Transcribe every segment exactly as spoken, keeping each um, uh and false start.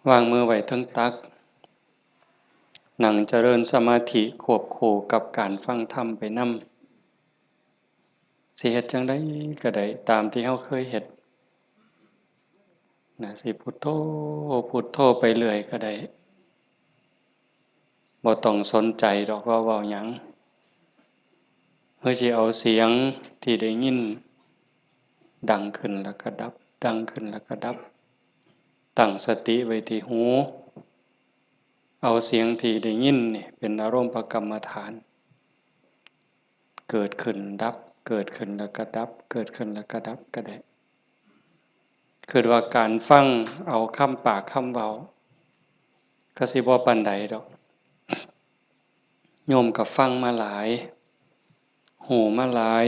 วางมือไว้เทิงตัก นั่งเจริญสมาธิควบคู่กับการฟังธรรมไปนำ สิเฮ็ดจั่งใดก็ได้ ตามที่เฮาเคยเฮ็ด นะ สิพุทโธ พุทโธไปเรื่อยก็ได้ บ่ต้องสนใจดอกว่าเว้าหยัง เฮาสิเอาเสียงที่ได้ยิน ดังขึ้นแล้วก็ดับ ดังขึ้นแล้วก็ดับ ตั้งสติไว้ที่หู เอาเสียงที่ได้ยินนี่เป็นอารมณ์กรรมฐาน เกิดขึ้นดับ เกิดขึ้นแล้วก็ดับ เกิดขึ้นแล้วก็ดับก็ได้ คิดว่าการฟังเอาคำปากคำเว้า ก็สิบ่ปานใดดอก โยมก็ฟังมาหลาย ฮู้มาหลาย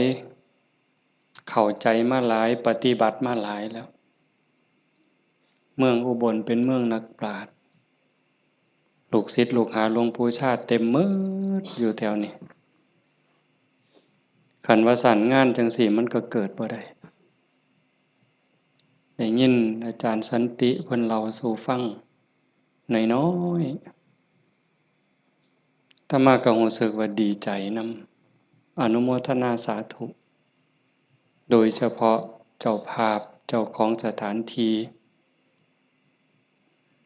เข้าใจมาหลาย ปฏิบัติมาหลายแล้ว เมืองอุบลเป็นเมืองนักปราชญ์ ลูกศิษย์ลูกหาหลวงปู่ชาติเต็มหมดอยู่แถวนี้ คันว่าซั่นงานจั่งซี้มันก็เกิดบ่ได้ ได้ยินอาจารย์สันติเพิ่นเล่าสู่ฟังน้อยๆ อาตมาก็รู้สึกว่าดีใจนำ อนุโมทนาสาธุ โดยเฉพาะเจ้าภาพ เจ้าของสถานที่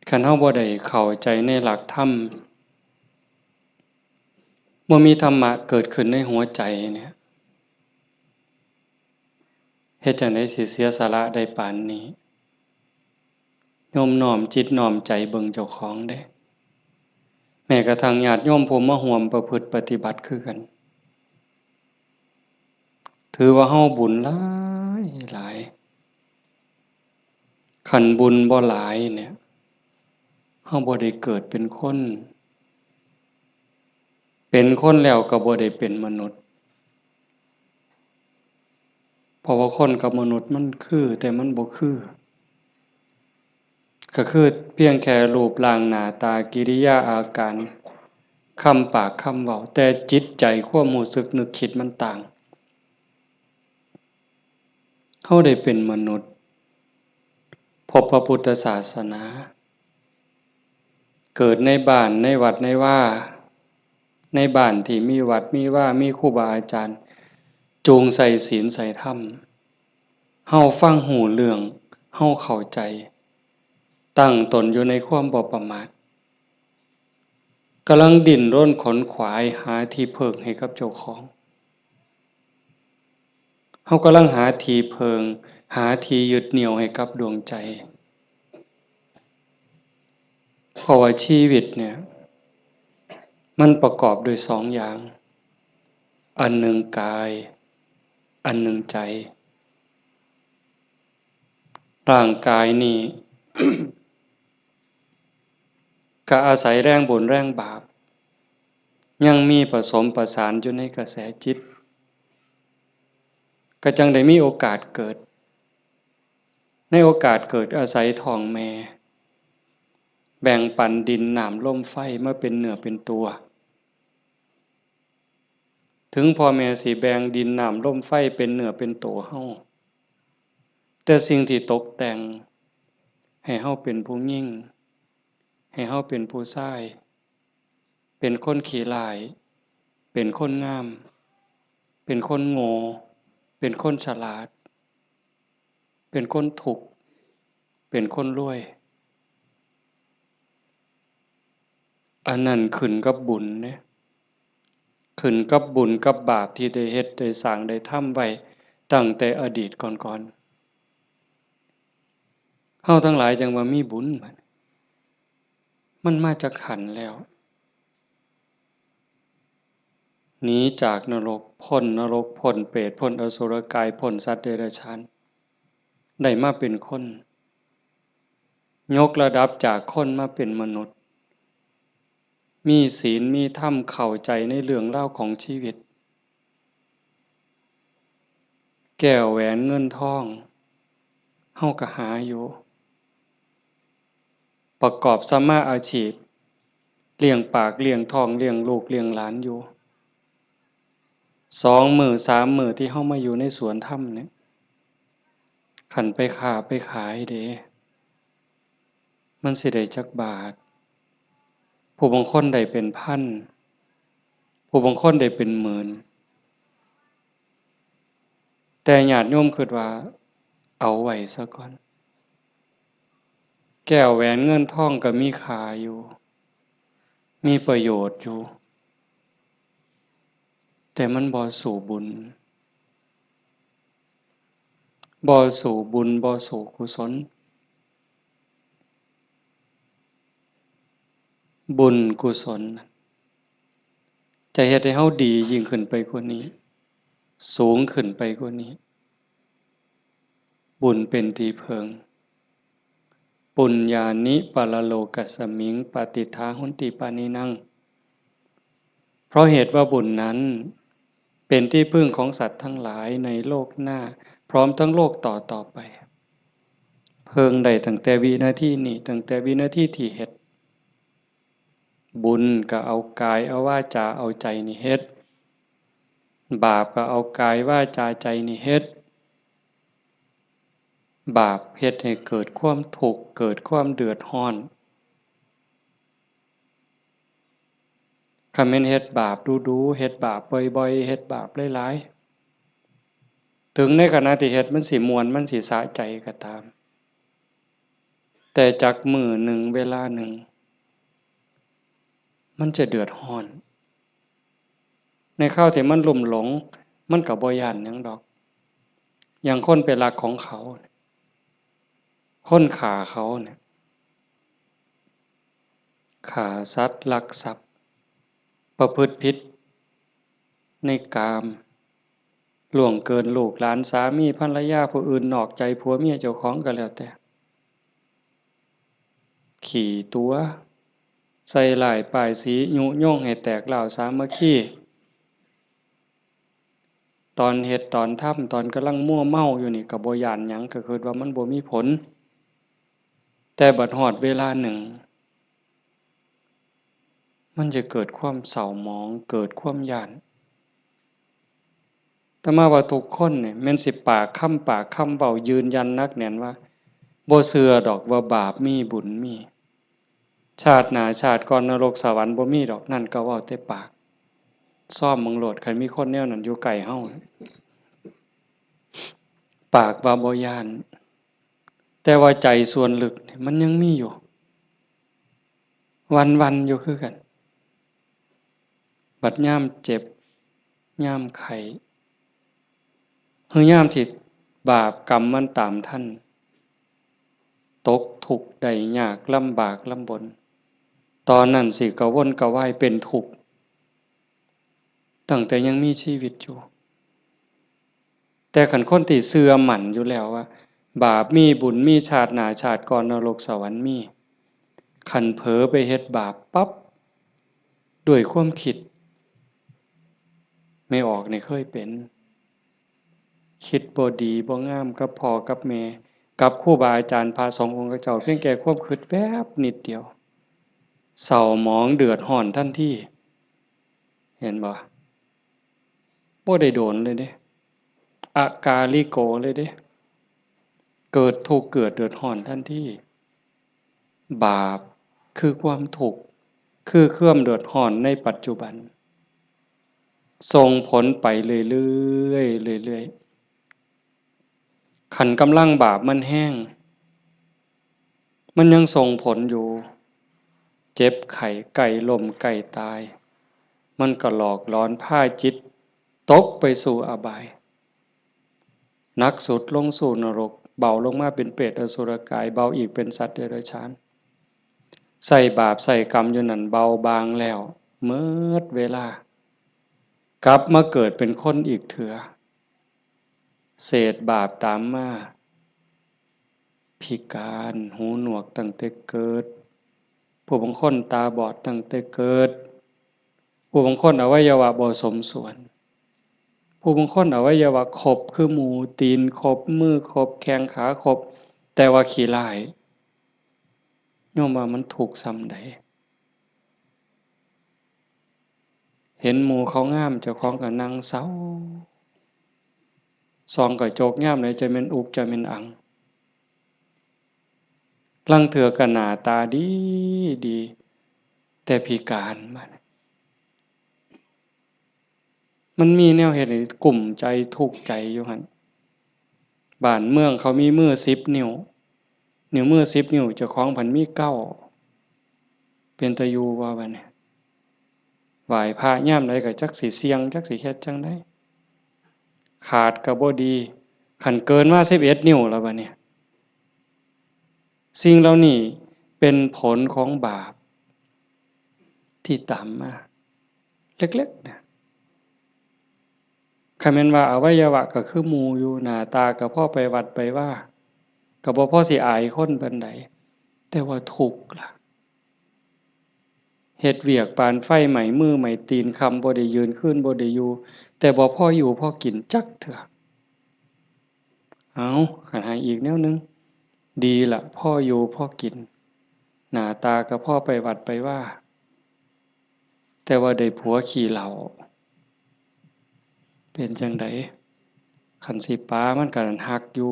คันเฮาบ่ได้เข้าใจในหลักธรรม บ่มีธรรมะเกิดขึ้นในหัวใจเนี่ย เฮ็ดจั่งใดสิเสียสละได้ปานนี้ โยมน้อมจิตน้อมใจเบิ่งเจ้าของเด้ แม้กระทั่งญาติโยมผู้มาร่วมประพฤติปฏิบัติคือกัน ถือว่าเฮาบุญหลายหลาย คันบุญบ่หลายเนี่ย เฮาบ่ได้เกิดเป็นคน เป็นคนแล้วก็บ่ได้เป็นมนุษย์ เพราะว่าคนกับมนุษย์มันคือ แต่มันบ่คือ ก็คือเพียงแค่รูปร่างหน้าตากิริยาอาการ คำปากคำเว้า แต่จิตใจความรู้สึกนึกคิดมันต่าง เฮาได้เป็นมนุษย์ พบพระพุทธศาสนา เกิดในบ้าน ในวัด ในวา ในบ้านที่มีวัด มีวา มีครูบาอาจารย์ จูงใส่ศีลใส่ธรรม เฮาฟังฮู้เรื่อง เฮาเข้าใจ ตั้งตนอยู่ในความบ่ประมาท กำลังดิ้นรนขนขวายหาที่เพิ่งให้กับเจ้าของ เฮากำลังหาที่เพิ่ง หาที่ยึดเหนี่ยวให้กับดวงใจ เพราะว่าชีวิตเนี่ย มันประกอบด้วยสองอย่าง อันหนึ่งกาย อันหนึ่งใจ ร่างกายนี่ ก็อาศัยแรงบุญแรงบาป ยังมีผสมประสานอยู่ในกระแสจิต ก็จั่งได้มีโอกาสเกิด ในโอกาสเกิดอาศัยท้องแม่ แบ่งปันดินน้ำลมไฟมาเป็นเนื้อเป็นตัว ถึงพ่อแม่สิแบ่งดินน้ำลมไฟเป็นเนื้อเป็นตัวเฮา แต่สิ่งที่ตกแต่งให้เฮาเป็นผู้หญิง ให้เฮาเป็นผู้ชาย เป็นคนขี้ร้าย เป็นคนงาม เป็นคนโง่ เป็นคนฉลาด เป็นคนทุกข์ เป็นคนรวย อันนั้นขึ้นกับบุญเด้ ขึ้นกับบุญกับบาปที่ได้เฮ็ดได้สร้างได้ทำไว้ตั้งแต่อดีตก่อนๆ เฮาทั้งหลายจั่งว่ามีบุญบัด มันมาจากขันธ์แล้ว หนีจากนรก พ้นนรก พ้นเปรต พ้นอสุรกาย พ้นสัตว์เดรัจฉาน ได้มาเป็นคน ยกระดับจากคนมาเป็นมนุษย์ มีศีล มีธรรม เข้าใจในเรื่องราวของชีวิต แก้วแหวนเงินทอง เฮาก็หาอยู่ ประกอบสัมมาอาชีพ เลี้ยงปาก เลี้ยงท้อง เลี้ยงลูก เลี้ยงหลานอยู่ สองมื้อสามมื้อที่เฮามาอยู่ในสวนธรรมเนี่ย คันไปค้าไปขายเด้ มันสิได้จักบาท ผู้บางคนได้เป็นพัน ผู้บางคนได้เป็นหมื่น แต่ญาติโยมคิดว่า เอาไว้ซะก่อน แก้วแหวนเงินทองก็มีค่าอยู่ มีประโยชน์อยู่ แต่มันบ่สู้บุญ บ่สู้บุญ บ่สู้กุศล บุญกุศล จะเฮ็ดให้เฮาดียิ่งขึ้นไปกว่านี้ สูงขึ้นไปกว่านี้ บุญเป็นที่เพิ่ง ปุญญานิปรโลกัสมิง ปาติฏฐาหนติปานินัง เพราะเหตุว่าบุญนั้นเป็นที่พึ่งของสัตว์ทั้งหลายในโลกหน้า พร้อมทั้งโลกต่อต่อไป เพิ่งได้ตั้งแต่วินาทีนี้ ตั้งแต่วินาทีที่เฮ็ด บุญก็เอากายเอาวาจาเอาใจนี่เฮ็ด บาปก็เอากายวาจาใจนี่เฮ็ด บาปเฮ็ดให้เกิดความทุกข์ เกิดความเดือดร้อน คันแม่นเฮ็ดบาปดู๋ๆ เฮ็ดบาปบ่อยๆ เฮ็ดบาปหลายๆ ถึงในขณะที่เฮ็ดมันสิม่วน มันสิสะใจก็ตาม แต่จักมื้อหนึ่ง เวลาหนึ่ง มันจะเดือดร้อน ในคราวที่มันลุ่มหลง มันก็บ่ย้านหยังดอก อย่างคนไปลักของเขา คนฆ่าเขาเนี่ย ฆ่าสัตว์ ลักทรัพย์ ประพฤติผิดในกาม ล่วงเกินลูกหลาน สามีภรรยาผู้อื่น นอกใจผัวเมียเจ้าของก็แล้วแต่ ขี้ตั๋ว ใส่ร้ายป้ายสี ยุยงให้แตกร้าวสามัคคี ตอนเฮ็ดตอนทำ ตอนกำลังมัวเมาอยู่นี่ก็บ่ย้านหยัง ก็คิดว่ามันบ่มีผล แต่บัดฮอดเวลาหนึ่ง มันจะเกิดความเศร้าหมอง เกิดความย้าน อาตมาว่าทุกคนเนี่ย แม่นสิปากคำปากคำเว้ายืนยันหนักแน่นว่า บ่เชื่อดอกว่าบาปมีบุญมี ชาติหน้าชาติก่อนนรกสวรรค์บ่มีดอก นั่นก็เว้าแต่ปาก ซ่อมเบิ่งโลด คันมีคนแนวนั้นอยู่ใกล้เฮา ปากว่าบ่ย้าน แต่ว่าใจส่วนลึกเนี่ยมันยังมีอยู่ หวั่นๆ อยู่คือกัน บัดยามเจ็บ ยามไข้ หรือยามที่บาปกรรมมันตามทัน ตกทุกข์ได้ยาก ลำบากลำบน ตอนนั้นสิกระวนกระวายเป็นทุกข์ ตั้งแต่ยังมีชีวิตอยู่ แต่คันคนที่เชื่อมั่นอยู่แล้วว่า บาปมีบุญมี ชาติหน้าชาติก่อนนรกสวรรค์มี คันเผลอไปเฮ็ดบาปปั๊บ ด้วยความคิด แม่ออกนี่เคยเป็น คิดบ่ดีบ่งามกับพ่อกับแม่ กับครูบาอาจารย์พระสงฆ์องค์เจ้า เพียงแค่ความคิดแวบนิดเดียว เศร้าหมองเดือดร้อนทันที เห็นบ่ บ่ได้โดนเลยเด้ อากาลิโกเลยเด้ เกิดทุกข์เกิดเดือดร้อนทันที บาปคือความทุกข์ คือความเดือดร้อนในปัจจุบัน ส่งผลไปเรื่อยๆ เรื่อยๆ คันกำลังบาปมันแฮง มันยังส่งผลอยู่ เจ็บไข้ ใกล้ล้ม ใกล้ตาย มันก็หลอกหลอนพาจิตตกไปสู่อบาย หนักสุดลงสู่นรก เบาลงมาเป็นเปรตอสุรกาย เบาอีกเป็นสัตว์เดรัจฉาน ใส่บาปใส่กรรมอยู่นั่น เบาบางแล้ว เมิดเวลา กลับมาเกิดเป็นคนอีกเถือ เศษบาปตามมา พิการ หูหนวกตั้งแต่เกิด ผู้บางคนตาบอดตั้งแต่เกิด ผู้บางคนอวัยวะบ่สมส่วน ผู้บางคนอวัยวะครบคือหมู ตีนครบ มือครบ แข้งขาครบ แต่ว่าขี้ร้าย โยมว่ามันทุกข์ส่ำใด เห็นหมู่เขางาม เจ้าของก็นั่งเศร้า ส่องกระจกยามใดจะแม่นอุกจะแม่นอัง ลางเทื่อก็หน้าตาดีดี แต่พิการบัดนี้ มันมีแนวเฮ็ดให้กุ้มใจทุกข์ใจอยู่หั่น บ้านเมืองเขามีมือสิบนิ้ว นิ้วมือสิบนิ้ว เจ้าของพันมีเก้า เป็นตาอยู่บ่บัดนี้ ไหว้พระยามใดก็จักสิเสี่ยง จักสิเฮ็ดจั่งใด ขาดก็บ่ดี คันเกินมาสิบเอ็ดนิ้วแล้วบัดนี้ สิ่งเหล่านี้เป็นผลของบาปที่ตามมา เล็กๆ นะ คันแม่นว่าอวัยวะก็คือหมู่อยู่ หน้าตาก็พอไปวัดไปวา ก็บ่พอสิอายคนปานใด แต่ว่าทุกข์ล่ะ เฮ็ดเวียกปานไฟไหม้มือไหม้ตีน ค่ำบ่ได้ยืน คืนบ่ได้อยู่ แต่บ่พออยู่พอกินจักเทื่อ เอา คันให้อีกแนวหนึ่ง ดีละ พออยู่พอกิน หน้าตาก็พอไปวัดไปวา แต่ว่าได้ผัวขี้เหล้า เป็นจั่งใด คันสิปามันก็ฮักอยู่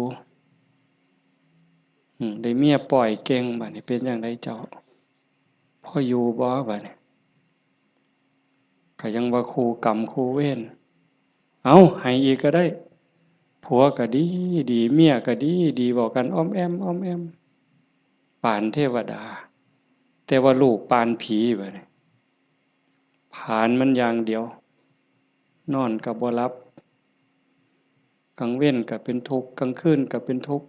อืม ได้เมียป้อยเก่ง บัดนี้เป็นจั่งใดเจ้า พออยู่บ่บัดนี้ ก็ยังว่าคู่กรรมคู่เวร เอา ให้อีกก็ได้ ผัวก็ดีดี เมียก็ดีดี เว้ากันอ้อมแอ้มอ้อมแอ้ม ปานเทวดา แต่ว่าลูกปานผีบัดนี้ ผลาญมันอย่างเดียว นอนก็บ่หลับ กลางเว็นก็เป็นทุกข์ กลางคืนก็เป็นทุกข์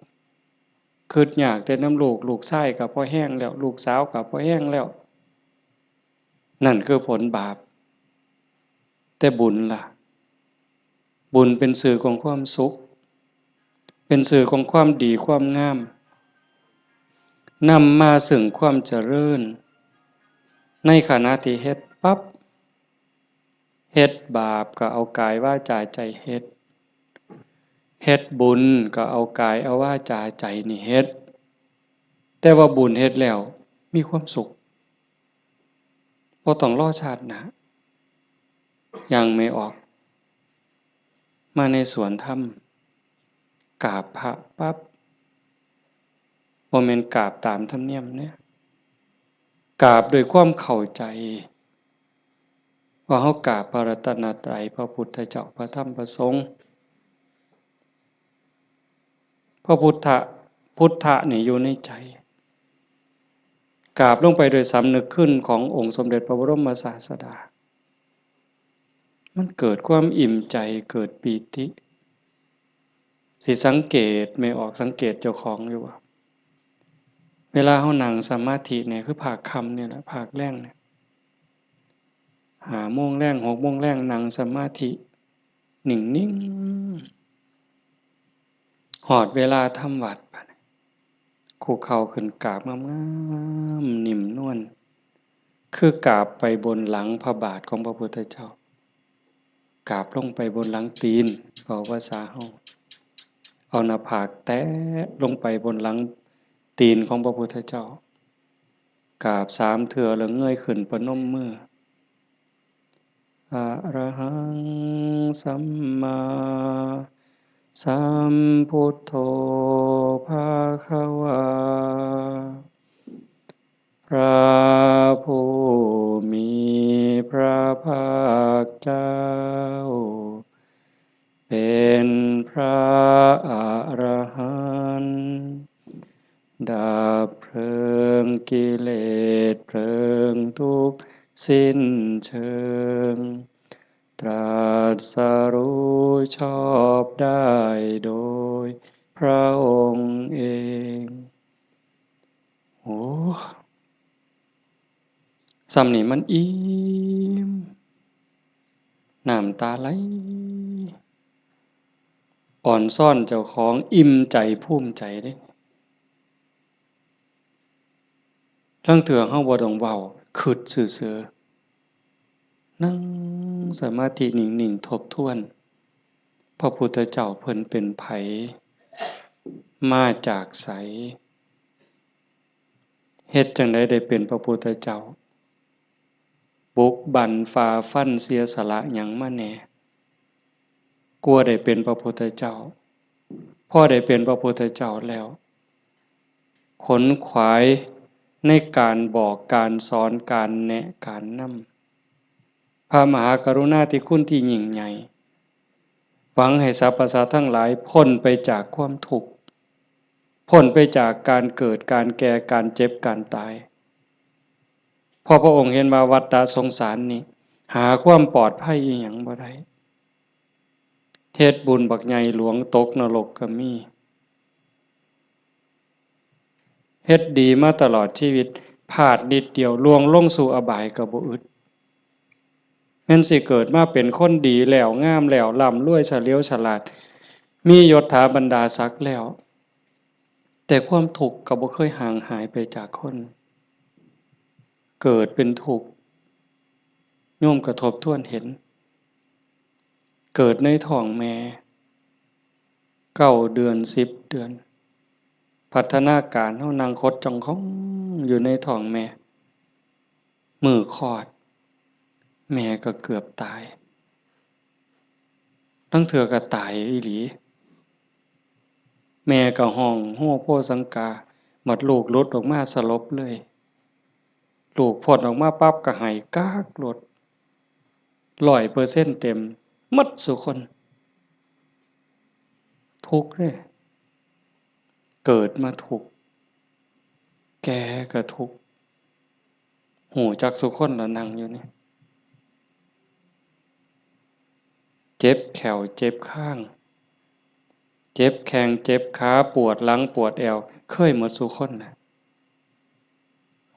คิดยากแต่นำลูก ลูกชายก็พอแฮงแล้ว ลูกสาวก็พอแฮงแล้ว นั่นคือผลบาป แต่บุญล่ะ บุญเป็นสื่อของความสุข เป็นสื่อของความดีความงาม นำมาซึ่งความเจริญ ในขณะที่เฮ็ดปั๊บ เฮ็ดบาปก็เอากายวาจาใจเฮ็ด เฮ็ดบุญก็เอากายเอาวาจาใจนี่เฮ็ด แต่ว่าบุญเฮ็ดแล้วมีความสุข บ่ต้องรอชาติหน้า อย่างแม่ออก มาในสวนธรรม กราบพระปั๊บ บ่แม่นกราบตามธรรมเนียมเด้ กราบด้วยความเข้าใจ ว่าเฮากราบพระรัตนตรัย พระพุทธเจ้า พระธรรม พระสงฆ์ พระพุทธะ พุทธะนี่อยู่ในใจ กราบลงไปโดยสำนึกคุณขององค์สมเด็จพระบรมศาสดา มันเกิดความอิ่มใจ เกิดปีติ สิสังเกต แม่ออกสังเกตเจ้าของอยู่ว่า เวลาเฮานั่งสมาธิเนี่ย คือภาคค่ำเนี่ยแหละ ภาคแลงเนี่ย ห้าโมงแลง หกโมงแลง นั่งสมาธิ นิ่งๆ ฮอดเวลาทำวัตรบัดนี้ คุกเข่าขึ้นกราบงามๆ นิ่มนวล คือกราบไปบนหลังพระบาทของพระพุทธเจ้า กราบลงไปบนหลังตีน เว้าภาษาเฮา เอาหน้าผากแตะลงไปบนหลังตีนของพระพุทธเจ้า กราบสามเทื่อแล้วเงยขึ้นประนมมือ อะระหังสัมมาสัมพุทโธภะคะวา พระผู้มีพระภาคเจ้า เป็นพระอรหันต์ ดับเพลิงกิเลสเพลิงทุกข์สิ้นเชิง ตรัสรู้ชอบได้โดยพระองค์เอง โอ้ ส่ำนี่มันอิ่ม น้ำตาไหล อ่อนซ้อนเจ้าของ อิ่มใจภูมิใจเด้ ลางเทื่อเฮาบ่ต้องเว้า คิดซื่อๆ นั่งสมาธินิ่งๆ ทบทวน พระพุทธเจ้าเพิ่นเป็นไผ มาจากไส เฮ็ดจั่งใดได้เป็นพระพุทธเจ้า บุกบั่นฝ่าฟันเสียสละหยังมาแหน่ กว่าได้เป็นพระพุทธเจ้า พอได้เป็นพระพุทธเจ้าแล้ว ขนขวายในการบอก การสอน การแนะ การนำ พระมหากรุณาธิคุณที่ยิ่งใหญ่ หวังให้สรรพสัตว์ทั้งหลายพ้นไปจากความทุกข์ พ้นไปจากการเกิด การแก่ การเจ็บ การตาย เพราะพระองค์เห็นว่าวัฏสงสารนี้ หาความปลอดภัยอีหยังบ่ได้ เฮ็ดบุญบักใหญ่หลวงตกนรกก็มี เฮ็ดดีมาตลอดชีวิต พลาดนิดเดียวล่วงลงสู่อบายก็บ่อึด แม่นสิเกิดมาเป็นคนดีแล้ว งามแล้ว ร่ำรวย เฉลียวฉลาด มียศถาบรรดาศักดิ์แล้ว แต่ความทุกข์ก็บ่เคยห่างหายไปจากคน เกิดเป็นทุกข์ โยมก็ทบทวนเห็น เกิดในท้องแม่ เก้าเดือน สิบเดือน พัฒนาการเฮานั่งขดจ้องของอยู่ในท้องแม่ มื้อคลอด แม่ก็เกือบตาย ลางเทื่อก็ตายอีหลี แม่ก็ฮ้องโฮโฮสังกา บัดลูกหลุดออกมาสลบเลย ลูกพ้นออกมาปั๊บก็ไห้ก๊ากโลด ร้อยเปอร์เซ็นต์เต็ม หมดซุคน ทุกข์เด้ เกิดมาทุกข์ แก่ก็ทุกข์ ฮู้จักซุคนละนั่งอยู่นี่ เจ็บแข้ว เจ็บคาง เจ็บแข้ง เจ็บขา ปวดหลัง ปวดแอว เคยหมดซุคนนะ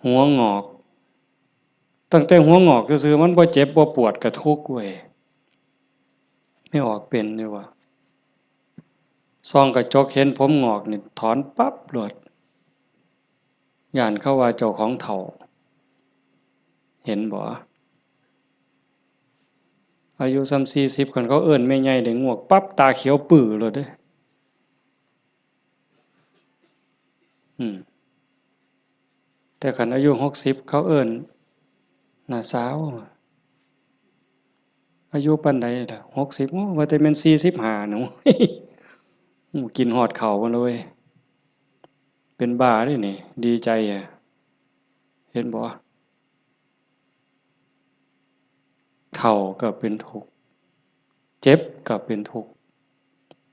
หัวงอก ตั้งแต่หัวงอกซื่อๆ มันบ่เจ็บบ่ปวดก็ทุกข์เว้ย แม่ออกเป็นอยู่วะ ส่องกระจกเห็นผมงอกนี่ถอนปั๊บโลด ย้านเขาว่าเจ้าของเฒ่า เห็นบ่ อายุส่ำสี่สิบ คันเขาเอิ้นแม่ใหญ่ได้งวกปั๊บ ตาเขียวปื้อโลดเด้ อืม แต่คันอายุหกสิบ เขาเอิ้นน้าสาว อายุปานใดล่ะ หกสิบ โอ้ ว่าแต่แม่นสี่สิบห้าหนู โอ้ กินฮอดข้าวมาเลย เป็นบ้าเด้นี่ ดีใจอะ เห็นบ่ เฒ่าก็เป็นทุกข์ เจ็บก็เป็นทุกข์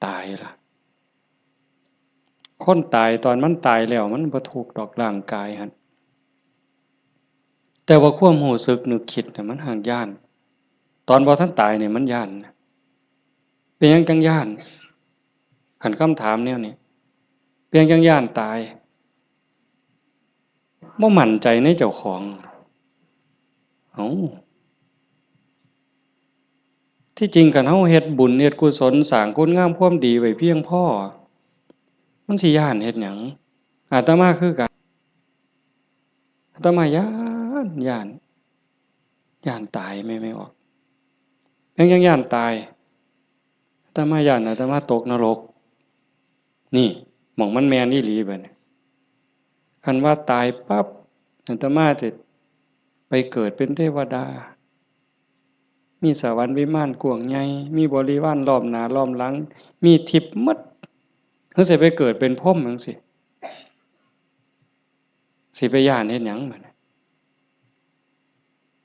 ตายล่ะ คนตายตอนมันตายแล้วมันบ่ทุกข์ดอกร่างกายหั่น แต่ว่าความรู้สึกนึกคิดน่ะมันหากย้าน ตอนบ่ทันตายนี่มันย้านนะ เป็นหยังจั่งย้าน คันคำถามแนวนี้ เป็นหยังจั่งย้านตาย บ่มั่นใจในเจ้าของ เอ้า ที่จริงคันเฮาเฮ็ดบุญเฮ็ดกุศลสร้างคุณงามความดีไว้เพียงพอ มันสิย้านเฮ็ดหยัง อาตมาคือกัน อาตมาย้าน ย้าน ย้านตายแม่ แม่ออก ยัง ยังย้านตาย อาตมาย้านอาตมาตกนรก นี่ หม่องมันแม่นอีหลีบัดนี้ คันว่าตายปั๊บ อาตมาจะไปเกิดเป็นเทวดา มีสวรรค์วิมานกว้างใหญ่ มีบริวารล้อมหน้าล้อมหลัง มีทิพย์หมด คือสิไปเกิดเป็นพรหมจั่งซี้ สิไปย้านเฮ็ดหยังบัดนี้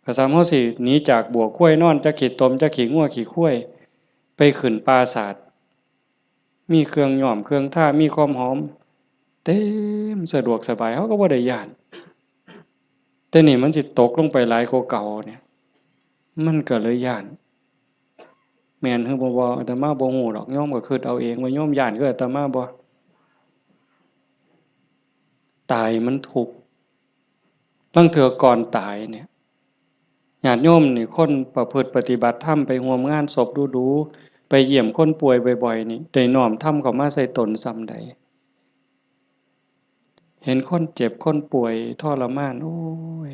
ก็ส่ำเฮาสิหนีจากบั้วควายนอน จักขี้ตม จักขี้งัวขี้ควาย ไปขึ้นปราสาท มีเครื่องย้อมเครื่องทา มีความหอม เต็ม สะดวกสบาย เฮาก็บ่ได้ย้าน แต่นี่มันสิตกลงไปหลายกว่าเก่าเนี่ย มันก็เลยย้าน แม่นหรือบ่ บ่ อาตมาบ่ฮู้ดอก โยมก็คิดเอาเองว่าโยมย้านคืออาตมาบ่ ตายมันทุกข์ ลางเทื่อก่อนตายเนี่ย ญาติโยมนี่ คนประพฤติปฏิบัติธรรม ไปร่วมงานศพดู๋ๆ ไปเยี่ยมคนป่วยบ่อยๆ นี่ ได้น้อมธรรมเข้ามาใส่ตนส่ำใด เห็นคนเจ็บคนป่วยทรมาน โอ้ย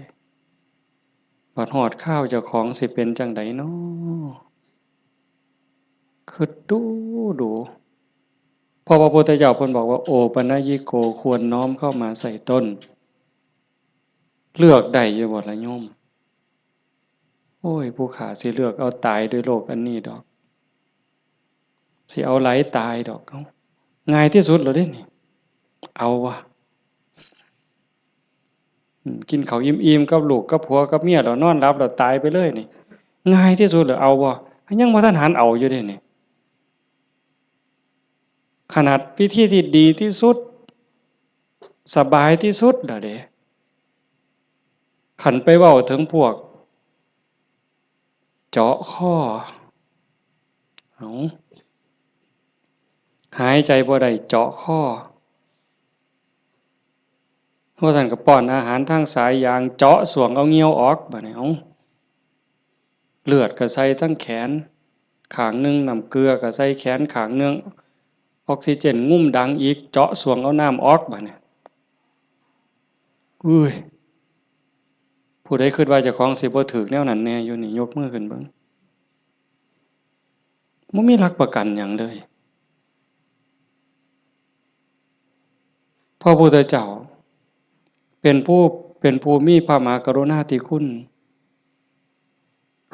บัดฮอดคราวเจ้าของสิเป็นจั่งใดน้อ คิดดู๋ดู๋ เพราะว่าพระพุทธเจ้าเพิ่นบอกว่า โอปัญญิโก ควรน้อมเข้ามาใส่ตน เลือกได้อยู่บ่ล่ะโยม โอ้ย ผู้ข้าสิเลือกเอาตายด้วยโรคอันนี้ดอก สิเอาหลายตายดอก เอ้า ง่ายที่สุดแล้วเด้นี่ เอาวะ อืม กินข้าวอิ่มๆ กับลูกกับผัวกับเมีย แล้วนอนหลับแล้วตายไปเลยนี่ ง่ายที่สุดเลย เอาบ่ ยังบ่ทันหันเอาอยู่เด้นี่ ขนาดวิธีที่ดีที่สุด สบายที่สุดแล้วเด้ คันไปเว้าถึงพวก เจาะคอ เอ้า หายใจบ่ได้ เจาะคอ ว่าซั่นก็ป้อนอาหารทางสายยาง เจาะส้วงเอาเหงื่อออก บัดนี้ เอ้า เลือดก็ใส่ทั้งแขนข้างหนึ่ง น้ำเกลือก็ใส่แขนข้างหนึ่ง ออกซิเจนงุ้มดังอีก เจาะส้วงเอาน้ำออก บัดนี้ อุ้ย ผู้ใดคิดว่าเจ้าของสิบ่ถืกแนวนั้นแน่อยู่นี่ ยกมือขึ้นเบิ่ง บ่มีหลักประกันหยังเลย พระพุทธเจ้า เป็นผู้ เป็นผู้มีพระมหากรุณาธิคุณ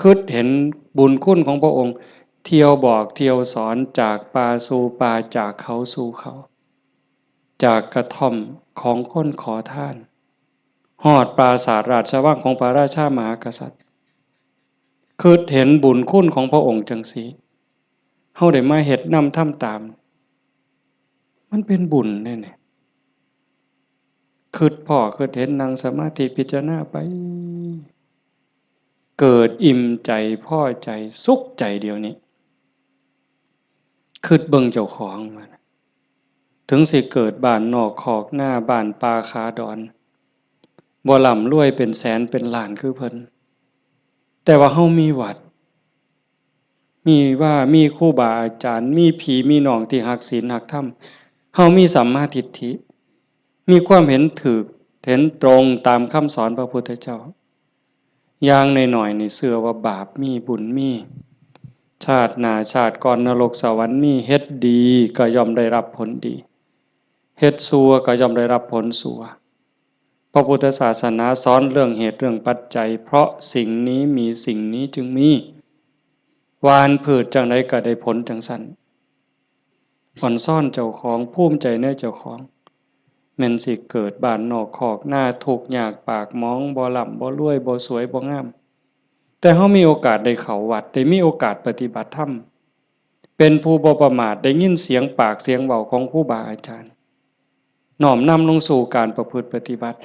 คิดเห็นบุญคุณของพระองค์ เที่ยวบอกเที่ยวสอน จากป่าสู่ป่า จากเขาสู่เขา จากกระท่อมของคนขอทาน ฮอดปราสาทราชวังของพระราชามหากษัตริย์ คิดเห็นบุญคุณของพระองค์จังซี้ เฮาได้มาเฮ็ดนำทำตาม มันเป็นบุญเด้นี่ คิดพ้อคิดเห็น นั่งสมาธิพิจารณาไป เกิดอิ่มใจ พอใจ สุขใจเดี๋ยวนี้ คิดเบิ่งเจ้าของว่า ถึงสิเกิดบ้านนอกคอกนา บ้านป่าขาดอน บ่ร่ำรวยเป็นแสนเป็นล้านคือเพิ่น แต่ว่าเฮามีวัด มีว่า มีครูบาอาจารย์ มีพี่มีน้องที่ฮักศีลฮักธรรม เฮามีสัมมาทิฏฐิ มีความเห็นถูก เห็นตรงตามคำสอนพระพุทธเจ้า อย่างน้อยๆ นี่เชื่อว่าบาปมี บุญมี ชาติหน้าชาติก่อนนรกสวรรค์มี เฮ็ดดีก็ย่อมได้รับผลดี เฮ็ดชั่วก็ย่อมได้รับผลชั่ว พระพุทธศาสนาสอนเรื่องเหตุเรื่องปัจจัย เพราะสิ่งนี้มีสิ่งนี้จึงมี หว่านพืชจั่งใดก็ได้ผลจั่งซั้น อ่อนซ้อนเจ้าของ ภูมิใจในเจ้าของ แม่นสิเกิดบ้านนอกคอกนา ทุกข์ยากปากหมอง บ่ร่ำบ่รวย บ่สวยบ่งาม แต่เฮามีโอกาสได้เข้าวัด ได้มีโอกาสปฏิบัติธรรม เป็นผู้บ่ประมาท ได้ยินเสียงปากเสียงเว้าของครูบาอาจารย์ น้อมนำลงสู่การประพฤติปฏิบัติ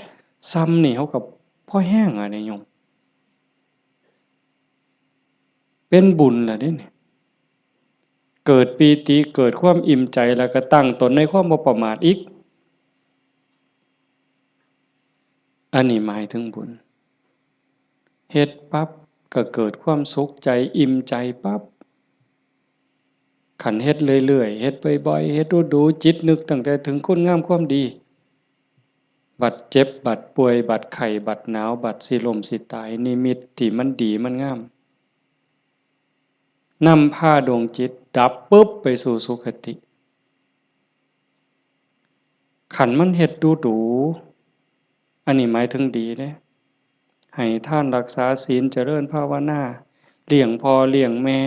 ซ่ำนี่เฮาก็พอแฮงอะนี่โยม เป็นบุญล่ะเด้นี่ เกิดปีติ เกิดความอิ่มใจ แล้วก็ตั้งตนในความบ่ประมาทอีก อันนี้หมายถึงบุญ เฮ็ดปั๊บก็เกิดความสุขใจ อิ่มใจปั๊บ คันเฮ็ดเรื่อยๆ เฮ็ดบ่อยๆ เฮ็ดดูๆ จิตนึกตั้งแต่ถึงคุณงามความดี บัดเจ็บ บัดป่วย บัดไข้ บัดหนาว บัดสิล้มสิตาย นิมิตที่มันดีมันงาม นำพาดวงจิตดับปุ๊บไปสู่สุคติ คันมันเฮ็ดดูดู อันนี้หมายถึงดีเด้ ให้ทานรักษาศีล เจริญภาวนา เลี้ยงพ่อเลี้ยงแม่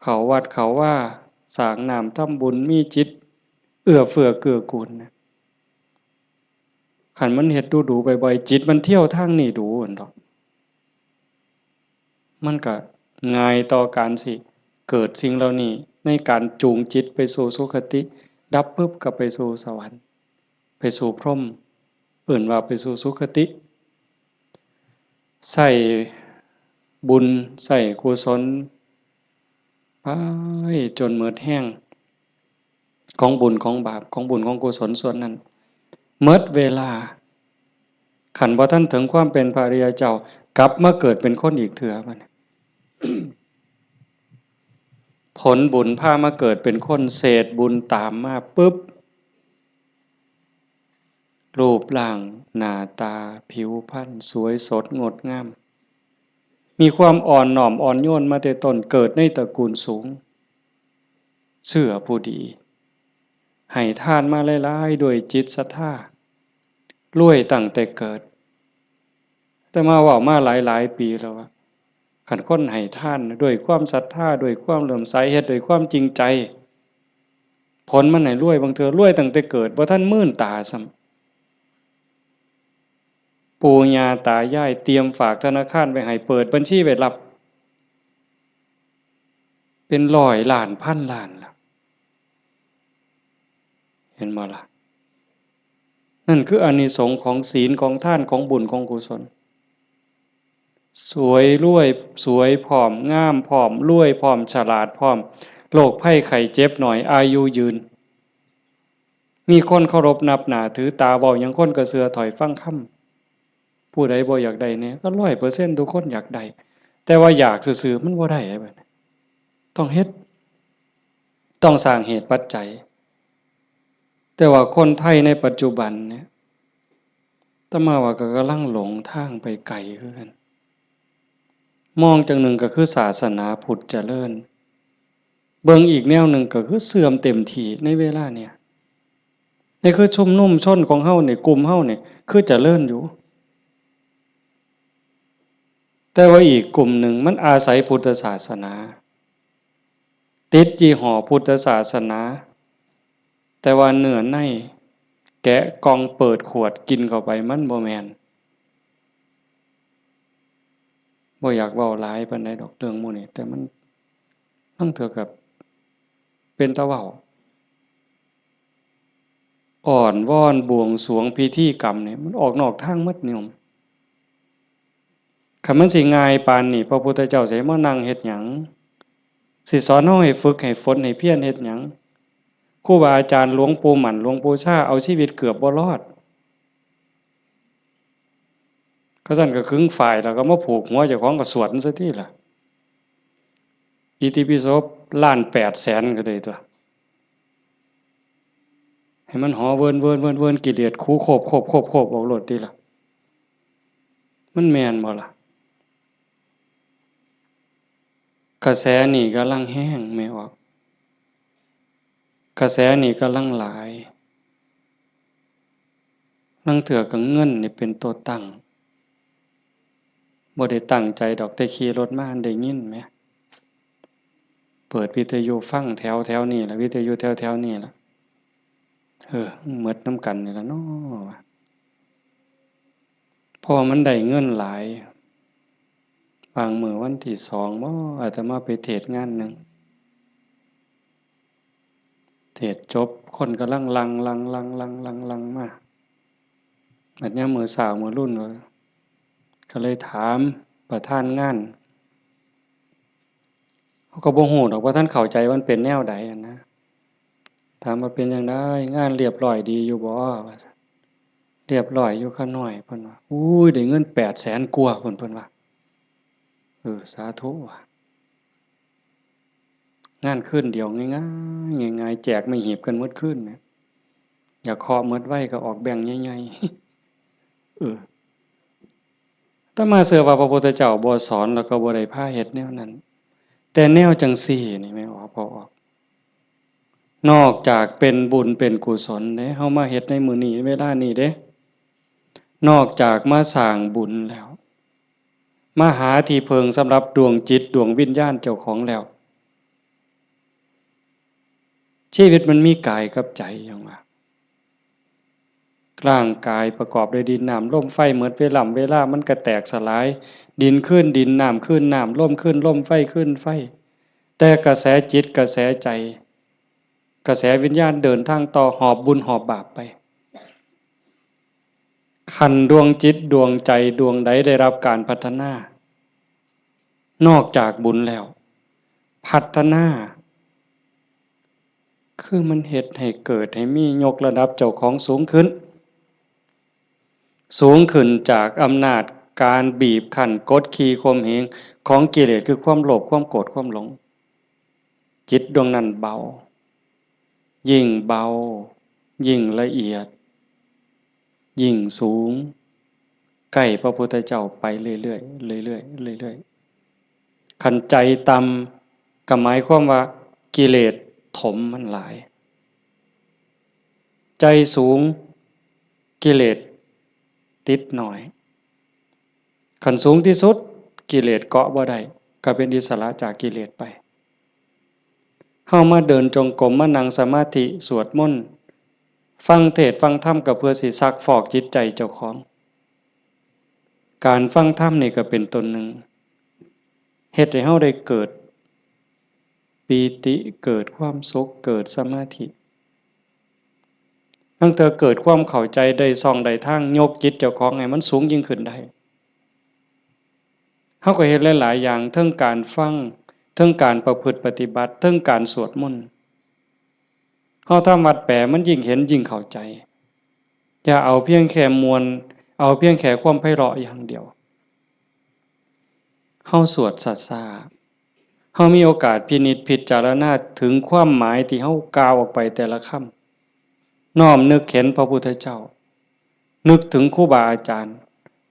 เข้าวัดเข้าวา สร้างน้ำทำบุญ มีจิตเอื้อเฟื้อเกื้อกูลนะ คันมันเฮ็ดดูดูบ่อยๆ จิตมันเที่ยวทางนี้ดูหั่นดอก มันก็ง่ายต่อการสิเกิดสิ่งเหล่านี้ ในการจูงจิตไปสู่สุคติ ดับปุ๊บก็ไปสู่สวรรค์ ไปสู่พรหม เอิ้นว่าไปสู่สุคติ ใช้บุญ ใช้กุศล ไปจนหมดแฮง ของบุญของบาป ของบุญของกุศลส่วนนั้น หมดเวลา คันบ่ทันถึงความเป็นพระอริยเจ้า กลับมาเกิดเป็นคนอีกเทื่อบัดนี้ ผลบุญพามาเกิดเป็นคน เศษบุญตามมาปุ๊บ รูปร่างหน้าตาผิวพรรณสวยสดงดงาม มีความอ่อนน้อมอ่อนโยนมาแต่ต้น เกิดในตระกูลสูง เชื่อผู้ดี ให้ทานมาหลายๆ ด้วยจิตศรัทธา รวยตั้งแต่เกิด อาตมาเว้ามาหลายๆ ปีแล้วว่า คันคนให้ทานด้วยความศรัทธา ด้วยความเลื่อมใส เฮ็ดด้วยความจริงใจ ผลมันให้รวย บางเทื่อรวยตั้งแต่เกิด บ่ทันมื่นตาซ้ำ ปู่ย่าตายายเตรียมฝากธนาคารไว้ให้ เปิดบัญชีไว้รับ เป็นร้อยล้านพันล้านล่ะ เห็นบ่ล่ะ นั่นคืออานิสงส์ของศีล ของทาน ของบุญ ของกุศล สวยรวย สวยพร้อม งามพร้อม รวยพร้อม ฉลาดพร้อม โรคภัยไข้เจ็บน้อย อายุยืน มีคนเคารพนับหน้าถือตา เว้าหยังคนก็เชื่อถ้อยฟังคำ ผู้ใดบ่อยากได้แหน่ ก็ร้อยเปอร์เซ็นต์ทุกคนอยากได้ แต่ว่าอยากซื่อๆมันบ่ได้เด้บัดนี้ ต้องเฮ็ด ต้องสร้างเหตุปัจจัย แต่ว่าคนไทยในปัจจุบันเนี่ย อาตมาว่าก็กำลังหลงทางไปไกลคือกัน มองจั่งหนึ่งก็คือศาสนาพุทธเจริญ เบิ่งอีกแนวหนึ่งก็คือเสื่อมเต็มที่ในเวลาเนี่ย นี่คือชุมนุมชนของเฮานี่ กลุ่มเฮานี่ คือเจริญอยู่ แต่ว่าอีกกลุ่มหนึ่งมันอาศัยพุทธศาสนา ติดยี่ห้อพุทธศาสนา แต่ว่าเนื้อใน แกะกล่องเปิดขวดกินเข้าไป มันบ่แม่น บ่อยากเว้าหลายปานใดดอกเรื่องหมู่นี้ แต่มัน ลางเทื่อก็เป็นตาเว้า อ้อนวอนบวงสรวงพิธีกรรมนี่ มันออกนอกทางหมดโยม คันมันสิง่ายปานนี้ พระพุทธเจ้าสิให้มานั่งเฮ็ดหยัง สิสอนเฮาให้ฝึกให้ฝนให้เพียรเฮ็ดหยัง ครูบาอาจารย์หลวงปู่หมั่น หลวงปู่ชา เอาชีวิตเกือบบ่รอด เขาซั่นก็ขึงฝ้ายแล้วก็มาผูกหัวเจ้าของก็สวดมันซะติล่ะ อิติปิโสล้านแปดแสนก็ได้ตั๊ว ให้มันหอเวินเวินเวินเวิน กิเลสขูโคบโคบโคบโคบออกโลดติล่ะ มันแม่นบ่ล่ะ กระแสนี่กำลังแฮง แม่ออก กระแสนี่กำลังหลาย ลางเทื่อก็เงินนี่เป็นตัวตั้ง บ่ได้ตั้งใจดอก แต่ขี่รถมาได้ยินแหม เปิดวิทยุฟังแถวแถวนี่ล่ะ วิทยุแถวแถวนี่ล่ะ เออ หมดนำกันนี่ล่ะเนาะ เพราะว่ามันได้เงินหลาย บางมื้อวันที่สองบ่ อาตมาไปเทศน์งานหนึ่ง เทศน์จบ คนกำลังหลั่ง หลั่ง หลั่ง หลั่ง หลั่ง หลั่งมา บัดยามมื้อเช้ามื้อรุ่น ก็เลยถามประธานงาน เขาก็บ่ฮู้ดอกว่าท่านเข้าใจว่ามันเป็นแนวใดหั้นนะ ถามว่าเป็นจั่งใด งานเรียบร้อยดีอยู่บ่ ว่าซั่น เรียบร้อยอยู่ข้าน้อย เพิ่นว่า อุ้ย ได้เงินแปดแสนกว่า เพิ่น เพิ่นว่า เออ สาธุว่ะ งานคืนเดียวง่ายๆ ง่ายๆ แจกไม้หีบกันหมดคืนเนี่ย อยากเคาะหมดไวก็ออกแบงค์ใหญ่ๆ เออ อาตมาเชื่อว่าพระพุทธเจ้าบ่สอนแล้วก็บ่ได้พาเฮ็ดแนวนั้น แต่แนวจั่งซี้นี่แม่นบ่ พ่อออก นอกจากเป็นบุญเป็นกุศลเด้ เฮามาเฮ็ดในมื้อนี้เวลานี้เด้ นอกจากมาสร้างบุญแล้ว มาหาที่พึ่งสำหรับดวงจิตดวงวิญญาณเจ้าของแล้ว ชีวิตมันมีกายกับใจหยังวะ ร่างกายประกอบด้วยดินน้ำลมไฟ หมดเวล่ำเวลามันก็แตกสลาย ดินคืนดิน น้ำคืนน้ำ ลมคืนลม ไฟคืนไฟ แต่กระแสจิตกระแสใจ กระแสวิญญาณเดินทางต่อ หอบบุญหอบบาปไป คันดวงจิตดวงใจดวงใดได้รับการพัฒนา นอกจากบุญแล้ว พัฒนา คือมันเฮ็ดให้เกิดให้มี ยกระดับเจ้าของสูงขึ้น สูงขึ้นจากอำนาจการบีบคั้นกดขี่ข่มเหงของกิเลส คือความโลภ ความโกรธ ความหลง จิตดวงนั้นเบา ยิ่งเบา ยิ่งละเอียด ยิ่งสูง ใกล้พระพุทธเจ้าไปเรื่อยๆ เรื่อยๆ เรื่อยๆ คันใจต่ำก็หมายความว่ากิเลสถมมันหลาย ใจสูงกิเลสติดน้อย คันสูงที่สุดกิเลสเกาะบ่ได้ ก็เป็นอิสระจากกิเลสไป เฮามาเดินจงกรม มานั่งสมาธิ สวดมนต์ ฟังเทศน์ฟังธรรม ก็เพื่อสิซักฟอกจิตใจเจ้าของ การฟังธรรมนี่ก็เป็นต้นหนึ่ง เฮ็ดให้เฮาได้เกิดปีติ เกิดความสุข เกิดสมาธิ ตั้งแต่เกิดความเข้าใจได้ช่องได้ทาง ยกจิตเจ้าของให้มันสูงยิ่งขึ้นได้ เฮาก็เฮ็ดหลายๆ อย่าง เทิงการฟัง เทิงการประพฤติปฏิบัติ เทิงการสวดมนต์ เฮาทำวัดแปลมันยิ่งเห็นยิ่งเข้าใจ อย่าเอาเพียงแค่ม่วน เอาเพียงแค่ความไพเราะอย่างเดียว เฮาสวดช้าๆ เฮามีโอกาสพินิจพิจารณาถึงความหมายที่เฮากล่าวออกไปแต่ละคำ น้อมนึกเห็นพระพุทธเจ้า นึกถึงครูบาอาจารย์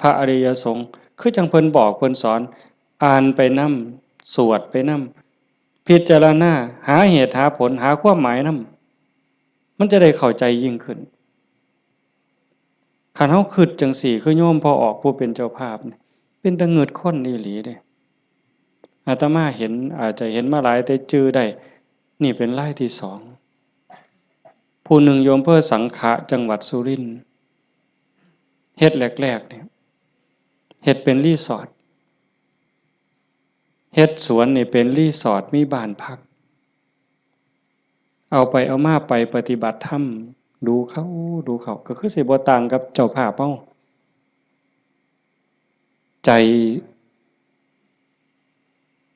พระอริยสงฆ์ คือจั่งเพิ่นบอกเพิ่นสอน อ่านไปนำ สวดไปนำ พิจารณา หาเหตุหาผล หาความหมายนำ มันจะได้เข้าใจยิ่งขึ้น คันเฮาคิดจั่งซี้ คือโยมพ่อออกผู้เป็นเจ้าภาพนี่ เป็นตาเงิดคนอีหลีเด้ อาตมาเห็น อาจจะเห็นมาหลายแต่จื่อได้ นี่เป็นรายที่สอง ผู้หนึ่งอยู่อำเภอสังขะ จังหวัดสุรินทร์ เฮ็ดแรกๆ เนี่ย เฮ็ดเป็นรีสอร์ท เฮ็ดสวนนี่เป็นรีสอร์ท มีบ้านพัก เอาไปเอามาไปปฏิบัติธรรม ดูเข้า ดูเข้า ก็คือสิบ่ต่างกับเจ้าภาพเฮา ใจ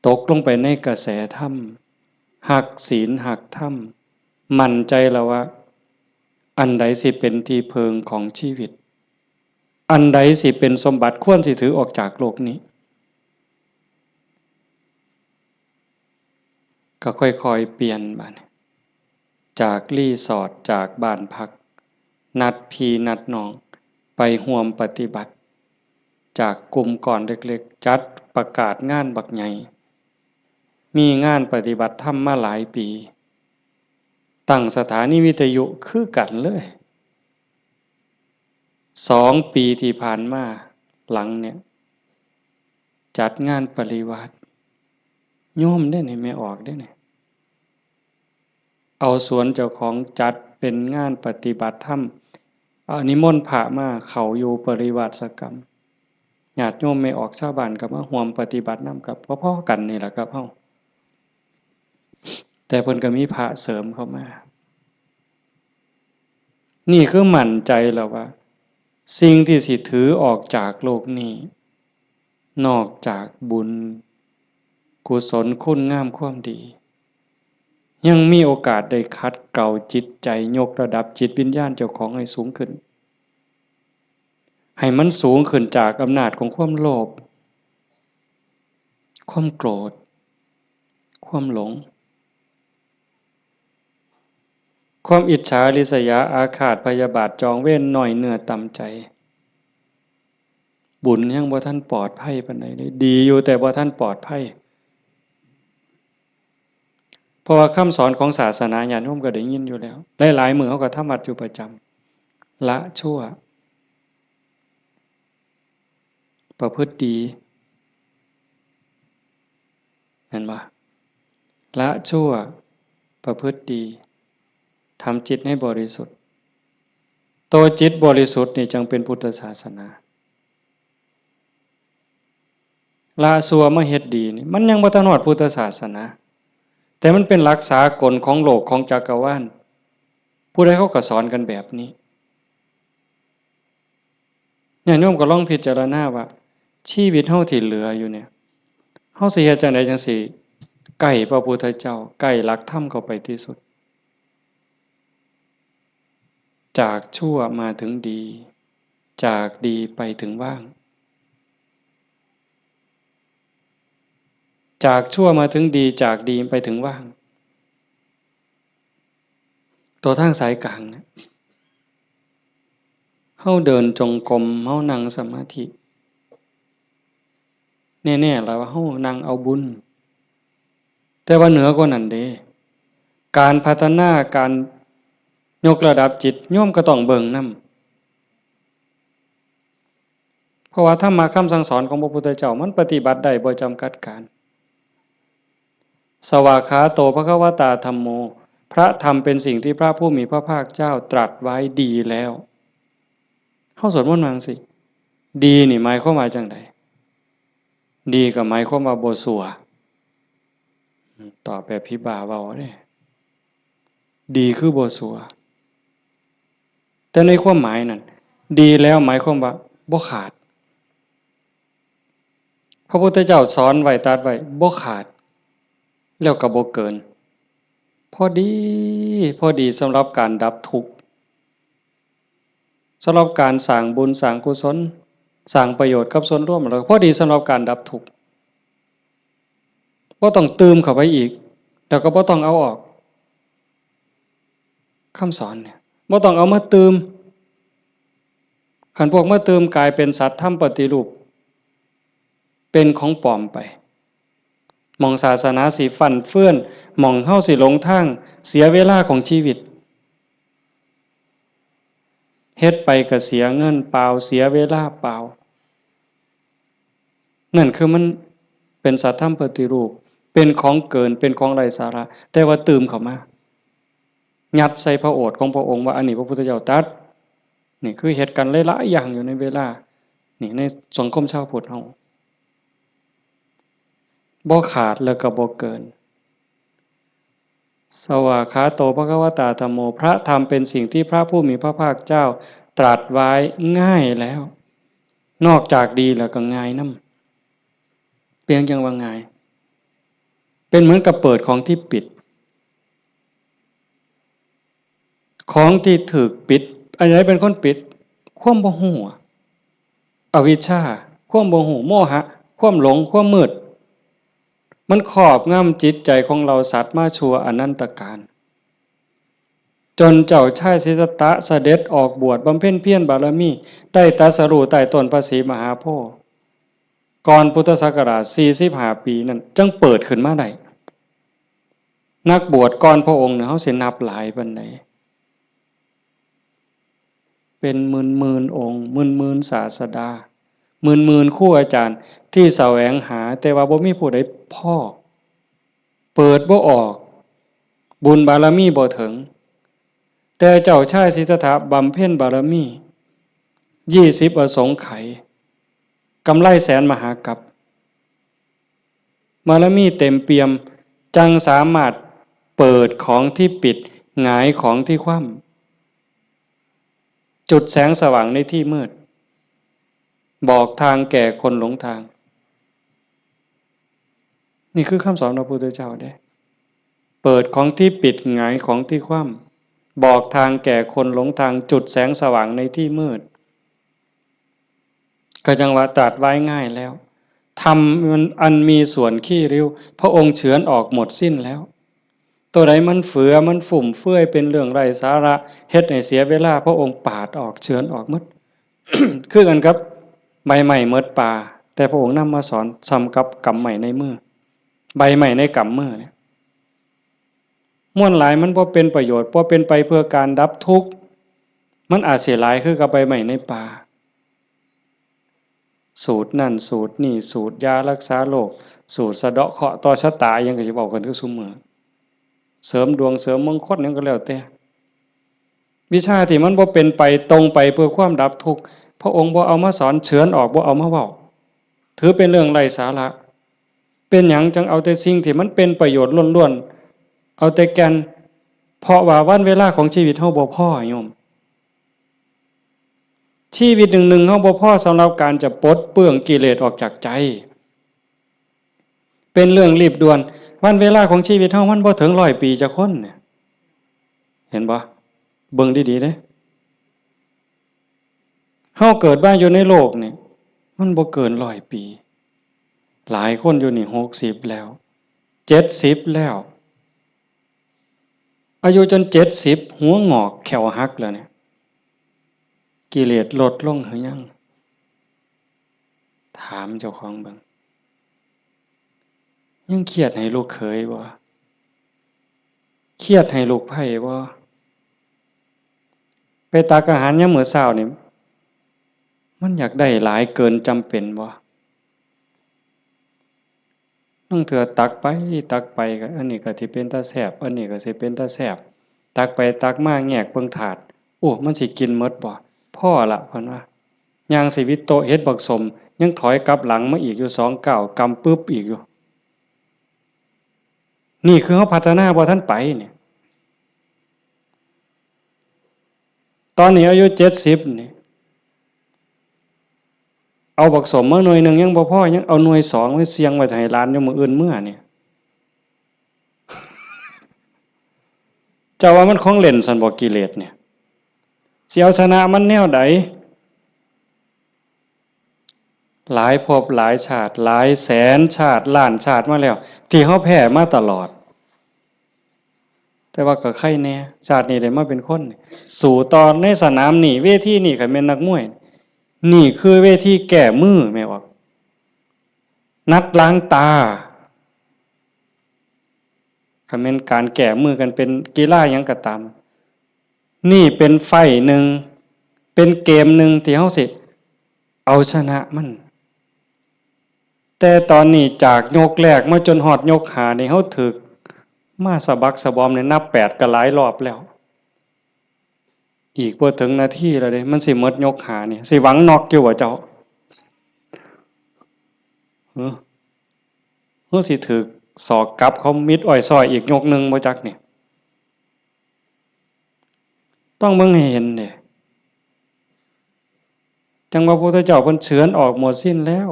ตกลงไปในกระแสธรรม ฮักศีลฮักธรรม มั่นใจแล้วว่า อันใดสิเป็นที่เพิงของชีวิต อันใดสิเป็นสมบัติควรสิถือออกจากโลกนี้ ก็ค่อยๆ เปลี่ยนบัดนี้ จากรีสอร์ท จากบ้านพัก นัดพี่นัดน้อง ไปร่วมปฏิบัติ จากกลุ่มก้อนเล็กๆ จัดประกาศงานบักใหญ่ มีงานปฏิบัติธรรมมาหลายปี ตั้งสถานีวิทยุคือกันเลย สองปีที่ผ่านมาหลังเนี่ย จัดงานปริวาส โยมเด้นี่ แม่ออกเด้นี่ เอาสวนเจ้าของจัดเป็นงานปฏิบัติธรรม เอานิมนต์พระมาเข้าอยู่ปริวาสกรรม ญาติโยมแม่ออกชาวบ้านก็มาร่วมปฏิบัตินำ กับพอๆ กันนี่แหละครับเฮา แต่เพิ่นก็มีพระเสริมเข้ามา นี่คือมั่นใจแล้วว่า สิ่งที่สิถือออกจากโลกนี้ นอกจากบุญ กุศลคุณงามความดี ยังมีโอกาสได้ขัดเกลาจิตใจ ยกระดับจิตวิญญาณเจ้าของให้สูงขึ้น ให้มันสูงขึ้นจากอำนาจของความโลภ ความโกรธ ความหลง ความอิจฉาริษยาอาฆาตพยาบาทจองเวร น้อยเนื้อต่ำใจ บุญยังบ่ทันปลอดภัยปานใดเลย ดีอยู่แต่บ่ทันปลอดภัย เพราะว่าคำสอนของศาสนาญาติโยมก็ได้ยินอยู่แล้ว หลายๆ มื้อเฮาก็ทำวัดอยู่ประจำ ละชั่ว ประพฤติดี เห็นบ่ ละชั่ว ประพฤติดี ทำจิตให้บริสุทธิ์ ตัวจิตบริสุทธิ์นี่จั่งเป็นพุทธศาสนา ละชั่วมาเฮ็ดดีนี่ มันยังบ่ทันฮอดพุทธศาสนา แต่มันเป็นหลักสากลของโลกของจักรวาล ผู้ใดเขาก็สอนกันแบบนี้ ญาติโยมก็ลองพิจารณาว่า ชีวิตเฮาที่เหลืออยู่เนี่ย เฮาสิเฮ็ดจั่งใดจั่งสิใกล้พระพุทธเจ้า ใกล้หลักธรรมเข้าไปที่สุด จากชั่วมาถึงดี จากดีไปถึงว่าง จากชั่วมาถึงดี จากดีไปถึงว่าง ตัวทางสายกลางเนี่ย เฮาเดินจงกรม เฮานั่งสมาธิ แน่ๆ แล้วว่าเฮานั่งเอาบุญ แต่ว่าเหนือกว่านั้นเด้ การพัฒนา การยกระดับจิต โยมก็ต้องเบิ่งนำ เพราะว่าธรรมะคำสั่งสอนของพระพุทธเจ้ามันปฏิบัติได้บ่จำกัดการ สวากขาโตภควตาธัมโม พระธรรมเป็นสิ่งที่พระผู้มีพระภาคเจ้าตรัสไว้ดีแล้ว เฮาสวดมนต์ว่าจั่งซี้ ดีนี่หมายความว่าจั่งใด ดีก็หมายความว่าบ่ซัว ตอบแบบผีบ้าเว้าเด้ ดีคือบ่ซัว แต่ในความหมายนั่น ดีแล้วหมายความว่าบ่ขาด พระพุทธเจ้าสอนไว้ตรัสไว้บ่ขาด แล้วก็บ่เกิน พอดี พอดีสำหรับการดับทุกข์ สำหรับการสร้างบุญสร้างกุศล สร้างประโยชน์กับส่วนรวม แล้วก็พอดีสำหรับการดับทุกข์ บ่ต้องตื่มเข้าไปอีก แล้วก็บ่ต้องเอาออก คำสอนเนี่ย บ่ต้องเอามาตื่ม คันพวกมาตื่มกลายเป็นสัตว์ธรรมปฏิรูป เป็นของปลอมไป หม่องศาสนาสิฟั่นเฟือน หม่องเฮาสิหลงทาง เสียเวลาของชีวิต เฮ็ดไปก็เสียเงินเปล่า เสียเวลาเปล่า นั่นคือมันเป็นสัตว์ธรรมปฏิรูป เป็นของเกิน เป็นของไร้สาระ แต่ว่าตื่มเข้ามา ยัดใส่พระโอษฐ์ของพระองค์ว่าอันนี้พระพุทธเจ้าตรัส นี่คือเฮ็ดกันหลายๆอย่างอยู่ในเวลา นี่ในสังคมชาวพุทธเฮา บ่ขาดแล้วก็บ่เกิน สวากขาโต ภควตา ธัมโม พระธรรมเป็นสิ่งที่พระผู้มีพระภาคเจ้าตรัสไว้ง่ายแล้ว นอกจากดีแล้วก็ง่ายนำ เปรียงจั่งว่าง่าย เป็นเหมือนกับเปิดของที่ปิด ของที่ถูกปิด อันไหนเป็นคนปิด ความบ่ฮู้อะ อวิชชา ความบ่ฮู้ โมหะ ความหลง ความมืด มันครอบงำจิตใจของเราสัตว์มาชั่วอนันตกาล จนเจ้าชายสิทธัตถะเสด็จออกบวชบำเพ็ญเพียรบารมี ได้ตรัสรู้ใต้ต้นพระศรีมหาโพธิ์ ก่อนพุทธศักราชสี่สิบห้าปีนั่น จั่งเปิดขึ้นมาได้ นักบวชก่อนพระองค์เนี่ย เฮาสินับหลายปานใด เป็นหมื่นๆองค์ หมื่นๆศาสดา หมื่นๆครูอาจารย์ที่แสวงหา แต่ว่าบ่มีผู้ใดพ้อ เปิดบ่ออก บุญบารมีบ่ถึง แต่เจ้าชายสิทธัตถะบำเพ็ญบารมี ยี่สิบอสงไขย กำไรแสนมหากัป บารมีเต็มเปี่ยม จั่งสามารถเปิดของที่ปิด หงายของที่คว่ำ จุดแสงสว่างในที่มืด บอกทางแก่คนหลงทาง นี่คือคำสอนพระพุทธเจ้าเด้ เปิดของที่ปิด หงายของที่คว่ำ บอกทางแก่คนหลงทาง จุดแสงสว่างในที่มืด ก็จั่งว่าตรัสไว้ง่ายแล้ว ธรรมมันอันมีส่วนขี้ริ้ว พระองค์เฉือนออกหมดสิ้นแล้ว ตัวใดมันเฟือ มันฟุ่มเฟือย เป็นเรื่องไร้สาระ เฮ็ดให้เสียเวลา พระองค์ปาดออก เฉือนออกหมด คือกันกับใบไม้หมดป่า แต่พระองค์นำมาสอนส่ำกับกำไม้ในมือ ใบไม้ในกำมือเนี่ย มวลหลายมันบ่เป็นประโยชน์ บ่เป็นไปเพื่อการดับทุกข์ มันอาจสิหลายคือกับใบไม้ในป่า สูตรนั่นสูตรนี่ สูตรยารักษาโรค สูตรสะเดาะเคราะห์ต่อชะตา อิหยังก็สิเว้ากันคือซุมื้อ เสริมดวงเสริมมงคลหยังก็แล้วแต่ วิชาที่มันบ่เป็นไปตรงไปเพื่อความดับทุกข์ พระองค์บ่เอามาสอน เฉือนออก บ่เอามาเว้า ถือเป็นเรื่องไร้สาระ เป็นหยังจั่งเอาแต่สิ่งที่มันเป็นประโยชน์ล้วนๆ เอาแต่แก่น เพราะว่าวันเวลาของชีวิตเฮาบ่พอโยม ชีวิตหนึ่งๆ เฮาบ่พอสำหรับการจะปลดเปลื้องกิเลสออกจากใจ เป็นเรื่องรีบด่วน วันเวลาของชีวิตเฮามันบ่ถึงร้อยปีจักคนเนี่ย เห็นบ่ เบิ่งดีๆ เด้ เฮาเกิดมาอยู่ในโลกนี่ มันบ่เกินร้อยปี หลายคนอยู่นี่หกสิบแล้ว เจ็ดสิบแล้ว อายุจนเจ็ดสิบ หัวงอกแข้วหักแล้วเนี่ย กิเลสลดลงหรือยัง ถามเจ้าของเบิ่ง ยังเครียดให้ลูกเขยบ่ เครียดให้ลูกไพร่บ่ ไปตักอาหารยามมื้อเช้านี่ มันอยากได้หลายเกินจำเป็นบ่ ลางเทื่อตักไปตักไปก็ อันนี้ก็สิเป็นตาแซ่บ อันนี้ก็สิเป็นตาแซ่บ ตักไปตักมาแงกเบิ่งถาด โอ้ มันสิกินหมดบ่ พอละ เพิ่นว่า ย่างสิวิโตะเห็นบักส้ม ยังถอยกลับหลังมาอีกอยู่สองก้าว กำปึ๊บอีกอยู่ นี่คือเฮาพัฒนาบ่ทันไปเนี่ย ตอนนี้อายุเจ็ดสิบนี่ เอาบักส้มมาหน่วยหนึ่งยังบ่พอ ยังเอาหน่วยสองไว้เสี่ยงไว้ให้หลานอยู่มื้ออื่นเมือเนี่ย เจ้าว่ามันของเล่นซั่นบ่ กิเลสเนี่ย สิเอาชนะมันแนวใด หลายภพหลายชาติ หลายแสนชาติ ล้านชาติมาแล้ว ที่เฮาแพ้มาตลอด แต่ว่าก็ไคแน่ ชาตินี้ได้มาเป็นคน สู้ต่อในสนามนี้ เวทีนี้ คันแม่นนักมวย นี่คือเวทีแก้มือ แม่นบ่ นัดล้างตา คันแม่นการแก้มือกันเป็นกีฬาหยังก็ตาม นี่เป็นไฟต์หนึ่ง เป็นเกมหนึ่งที่เฮาสิเอาชนะมัน แต่ตอนนี้จากยกแรกมาจนฮอดยกห้านี่ เฮาถูกมาสะบักสะบอมนี่ นับแปดก็หลายรอบแล้ว อีกบ่ถึงนาทีแล้วเด้ มันสิหมดยกห้านี่ สิหวังน็อกอยู่บ่เจ้า หึ หรือสิถูกศอกกลับเขามิดอ้อยซ้อยอีกยกหนึ่งบ่จักนี่ ต้องเบิ่งให้เห็นเด้ จั่งว่าพระพุทธเจ้าเพิ่นเฉือนออกหมดสิ้นแล้ว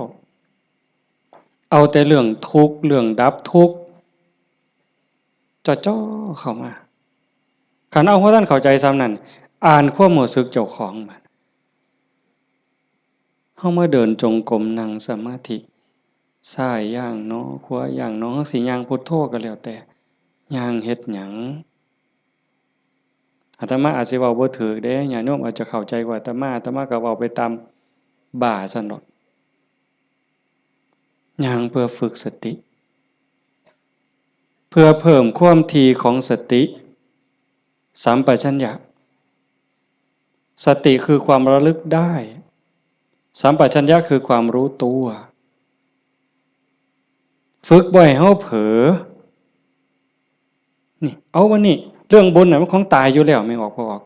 เอาแต่เรื่องทุกข์ เรื่องดับทุกข์ จ่อๆเข้ามา คันเอาบ่ทันเข้าใจส่ำนั้น อ่านความรู้สึกเจ้าของบาด เฮามาเดินจงกรม นั่งสมาธิ ซ้ายย่างหนอ ขวาย่างหนอ เฮาสิย่างพุทโธก็แล้วแต่ ย่างเฮ็ดหยัง อาตมาอาจสิเว้าบ่ถูกเด้ ญาติโยมอาจจะเข้าใจกว่าอาตมา อาตมาก็เว้าไปตามบ้าซั่นดอก ย่างเพื่อฝึกสติ เพื่อเพิ่มความถี่ของสติ สัมปชัญญะ สติคือความระลึกได้ สัมปชัญญะคือความรู้ตัว ฝึกบ่ให้เฮาเผลอ นี่ เอาวันนี้ เรื่องบุญน่ะมันของตายอยู่แล้ว แม่นออกบ่ออก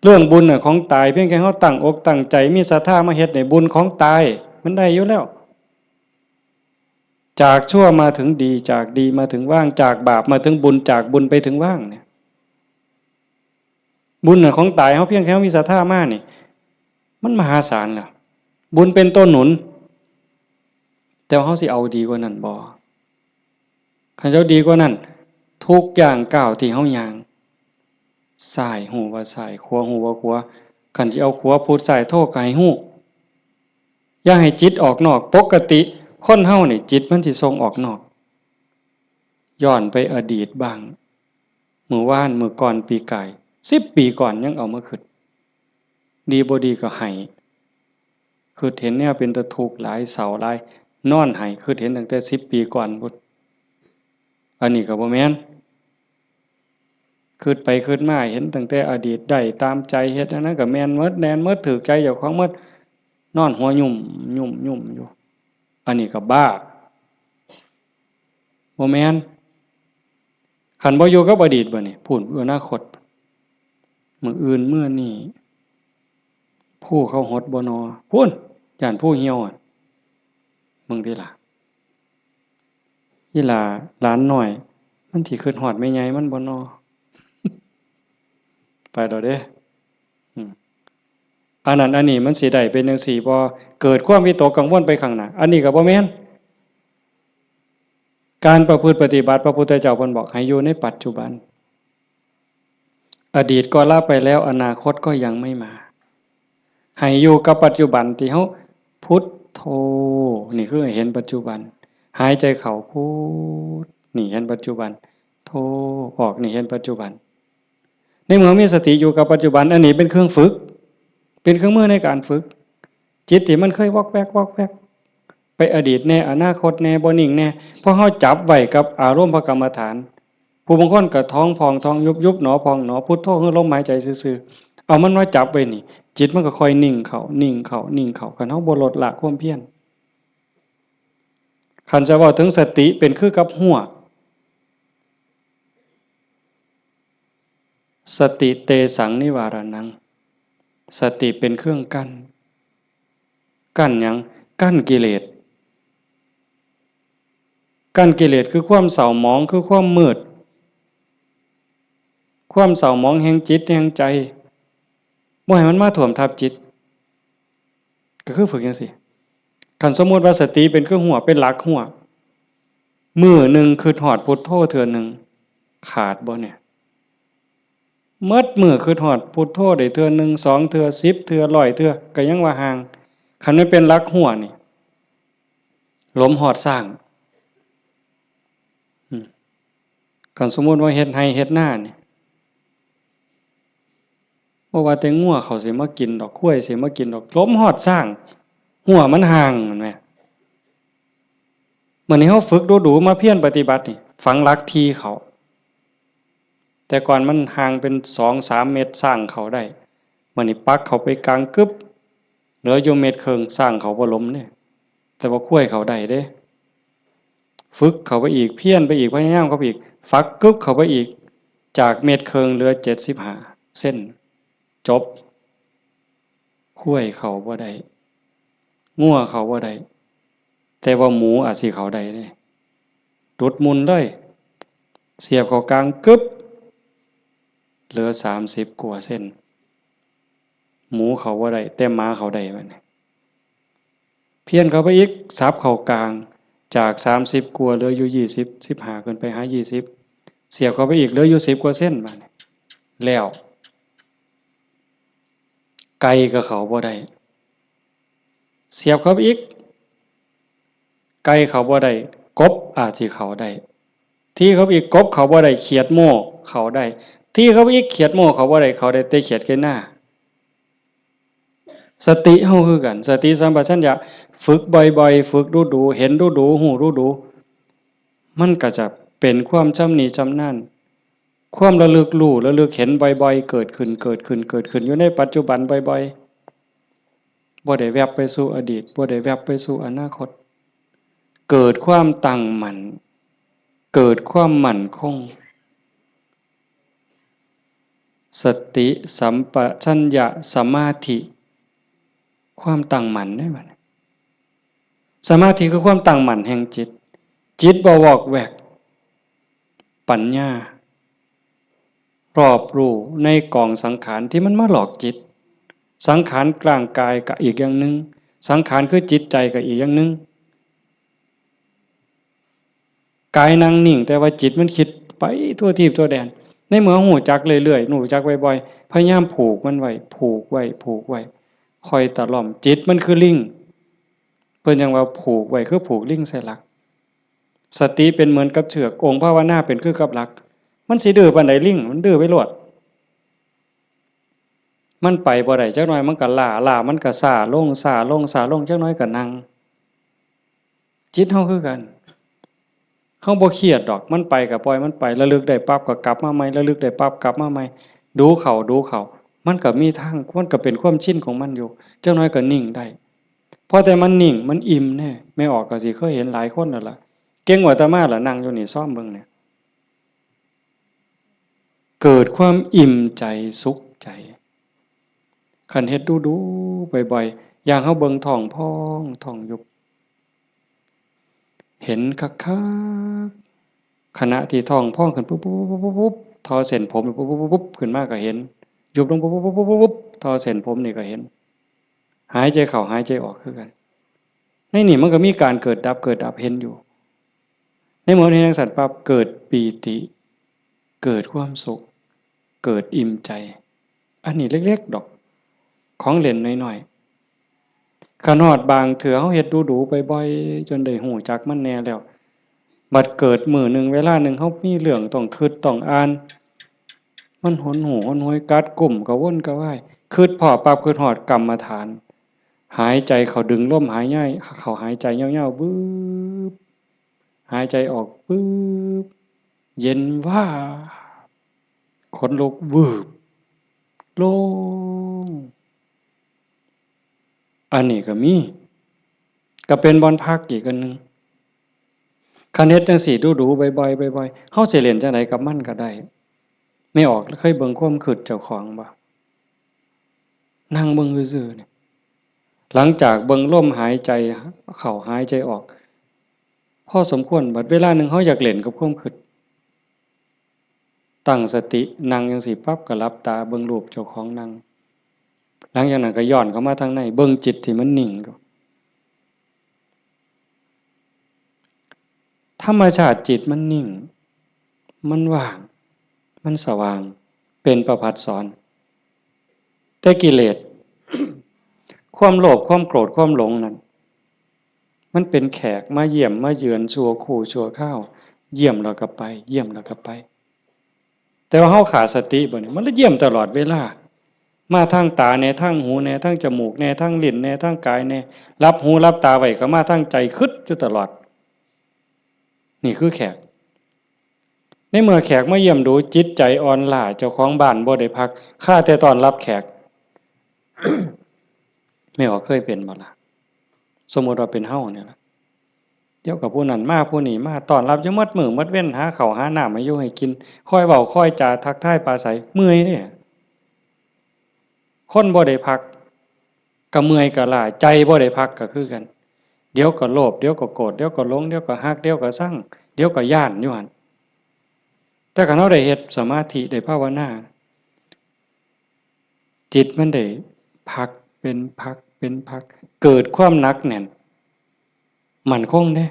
เรื่องบุญน่ะของตาย เพียงแค่เฮาตั้งอกตั้งใจ มีศรัทธามาเฮ็ดนี่ บุญของตาย มันได้อยู่แล้ว จากชั่วมาถึงดี จากดีมาถึงว่าง จากบาปมาถึงบุญ จากบุญไปถึงว่างเนี่ย บุญน่ะของตาย เฮาเพียงแค่เฮามีศรัทธามานี่ มันมหาศาลแล้ว บุญเป็นตัวหนุน แต่ว่าเฮาสิเอาดีกว่านั้นบ่ คันเฮาดีกว่านั้น ทุกย่างก้าวที่เฮาย่าง ซ้ายฮู้ว่าซ้าย ขวาฮู้ว่าขวา คันสิเอาขวาพุทซ้ายโธก็ให้ฮู้ อย่าให้จิตออกนอก ปกติคนเฮานี่จิตมันสิส่งออกนอก ย้อนไปอดีตบ้าง มื้อวาน มื้อก่อน ปีกาย สิบปีก่อนยังเอามาคิด ดีบ่ดีก็ไห้ คิดเห็นแนวเป็นตาทุกข์หลาย เศร้าหลาย นอนไห้ คิดเห็นตั้งแต่สิบปีก่อนพุ้น อันนี้ก็บ่แม่น คิดไปคิดมาเห็นตั้งแต่อดีต ได้ตามใจ เฮ็ดอันนั้นก็แม่นหมด แม่นหมด ถูกใจเจ้าของหมด นอนหัวยุ่มยุ่มยุ่มอยู่ อันนี้ก็บ้า บ่แม่น คันบ่อยู่กับอดีตบัดนี้ พู้น อนาคต มื้ออื่นมื้อนี้ ภูเขาหดบ่นอ พู้น ย้านภูเหี่ยวอะ มึงติล่ะ อีหล่าหลานน้อย มันสิคิดฮอดแม่ใหญ่มันบ่นอ ไปแล้วเด้ อืม อันนั้นอันนี้มันสิได้เป็นจั่งซี้บ่ เกิดความวิตกกังวลไปข้างหน้า อันนี้ก็บ่แม่น การประพฤติปฏิบัติ พระพุทธเจ้าเพิ่นบอกให้อยู่ในปัจจุบัน อดีตก็ละไปแล้ว อนาคตก็ยังไม่มา ให้อยู่กับปัจจุบันที่เฮาพุทโธ นี่คือให้เห็นปัจจุบัน หายใจเข้าพุท นี่เห็นปัจจุบัน โธ ออก นี่เห็นปัจจุบัน ในเมื่อมีสติอยู่กับปัจจุบัน อันนี้เป็นเครื่องฝึก เป็นเครื่องมือในการฝึก จิตที่มันเคยวอกแวกวอกแวก ไปอดีตแน่ อนาคตแน่ บ่นิ่งแน่ พอเฮาจับไว้กับอารมณ์พระกรรมฐาน ผู้บางคนก็ท้องพองท้องยุบ ยุบหนอพองหนอ พุทโธคือลมหายใจซื่อๆ เอามันมาจับไว้นี่ จิตมันก็ค่อยนิ่งเข้า นิ่งเข้า นิ่งเข้า คันเฮาบ่ลดละความเพียร คันจะเว้าถึงสติเป็นคือกับฮวก สติเตสังนิวารณัง สติเป็นเครื่องกั้น กั้นหยัง? กั้นกิเลส กั้นกิเลสคือความเศร้าหมอง คือความมืด ความเศร้าหมองแห่งจิตแห่งใจ บ่ให้มันมาท่วมทับจิต ก็คือฝึกจั่งซี้ คันสมมุติว่าสติเป็นคือฮั้ว เป็นหลักฮั้ว มื้อหนึ่งคิดฮอดพุทโธเทื่อหนึ่ง ขาดบ่เนี่ย? หมดมื้อคิดฮอดพุทโธได้เทื่อหนึ่ง สองเทื่อ สิบเทื่อ ร้อยเทื่อ ก็ยังว่าห่าง คันมันเป็นหลักฮั้วนี่ หลมฮอดซ้าง อืม คันสมมุติว่าเฮ็ดไร่เฮ็ดนานี่ บ่ว่าแต่งัวเขาสิมากินดอก ควายสิมากินดอก หลมฮอดซ้าง ฮั้วมันห่าง แม่นบ่? มื้อนี้เฮาฝึกดูๆ มาเพียรปฏิบัตินี่ ฝังหลักถี่เข้า แต่ก่อนมันห่างเป็นสองสามเมตร ซ้างเข้าได้ มื้อนี้ปักเข้าไปกลางกึบ เหลืออยู่เมตรครึ่ง ซ้างเข้าบ่หลมเด้ แต่ว่าควายเข้าได้เด้ ฝึกเข้าไปอีก เพียรไปอีก พยายามเข้าไปอีก ฝักกึบเข้าไปอีก จากเมตรครึ่งเหลือเจ็ดสิบห้าเซน จบ ควายเข้าบ่ได้ งัวเข้าบ่ได้ แต่ว่าหมูอาจสิเข้าได้เด้ ดุดมุ่นเลย เสียบเข้ากลางกึบ เหลือสามสิบกว่าเซน หมูเข้าบ่ได้ แต่หมาเข้าได้บัดนี้ เพี้ยนเข้าไปอีก สับเข้ากลาง จากสามสิบกว่าเหลืออยู่ยี่สิบ สิบห้าขึ้นไปหายี่สิบ เสียบเข้าไปอีกเหลืออยู่สิบกว่าเซนบัดนี้ แล้ว ไก่ก็เข้าบ่ได้ เสียบเข้าไปอีก ไก่เข้าบ่ได้ กบอาจสิเข้าได้ ถี่เข้าไปอีก กบเข้าบ่ได้ เขียดโม่เข้าได้ ถี่เข้าไปอีก เขียดโม่เข้าบ่ได้ เข้าได้แต่เขียดไก่นา สติเฮาคือกัน สติสัมปชัญญะ ฝึกบ่อยๆ ฝึกดูๆ เห็นดูๆ ฮู้ดูๆ มันก็จะเป็นความชำนิชำนาญ ความระลึกรู้ ระลึกเห็นบ่อยๆ เกิดขึ้น เกิดขึ้น เกิดขึ้น อยู่ในปัจจุบันบ่อยๆ บ่ได้แวบไปสู่อดีต บ่ได้แวบไปสู่อนาคต เกิดความตั้งมั่น เกิดความมั่นคง สติสัมปชัญญะสมาธิ ความตั้งมั่นได้บัดนี้ สมาธิคือความตั้งมั่นแห่งจิต จิตบ่วอกแวก ปัญญา รอบรู้ในกองสังขารที่มันมาหลอกจิต สังขารร่างกายก็อีกอย่างหนึ่ง สังขารคือจิตใจก็อีกอย่างหนึ่ง กายนั่งนิ่ง แต่ว่าจิตมันคิดไปทั่วทีปทั่วแดน ในเมื่อฮู้จักเรื่อยๆ ฮู้จักบ่อยๆ พยายามผูกมันไว้ ผูกไว้ ผูกไว้ ค่อยตะล่อม จิตมันคือลิง เพิ่นจั่งว่าผูกไว้คือผูกลิงใส่หลัก สติเป็นเหมือนกับเชือก องค์ภาวนาเป็นคือกับหลัก มันสิดื้อปานใดลิง มันดื้อไปโลด มันไปบ่ได้ จักหน่อยมันก็ล้า ล้ามันก็ซ้าลง ซ้าลง ซ้าลง จักหน่อยก็นั่ง จิตเฮาคือกัน เฮาบ่เครียดดอก มันไปก็ปล่อยมันไป ระลึกได้ปั๊บก็กลับมาใหม่ ระลึกได้ปั๊บกลับมาใหม่ ดูเข้า ดูเข้า มันก็มีทาง มันก็เป็นความชินของมันอยู่ จักหน่อยก็นิ่งได้ พอแต่มันนิ่ง มันอิ่มแน่ แม่ออกก็สิเคยเห็นหลายคนแล้วล่ะ เก่งกว่าอาตมาล่ะ นั่งอยู่นี่ ซอมเบิ่งเนี่ย เกิดความอิ่มใจสุขใจ คันเฮ็ดดูๆ บ่อยๆ อย่างเฮาเบิ่งท้องพองท้องยุบ เห็นคักๆ ขณะที่ท้องพองขึ้นปุ๊บๆๆๆๆ ทอเส้นผมปุ๊บๆๆๆ ขึ้นมาก็เห็น ยุบลงปุ๊บๆๆๆๆ ทอเส้นผมนี่ก็เห็น หายใจเข้าหายใจออกคือกัน ในนี่มันก็มีการเกิดดับ เกิดดับ เห็นอยู่ ในเมื่อเห็นจั่งซั้นปั๊บ เกิดปีติ เกิดความสุข เกิดอิ่มใจ อันนี้เล็กๆ ดอก ของเล่นน้อยๆ คันฮอดบางเทื่อเฮาเฮ็ดดูๆ บ่อยๆ จนได้ฮู้จักมันแน่แล้ว บัดเกิดมื้อหนึ่งเวลาหนึ่ง เฮามีเรื่องต้องคิดต้องอ่าน มันหนหูหนหวย กัดกุ้ม กระวนกระวาย คิดพ้อปั๊บ คิดฮอดกรรมฐาน หายใจเข้า ดึงลมหายใจเข้า หายใจยาวๆ วืบ หายใจออก วืบ เย็นวาบ ขนลุก วืบ โล่ง อันนี้ก็มี ก็เป็นบ่อนพักอีกอันหนึ่ง คันเฮ็ดจั่งซี้ดูๆ บ่อยๆ บ่อยๆ เฮาสิเล่นจั่งใดกับมันก็ได้ แม่ออกเคยเบิ่งความคิดเจ้าของบ่? นั่งเบิ่งซื่อๆ นี่ หลังจากเบิ่งลมหายใจเข้าหายใจออก พอสมควร บัดเวลาหนึ่งเฮาอยากเล่นกับความคิด ตั้งสตินั่งจั่งซี้ปั๊บ ก็หลับตาเบิ่งรูปเจ้าของนั่ง หลังจากนั้นก็ย้อนเข้ามาทางใน เบิ่งจิตที่มันนิ่งอยู่ ธรรมชาติจิตมันนิ่ง มันว่าง มันสว่าง เป็นประภัสสร แต่กิเลส ความโลภ ความโกรธ ความหลงนั่น มันเป็นแขกมาเยี่ยมมาเยือนชั่วครู่ชั่วคราว เยี่ยมแล้วก็ไป เยี่ยมแล้วก็ไป แต่ว่าเฮาขาดสติบ่นี่ มันเลยเยี่ยมตลอดเวลา มาทางตาแหน่ ทางหูแหน่ ทางจมูกแหน่ ทางลิ้นแหน่ ทางกายแหน่ หลับหูหลับตาไว้ก็มาทางใจ คิดอยู่ตลอด นี่คือแขก ในเมื่อแขกมาเยี่ยมดู จิตใจอ่อนล้า เจ้าของบ้านบ่ได้พัก คาแต่ต้อนรับแขก แม่ออกเคยเป็นบ่ล่ะ สมมุติว่าเป็นเฮาเนี่ยล่ะ เดี๋ยวก็ผู้นั้นมา ผู้นี้มา ต้อนรับอยู่หมดมื้อหมดเว็น หาข้าวหาน้ำให้อยู่ให้กิน คอยเว้าคอยจาทักทายปราศรัย เมื่อยเด้ คนบ่ได้พัก ก็เมื่อยก็ล้า ใจบ่ได้พักก็คือกัน เดี๋ยวก็โลภ เดี๋ยวก็โกรธ เดี๋ยวก็หลง เดี๋ยวก็ฮัก เดี๋ยวก็ซัง เดี๋ยวก็ย้านอยู่หั่น แต่คันเฮาได้เฮ็ดสมาธิ ได้ภาวนา จิตมันได้พักเป็นพักเป็นพัก เกิดความหนักแน่น มั่นคงเด้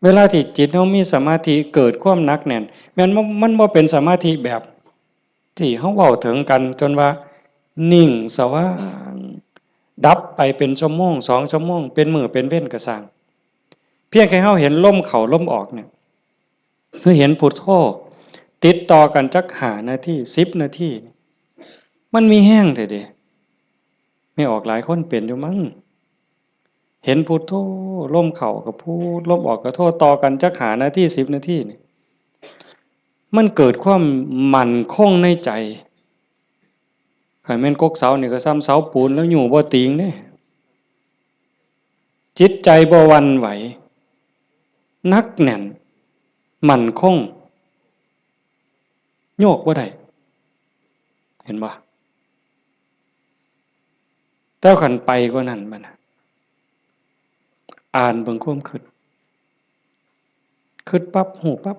เวลาที่จิตเฮามีสมาธิ เกิดความหนักแน่น แม่นบ่ มันบ่เป็นสมาธิแบบที่เฮาเว้าถึงกัน จนว่านิ่งสว่าง ดับไปเป็นชั่วโมง สองชั่วโมง เป็นมื้อเป็นเว็นก็ซ่าง เพียงแค่เฮาเห็นลมเข้าลมออกเนี่ย คือเห็นพุทโธ ติดต่อกันจักห้านาที สิบนาที มันมีแฮงแท้เด้ แม่ออกหลายคนเป็นอยู่มั้ง เห็นพุทโธ ลมเข้าก็พุท ลมออกก็โธ ต่อกันจักห้านาที สิบนาทีนี่ มันเกิดความมั่นคงในใจ คันแม่นกกเสานี่ก็ส่ำเสาปูนแล้วอยู่บ่ติงเด้ จิตใจบ่หวั่นไหว หนักแน่น มั่นคง โยกบ่ได้ เห็นบ่ แต่คันไปกว่านั้นบัดน่ะ อ่านเบิ่งความคิด คิดปั๊บ ฮู้ปั๊บ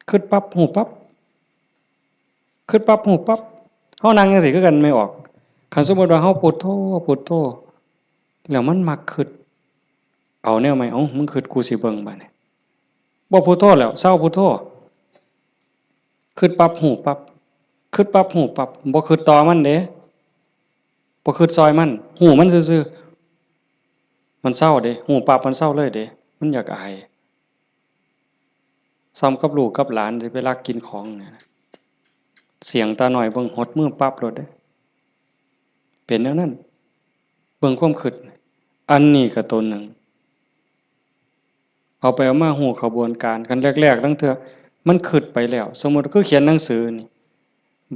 คิดปั๊บ ฮู้ปั๊บ คิดปั๊บ ฮู้ปั๊บ เฮานั่งจั่งซี้คือกัน แม่ออก คันสมมุติว่าเฮาพุทโธ พุทโธ แล้วมันมักคิด เอาแนวใหม่ เอ้า มึงคิด กูสิเบิ่งบัดนี้ บ่พุทโธแล้ว เซาพุทโธ คิดปั๊บ ฮู้ปั๊บ คิดปั๊บ ฮู้ปั๊บ บ่คิดต่อมันเด้ บ่คิดซอยมัน ฮู้มันซื่อๆ มันเซาเด้ ฮู้ปั๊บ มันเซาเลยเด้ มันอยากอาย ส่ำกับลูกกับหลานที่ไปลักกินของเนี่ย เสี้ยงตาน้อยเบิ่งหดมือปั๊บโลดเด้ เป็นแนวนั้น เบิ่งความคิด อันนี้ก็ตัวหนึ่ง เอาไปเอามาฮู้ขบวนการ คันแรกๆ ลางเทื่อมันคิดไปแล้ว สมมุติคือเขียนหนังสือนี่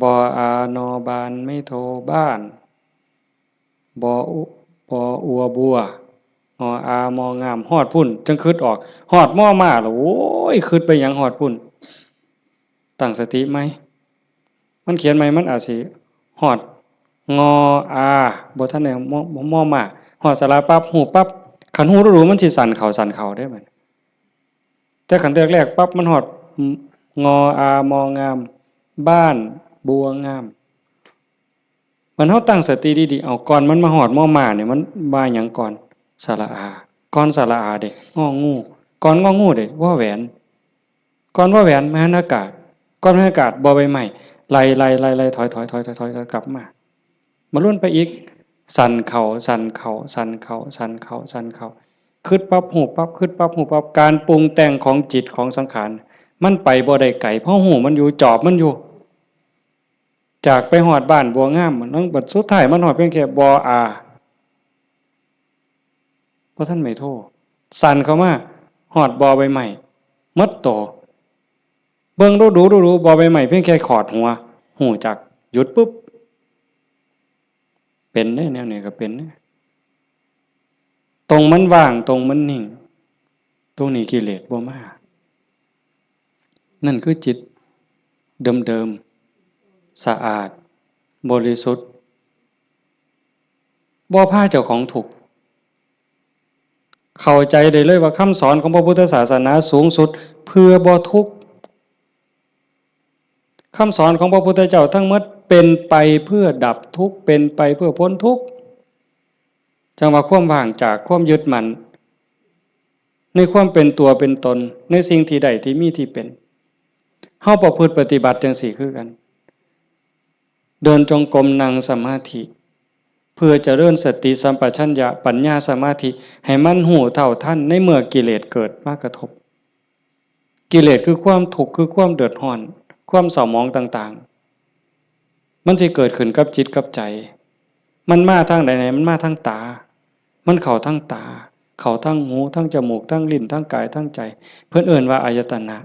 บออา นอบาน ไม้โท บ้าน บออุ บออัว บัว งออา มองาม ฮอดพุ้น จั่งคิดออก ฮอดมอม้าแล้ว โอ้ย คิดไปหยังฮอดพุ้น ตั้งสติใหม่ มันเขียนใหม่ มันอาจสิฮอด งออา บ่ทันได้ มอ มอม้า ฮอดสระปั๊บ ฮู้ปั๊บ คันฮู้ดูๆ มันสิสั้นเข้า สั้นเข้าเด้บัด แต่คันแรกๆ ปั๊บ มันฮอด งออา มองาม บ้าน บัวงาม มันเฮาตั้งสติดีๆ เอา ก่อนมันมาฮอดมอม้านี่ มันว่าหยังก่อน สระอา ก่อนสระอาเด้ งองู ก่อนงองูเด้ วอแหวน ก่อนวอแหวน มหันอากาศ ก่อนมหันอากาศ บอใบไม้ ไล่ๆๆๆ ถอยๆๆๆๆ กลับมา มาลุ้นไปอีก สั้นเข้า สั้นเข้า สั้นเข้า สั้นเข้า สั้นเข้า คิดปั๊บ ฮู้ปั๊บ คิดปั๊บ ฮู้ปั๊บ การปรุงแต่งของจิตของสังขาร มันไปบ่ได้ไกล เพราะฮู้มันอยู่ จอบมันอยู่ จากไปฮอดบ้านบัวงาม มันบัดสุดท้ายมันฮอดเพียงแค่บออา บ่ทันไม้โท สั้นเข้ามา ฮอดบอใบไม้ หมดโต เบิ่งดูๆๆๆ บอใบไม้เพียงแค่ขอดหัว ฮู้จัก หยุดปุ๊บ เป็นเด้ แนวนี้ก็เป็นเด้ ตรงมันว่าง ตรงมันนิ่ง ตรงนี้กิเลสบ่มา นั่นคือจิตเดิมๆ สะอาด บริสุทธิ์ บ่พาเจ้าของทุกข์ เข้าใจได้เลยว่าคำสอนของพระพุทธศาสนาสูงสุดเพื่อบ่ทุกข์ คำสอนของพระพุทธเจ้าทั้งหมดเป็นไปเพื่อดับทุกข์ เป็นไปเพื่อพ้นทุกข์ จั่งว่าความว่างจากความยึดมั่น ในความเป็นตัวเป็นตน ในสิ่งที่ได้ที่มีที่เป็น เฮาประพฤติปฏิบัติจั่งซี้คือกัน เดินจงกรม นั่งสมาธิ เพื่อเจริญสติสัมปชัญญะ ปัญญา สมาธิ ให้มันรู้เท่าทันในเมื่อกิเลสเกิดมากระทบ กิเลสคือความทุกข์ คือความเดือดร้อน ความเศร้าหมองต่างๆ มันสิเกิดขึ้นกับจิตกับใจ มันมาทางใดเนี่ย มันมาทางตา มันเข้าทางตา เข้าทางหู ทางจมูก ทางลิ้น ทางกาย ทางใจ เพิ่นเอิ้นว่าอายตนะ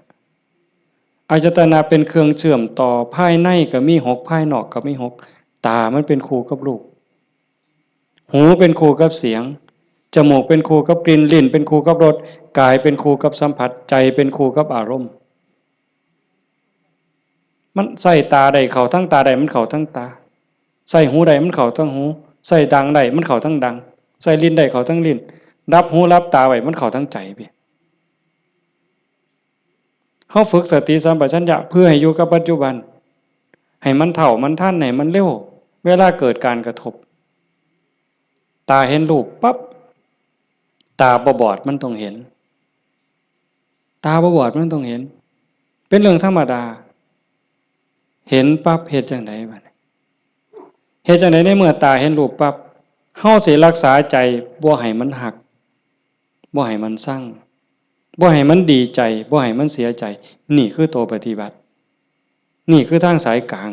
อายตนะเป็นเครื่องเชื่อมต่อ ภายในก็มีหก ภายนอกก็มีหก ตามันเป็นคู่กับรูป หูเป็นคู่กับเสียง จมูกเป็นคู่กับกลิ่น ลิ้นเป็นคู่กับรส กายเป็นคู่กับสัมผัส ใจเป็นคู่กับอารมณ์ มันใส่ตาได้เข้าทั้งตาได้ มันเข้าทั้งตา ใส่หูได้มันเข้าทั้งหู ใส่ดังได้มันเข้าทั้งดัง ใส่ลิ้นได้เข้าทั้งลิ้น รับหูรับตาไว้มันเข้าทั้งใจพี่ เฮาฝึกสติสัมปชัญญะเพื่อให้อยู่กับปัจจุบัน ให้มันเท่ามันทัน ให้มันเร็ว เวลาเกิดการกระทบ ตาเห็นรูปปั๊บ ตาบ่บอดมันต้องเห็น ตาบ่บอดมันต้องเห็น เป็นเรื่องธรรมดา เห็นปั๊บเฮ็ดจั่งใดบัดนี้ เฮ็ดจั่งใดในเมื่อตาเห็นรูปปั๊บ เฮาสิรักษาใจบ่ให้มันฮัก บ่ให้มันซัง บ่ให้มันดีใจ บ่ให้มันเสียใจ นี่คือตัวปฏิบัติ นี่คือทางสายกลาง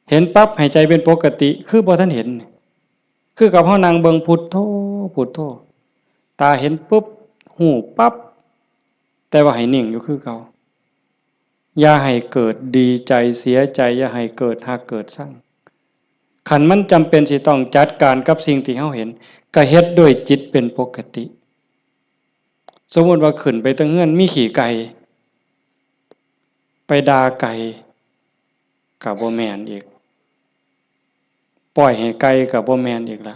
เห็นปั๊บให้ใจเป็นปกติ คือบ่ทันเห็น คือกับเฮานั่งเบิ่งพุทโธ พุทโธ ตาเห็นปุ๊บ ฮู้ปั๊บ แต่ว่าให้นิ่งอยู่คือเก่า อย่าให้เกิดดีใจเสียใจ อย่าให้เกิดฮักเกิดซัง คันมันจำเป็นสิต้องจัดการกับสิ่งที่เฮาเห็น ก็เฮ็ดด้วยจิตเป็นปกติ สมมุติว่าขึ้นไปเทิงเฮือนมีขี้ไก่ ไปด่าไก่ ก็บ่แม่นอีก ปล่อยให้ไก่ก็บ่แม่นอีกละ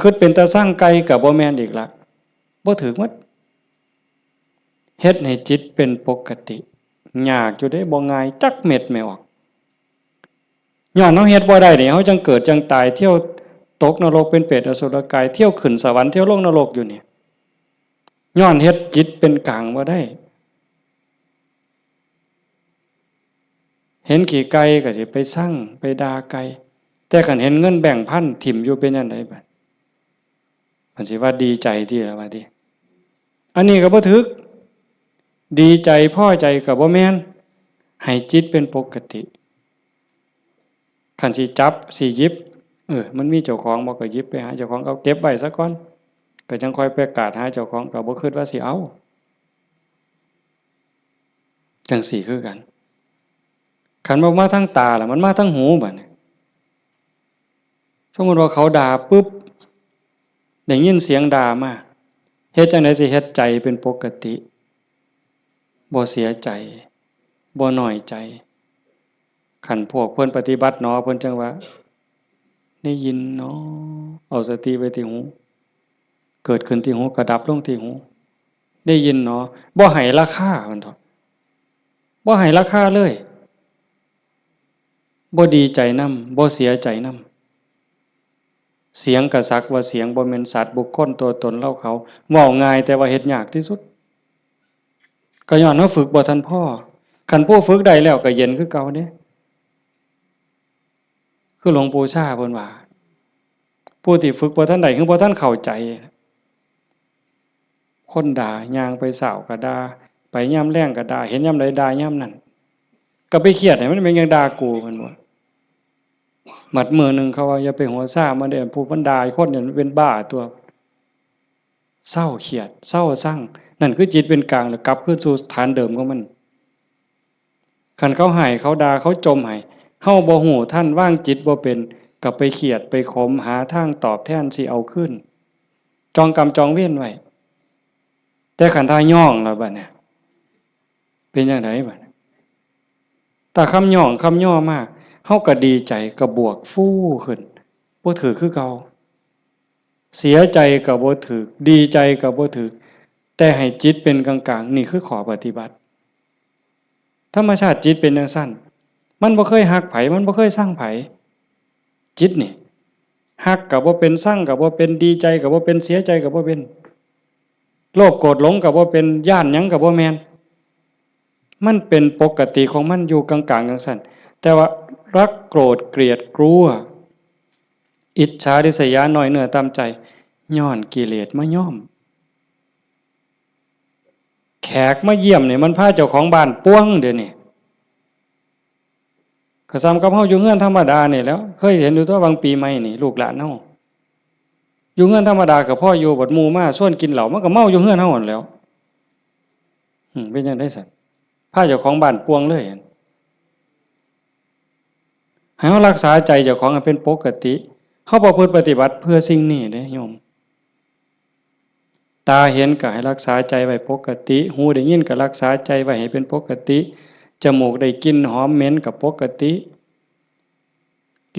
คิดเป็นตาซังไก่ก็บ่แม่นอีกละ บ่ถืกหมด เฮ็ดให้จิตเป็นปกติ ยากอยู่เด้ บ่ง่ายจักเม็ดแม่ออก ย้อนเฮาเฮ็ดบ่ได้นี่ เฮาจั่งเกิดจั่งตาย เที่ยวตกนรกเป็นเปรตอสุรกาย เที่ยวขึ้นสวรรค์ เที่ยวลงนรกอยู่นี่ ย้อนเฮ็ดจิตเป็นกลางบ่ได้ เห็นขี้ไก่ก็สิไปซัง ไปด่าไก่ แต่คันเห็นเงินแบงค์พันถิ่มอยู่เป็นจั่งใดบัด มันสิว่าดีใจติล่ะว่าติ อันนี้ก็บ่ถืก ดีใจพอใจก็บ่แม่น ให้จิตเป็นปกติ คันสิจับสิหยิบ เออ มันมีเจ้าของบ่ ก็หยิบไปหาเจ้าของ เอาเก็บไว้ซะก่อน ก็จั่งค่อยไปกาดหาเจ้าของ ก็บ่คิดว่าสิเอา จั่งซี้คือกัน คันบ่มาทางตาล่ะ มันมาทางหูบัดนี้ สมมุติว่าเขาด่าปุ๊บ ได้ยินเสียงด่ามา เฮ็ดจั่งใดสิเฮ็ดใจเป็นปกติ บ่เสียใจ บ่น้อยใจ คันพวกเพิ่นปฏิบัติหนอ เพิ่นจั่งว่า ได้ยินหนอ เอาสติไว้ที่หู เกิดขึ้นที่หู ก็ดับลงที่หู ได้ยินหนอ บ่ให้ราคา มันเถาะ บ่ให้ราคาเลย บ่ดีใจนำ บ่เสียใจนำ เสียงก็สักว่าเสียง บ่แม่นสัตว์บุคคลตัวตนเราเขา เว้าง่ายแต่ว่าเฮ็ดยากที่สุด ก็ย้อนเฮาฝึกบ่ทันพอ คันผู้ฝึกได้แล้วก็เย็นคือเก่าเด้ คือหลวงปู่ชาเพิ่นว่า ผู้ที่ฝึกบ่ทันได้ คือบ่ทันเข้าใจ คนด่า ย่างไปเช้าก็ด่า ไปยามแลงก็ด่า เห็นยามใดด่ายามนั้น ก็ไปเครียดให้มันเป็นหยังด่ากู เพิ่นว่า บัดมื้อหนึ่งเขาว่า อย่าไปหัวซ่ามันเด้อ ผู้มันด่าคนเนี่ยมันเป็นบ้าตัว เซาเครียด เซาซัง นั่นคือจิตเป็นกลาง แล้วกลับคืนสู่ฐานเดิมของมัน คันเขาให้ เขาด่า เขาจ่มให้ เฮาบ่ฮู้ทัน วางจิตบ่เป็น ก็ไปเครียด ไปขม หาทางตอบแทนสิเอาคืน จองกรรมจองเวรไว้ แต่คันถ้าย้องแล้วบัดเนี่ย เป็นจั่งใดบัดเนี่ย ถ้าคำย้องคำย่อมา เฮาก็ดีใจ ก็บวกฟูขึ้น บ่ถืกคือเก่า เสียใจก็บ่ถืก ดีใจก็บ่ถืก แต่ให้จิตเป็นกลางๆ นี่คือข้อปฏิบัติ ธรรมชาติจิตเป็นจั่งซั้น มันบ่เคยฮักไผ มันบ่เคยซังไผ จิตนี่ ฮักก็บ่เป็น ซังก็บ่เป็น ดีใจก็บ่เป็น เสียใจก็บ่เป็น โลภโกรธหลงก็บ่เป็น ย้านหยังก็บ่แม่น มันเป็นปกติของมันอยู่กลางๆ จั่งซั้น แต่ว่ารักโกรธเกลียดกลัว อิจฉาริษยา น้อยเนื้อต่ำใจ ย้อนกิเลสมาย้อม แขกมาเยี่ยมนี่มันพาเจ้าของบ้านป่วงเดี๋ยวนี้ ก็ส่ำกับเฮาอยู่เฮือนธรรมดานี่แหล้ว เคยเห็นอยู่ตั๊ว บางปีใหม่นี่ ลูกหลานเฮา อยู่เฮือนธรรมดาก็พออยู่ บัดหมู่มาชวนกินเหล้า มันก็เมาอยู่เฮือนเฮาหั้นแหล้ว อืม เป็นจั่งใดซั้น พาเจ้าของบ้านป่วงเลย ให้เฮารักษาใจเจ้าของให้เป็นปกติ เฮาประพฤติปฏิบัติเพื่อสิ่งนี้เด้โยม ตาเห็นก็ให้รักษาใจไว้ปกติ หูได้ยินก็รักษาใจไว้ให้เป็นปกติ จมูกได้กลิ่นหอมเหม็นก็ปกติ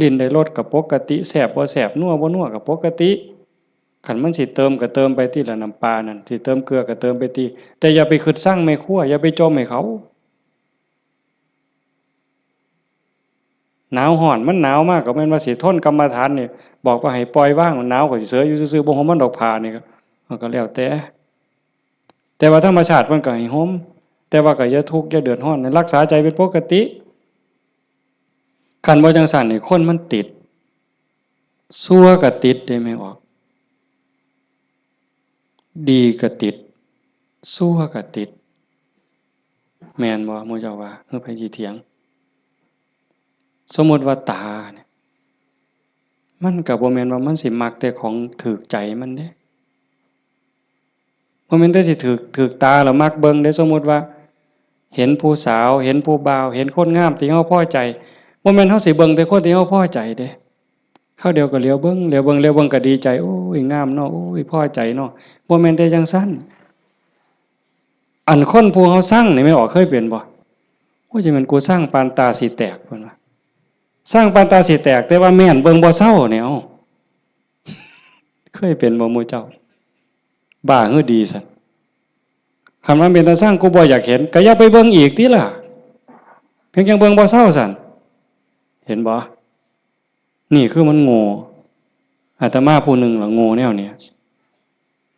ลิ้นได้รสก็ปกติ แซ่บบ่แซ่บ นัวบ่นัวก็ปกติ คันมันสิเติมก็เติมไปติล่ะ น้ำปลานั่น สิเติมเกลือก็เติมไปติ แต่อย่าไปคิดซังแม่ครัว อย่าไปจ่มให้เขา หนาวร้อน มันหนาวมากก็แม่นว่าสิทนกรรมฐานนี่ บอกว่าให้ปล่อยวาง หนาวก็สิเสยอยู่ซื่อๆ บ่ห่มมันดอกผ้านี่ก็ มันก็แล้วแต่ แต่ว่าธรรมชาติมันก็ให้ห่ม แต่ว่าก็อย่าทุกข์อย่าเดือดร้อน รักษาใจเป็นปกติ คันบ่จั่งซั้นนี่คนมันติด ชั่วก็ติดเด้แม่ออก ดีก็ติด ชั่วก็ติด แม่นบ่ หมู่เจ้าว่า คือไผสิเถียง สมมุติว่าตาเนี่ย มันก็บ่แม่นว่ามันสิมักแต่ของถูกใจมันเด้ บ่แม่นแต่สิถูก ถูกตาแล้วมักเบิ่งเด้ สมมุติว่า เห็นผู้สาว เห็นผู้บ่าว เห็นคนงามที่เฮาพอใจ บ่แม่นเฮาสิเบิ่งแต่คนที่เฮาพอใจเด้ คราวเดียวก็เหลียวเบิ่ง เหลียวเบิ่ง เหลียวเบิ่งก็ดีใจ โอ้ย งามเนาะ โอ้ย พอใจเนาะ บ่แม่นแต่จั่งซั้น อันคนผู้เฮาซังนี่แม่นออก เคยเป็นบ่ โอ้ย จะแม่นกูซังปานตาสิแตก เพิ่นว่า ซังปานตาสิแตก แต่ว่าแม่นเบิ่งบ่เซาเนี่ย เอ้า เคยเป็นบ่หมู่เจ้า บ้าหรือดีซั้น คันว่าเป็นตาซัง กูบ่อยากเห็น ก็อย่าไปเบิ่งอีกติล่ะ เพียงจั่งเบิ่งบ่เซาซั้น เห็นบ่ นี่คือมันโง่ อาตมาผู้หนึ่งล่ะโง่แนวเนี้ย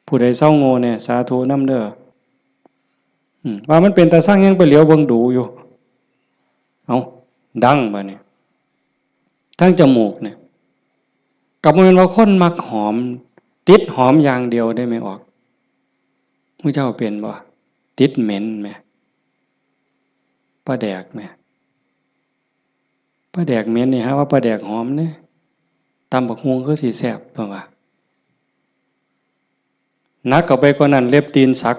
ผู้ใดเซาโง่แน่ สาธุนำเด้อ อืม ว่ามันเป็นตาซังยังไปเหลียวเบิ่งดูอยู่ เอ้า ดังบาดนี้ ทางจมูกเนี่ย ก็บ่แม่นว่าคนมักหอม ติดหอมอย่างเดียวเด้แม่ออก หมู่เจ้าเป็นบ่ ติดเหม็นแหม ปลาแดกแหม ปลาแดกเหม็นนี่ หาว่าปลาแดกหอมเด้ ตำบักหุ่งคือสิแซ่บ เพิ่นว่า หนักเข้าไปกว่านั้น เล็บตีนสัก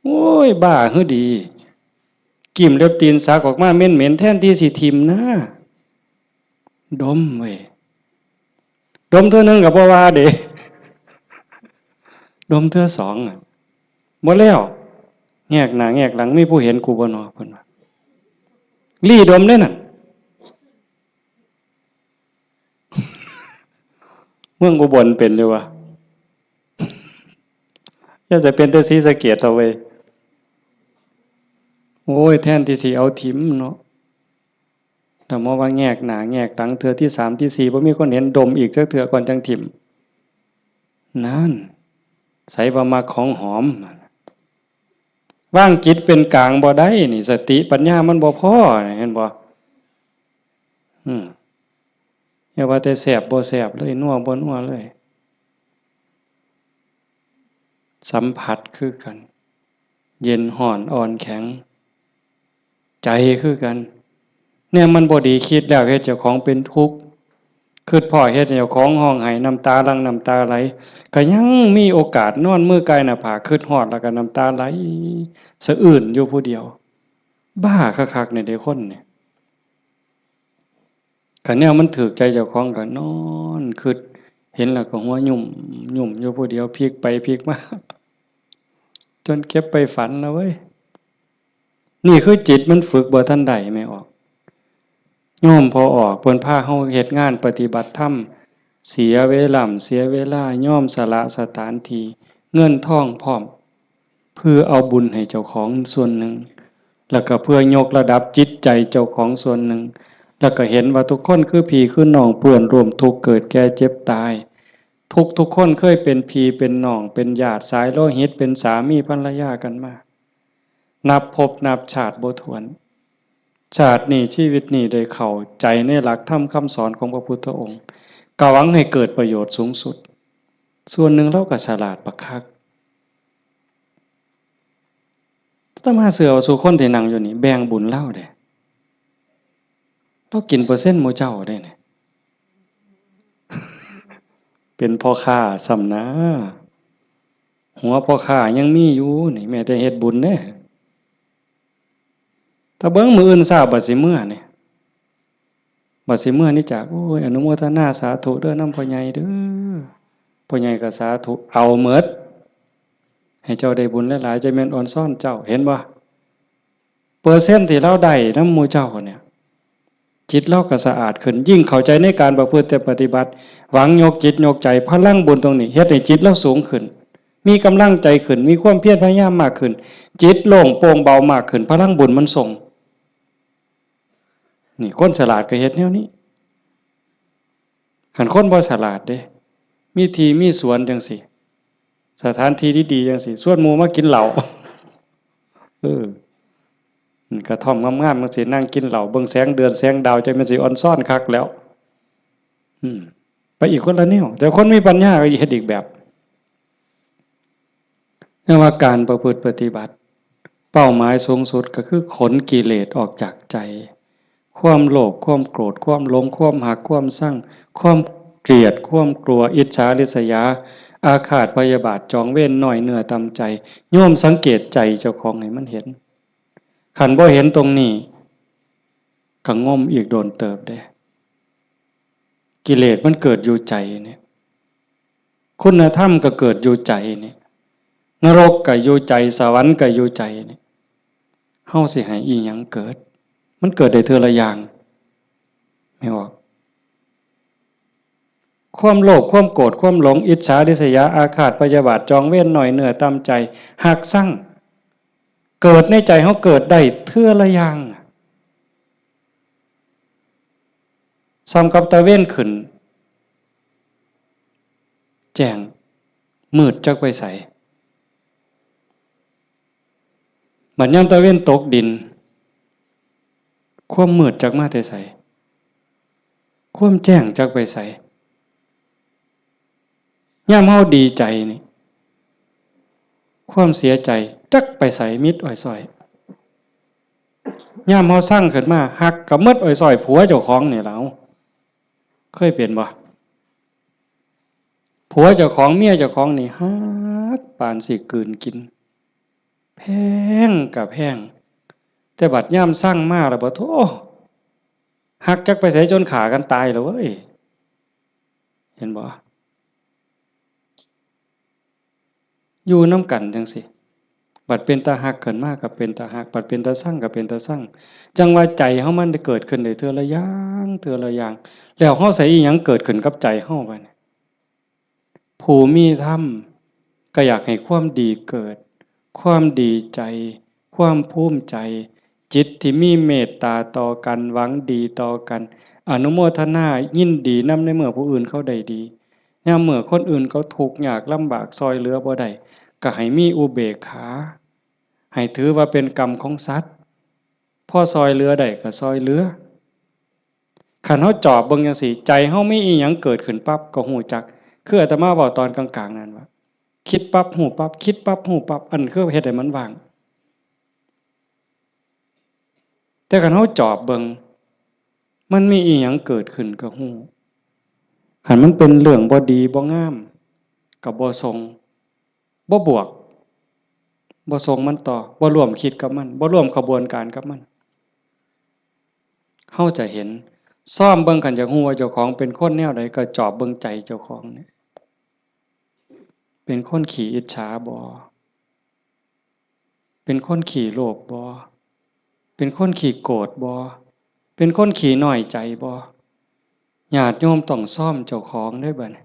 โอ้ย บ้าหรือดี กิ่มเล็บตีนสักออกมาเหม็นๆ แทนที่สิถิ่มนะ ดมเว้ย ดมเทื่อหนึ่งก็บ่ว่าเด้ ดมเทื่อสองอะ บ่แล้ว แงกหน้าแงกหลัง มีผู้เห็นกูบ่น้อ เพิ่นว่า ลี้ดมเด้นั่น เมืองอุบลเป็นอยู่วะ อย่าจะเป็นแต่ศรีสะเกษเถาะเว้ย โอ้ย แทนที่สิเอาถิ่มเนาะ แต่มาว่าแงกหน้าแงกหลัง เทื่อที่สามที่สี่ บ่มีคนเห็น ดมอีกจักเทื่อก่อนจั่งถิ่ม นั่น ไสว่ามักของหอม วางจิตเป็นกลางบ่ได้นี่ สติปัญญามันบ่พอนี่ เห็นบ่ อืม อย่าว่าแต่แซ่บบ่แซ่บเลย นัวบ่นัวเลย สัมผัสคือกัน เย็นร้อนอ่อนแข็ง ใจคือกัน เนี่ยมันบ่ดี คิดแล้วเฮ็ดเจ้าของเป็นทุกข์ คิดพ้อเฮ็ดให้เจ้าของร้องไห้ น้ำตาหลั่งน้ำตาไหล ก็ยังมีโอกาสนอนมือกายหน้าผาก คิดฮอดแล้วก็น้ำตาไหลสะอื้นอยู่ผู้เดียว บ้าคักๆ เนี่ยเด้คนเนี่ย คันแนวมันถูกใจเจ้าของก็นอนคิด เห็นแล้วก็หัวยุ่มยุ่มอยู่ผู้เดียว พลิกไปพลิกมา จนเก็บไปฝันนะเว้ย นี่คือจิตมันฝึกบ่ทันได้ แม่ออก โยมพ่อออกเพิ่นพาเฮาเฮ็ดงานปฏิบัติธรรม เสียเวลา เสียเวลา ยอมสละสถานที่ เงินทองพร้อม เพื่อเอาบุญให้เจ้าของส่วนหนึ่ง แล้วก็เพื่อยกระดับจิตใจเจ้าของส่วนหนึ่ง แล้วก็เห็นว่าทุกคนคือพี่คือน้อง เพื่อนร่วมทุกข์เกิดแก่เจ็บตาย ทุกทุกคนเคยเป็นพี่เป็นน้อง เป็นญาติสายโลหิต เป็นสามีภรรยากันมา นับภพนับชาติบ่ถ้วน ชาตินี้ชีวิตนี้ได้เข้าใจในหลักธรรมคำสอนของพระพุทธองค์ ก็หวังให้เกิดประโยชน์สูงสุด ส่วนหนึ่งเราก็ฉลาดบักคัก อาตมาเชื่อว่าสู่คนที่นั่งอยู่นี่แบ่งบุญลาวเด้ ลาวกินเปอร์เซ็นต์หมู่เจ้าเด้นี่ เป็นพ่อค้าซ้ำนะ หัวพ่อค้ายังมีอยู่นี่ แม้แต่เฮ็ดบุญเด้ ถ้าเบิ่งมื้ออื่นเช้าบัดสิเมือนี่ บัดสิเมือนี่จาก โอ้ย อนุโมทนาสาธุเด้อนำพ่อใหญ่เด้อ พ่อใหญ่ก็สาธุ เอาเมิด ให้เจ้าได้บุญหลายๆ จะแม่นออนซ่อนเจ้า เห็นบ่ เปอร์เซ็นต์ที่ลาวได้นำหมู่เจ้าเนี่ย จิตลาวก็สะอาดขึ้น ยิ่งเข้าใจในการประพฤติปฏิบัติ หวังยกจิตยกใจ พลังบุญตรงนี้ เฮ็ดให้จิตลาวสูงขึ้น มีกำลังใจขึ้น มีความเพียรพยายามมากขึ้น จิตโล่งโปร่งเบามากขึ้น พลังบุญมันส่ง นี่คนฉลาดก็เฮ็ดแนวนี้ คันคนบ่ฉลาดเด้ มีที่มีสวนจังซี้ สถานที่ดีๆจังซี้ ชวนหมู่มากินเหล้า เออ อืม กระท่อมงามๆจังซี้ นั่งกินเหล้า เบิ่งแสงเดือนแสงดาว จั่งแม่นสิออนซอนคักแล้ว อืม ไปอีกคนละแนว แต่คนมีปัญญาก็เฮ็ดอีกแบบ เรียกว่าการประพฤติปฏิบัติ เป้าหมายสูงสุดก็คือขนกิเลสออกจากใจ ความโลภ ความโกรธ ความหลง ความฮัก ความซัง ความเกลียด ความกลัว อิจฉาริษยา อาฆาตพยาบาท จองเวร น้อยเนื้อต่ำใจ โยมสังเกตใจเจ้าของให้มันเห็น คันบ่เห็นตรงนี้ ก็งมอีกโดนเติบเด้ กิเลสมันเกิดอยู่ใจเนี่ย คุณธรรมก็เกิดอยู่ใจเนี่ย นรกก็อยู่ใจ สวรรค์ก็อยู่ใจเนี่ย เฮาสิให้อีหยังเกิด มันเกิดได้เทื่อละอย่าง แม่นบ่ ความโลภ ความโกรธ ความหลง อิจฉาริษยา อาฆาตพยาบาท จองเวร น้อยเนื้อต่ำใจ ฮักซัง เกิดในใจเฮาเกิดได้เทื่อละอย่าง ส่ำกับตะเวนขึ้น แจ้ง มืดจักไปไส บัดยามตะเวนตกดิน ความมืดจักมาแต่ไส ความแจ้งจักไปไส ยามเฮาดีใจนี่ ความเสียใจจักไปไส มิดอ้อยซ้อย ยามเฮาซังขึ้นมา ฮักก็หมดอ้อยซ้อย ผัวเจ้าของนี่ล่ะ เคยเป็นบ่ ผัวเจ้าของ เมียเจ้าของนี่ฮักปานสิกลืนกิน แพงก็แพง แต่บัดยามซังมาแล้ว บ่โธ่ ฮักจักไปไสจนฆ่ากันตายแล้วเว้ย เห็นบ่ อยู่นำกันจั่งซี้ บัดเป็นตาฮักขึ้นมาก็เป็นตาฮัก บัดเป็นตาซังก็เป็นตาซัง จั่งว่าใจเฮามันได้เกิดขึ้นได้เทื่อละอย่าง เทื่อละอย่าง แล้วเฮาใส่อีหยังเกิดขึ้นกับใจเฮาบัดนี้ ผู้มีธรรมก็อยากให้ความดีเกิด ความดีใจ ความภูมิใจ จิตที่มีเมตตาต่อกัน หวังดีต่อกัน อนุโมทนายินดีนำในเมื่อผู้อื่นเขาได้ดี ยามเมื่อคนอื่นเขาทุกข์ยากลำบาก ซ่อยเหลือบ่ได้ ก็ให้มีอุเบกขา ให้ถือว่าเป็นกรรมของสัตว์ พอซ่อยเหลือได้ก็ซ่อยเหลือ คันเฮาจอบเบิ่งจั่งซี้ ใจเฮามีอีหยังเกิดขึ้นปั๊บก็ฮู้จัก คืออาตมาเว้าตอนกลางๆนั่นว่า คิดปั๊บฮู้ปั๊บ คิดปั๊บฮู้ปั๊บ อันคือเฮ็ดให้มันว่าง แต่คันเฮาจอบเบิ่ง มันมีอีหยังเกิดขึ้นก็ฮู้ คันมันเป็นเรื่องบ่ดีบ่งาม ก็บ่ส่ง บ่บวก บ่ส่งมันต่อ บ่ร่วมคิดกับมัน บ่ร่วมขบวนการกับมัน เฮาจะเห็น ซ่อมเบิ่ง คันอยากฮู้ว่าเจ้าของเป็นคนแนวใด ก็จอบเบิ่งใจเจ้าของเนี่ย เป็นคนขี้อิจฉาบ่ เป็นคนขี้โลภบ่ เป็นคนขี้โกรธบ่ เป็นคนขี้น้อยใจบ่ ญาติโยมต้องซ่อมเจ้าของเด้อบัดนี้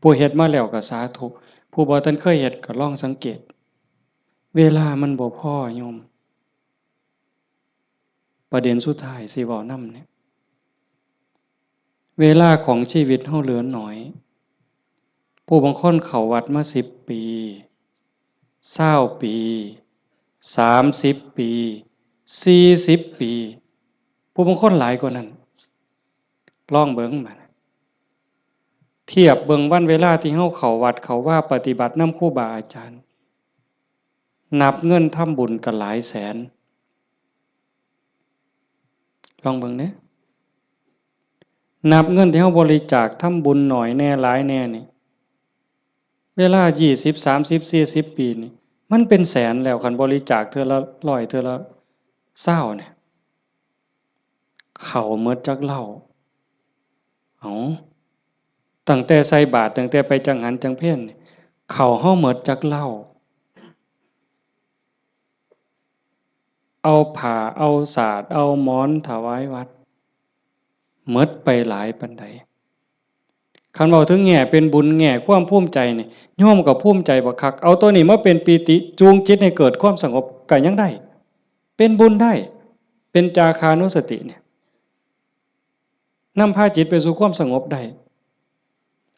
ผู้เฮ็ดมาแล้วก็สาธุ ผู้บ่ทันเคยเฮ็ดก็ลองสังเกต เวลามันบ่พอโยม ประเด็นสุดท้ายสิเว้านำเนี่ย เวลาของชีวิตเฮาเหลือน้อย ผู้บางคนเข้าวัดมาสิบปี ซาวปี สามสิบปี สี่สิบปี ผู้บางคนหลายกว่านั้น ลองเบิ่งบัด เทียบเบิ่งวันเวลาที่เฮาเข้าวัดเข้าวาปฏิบัตินำครูบาอาจารย์ นับเงินทำบุญก็หลายแสน ลองเบิ่งเด้ นับเงินที่เฮาบริจาคทำบุญน้อยแหน่หลายแหน่นี่ เวลายี่สิบ สามสิบ สี่สิบปีนี่ มันเป็นแสนแล้ว คันบริจาคเทื่อละร้อย เทื่อละซาวเนี่ย เข้าหมดจักเหล้า เอ้า ตั้งแต่ใส่บาตร ตั้งแต่ไปจังหันจังเพลนี่ เข้าเฮาหมดจักเหล้า เอาผ้า เอาสาด เอาหมอนถวายวัด หมดไปหลายปานใด คันเว้าถึงแง่เป็นบุญ แง่ความภูมิใจนี่ โยมก็ภูมิใจบักคัก เอาตัวนี้มาเป็นปีติ จูงจิตให้เกิดความสงบก็ยังได้ เป็นบุญได้ เป็นจาคานุสติเนี่ย นำพาจิตไปสู่ความสงบได้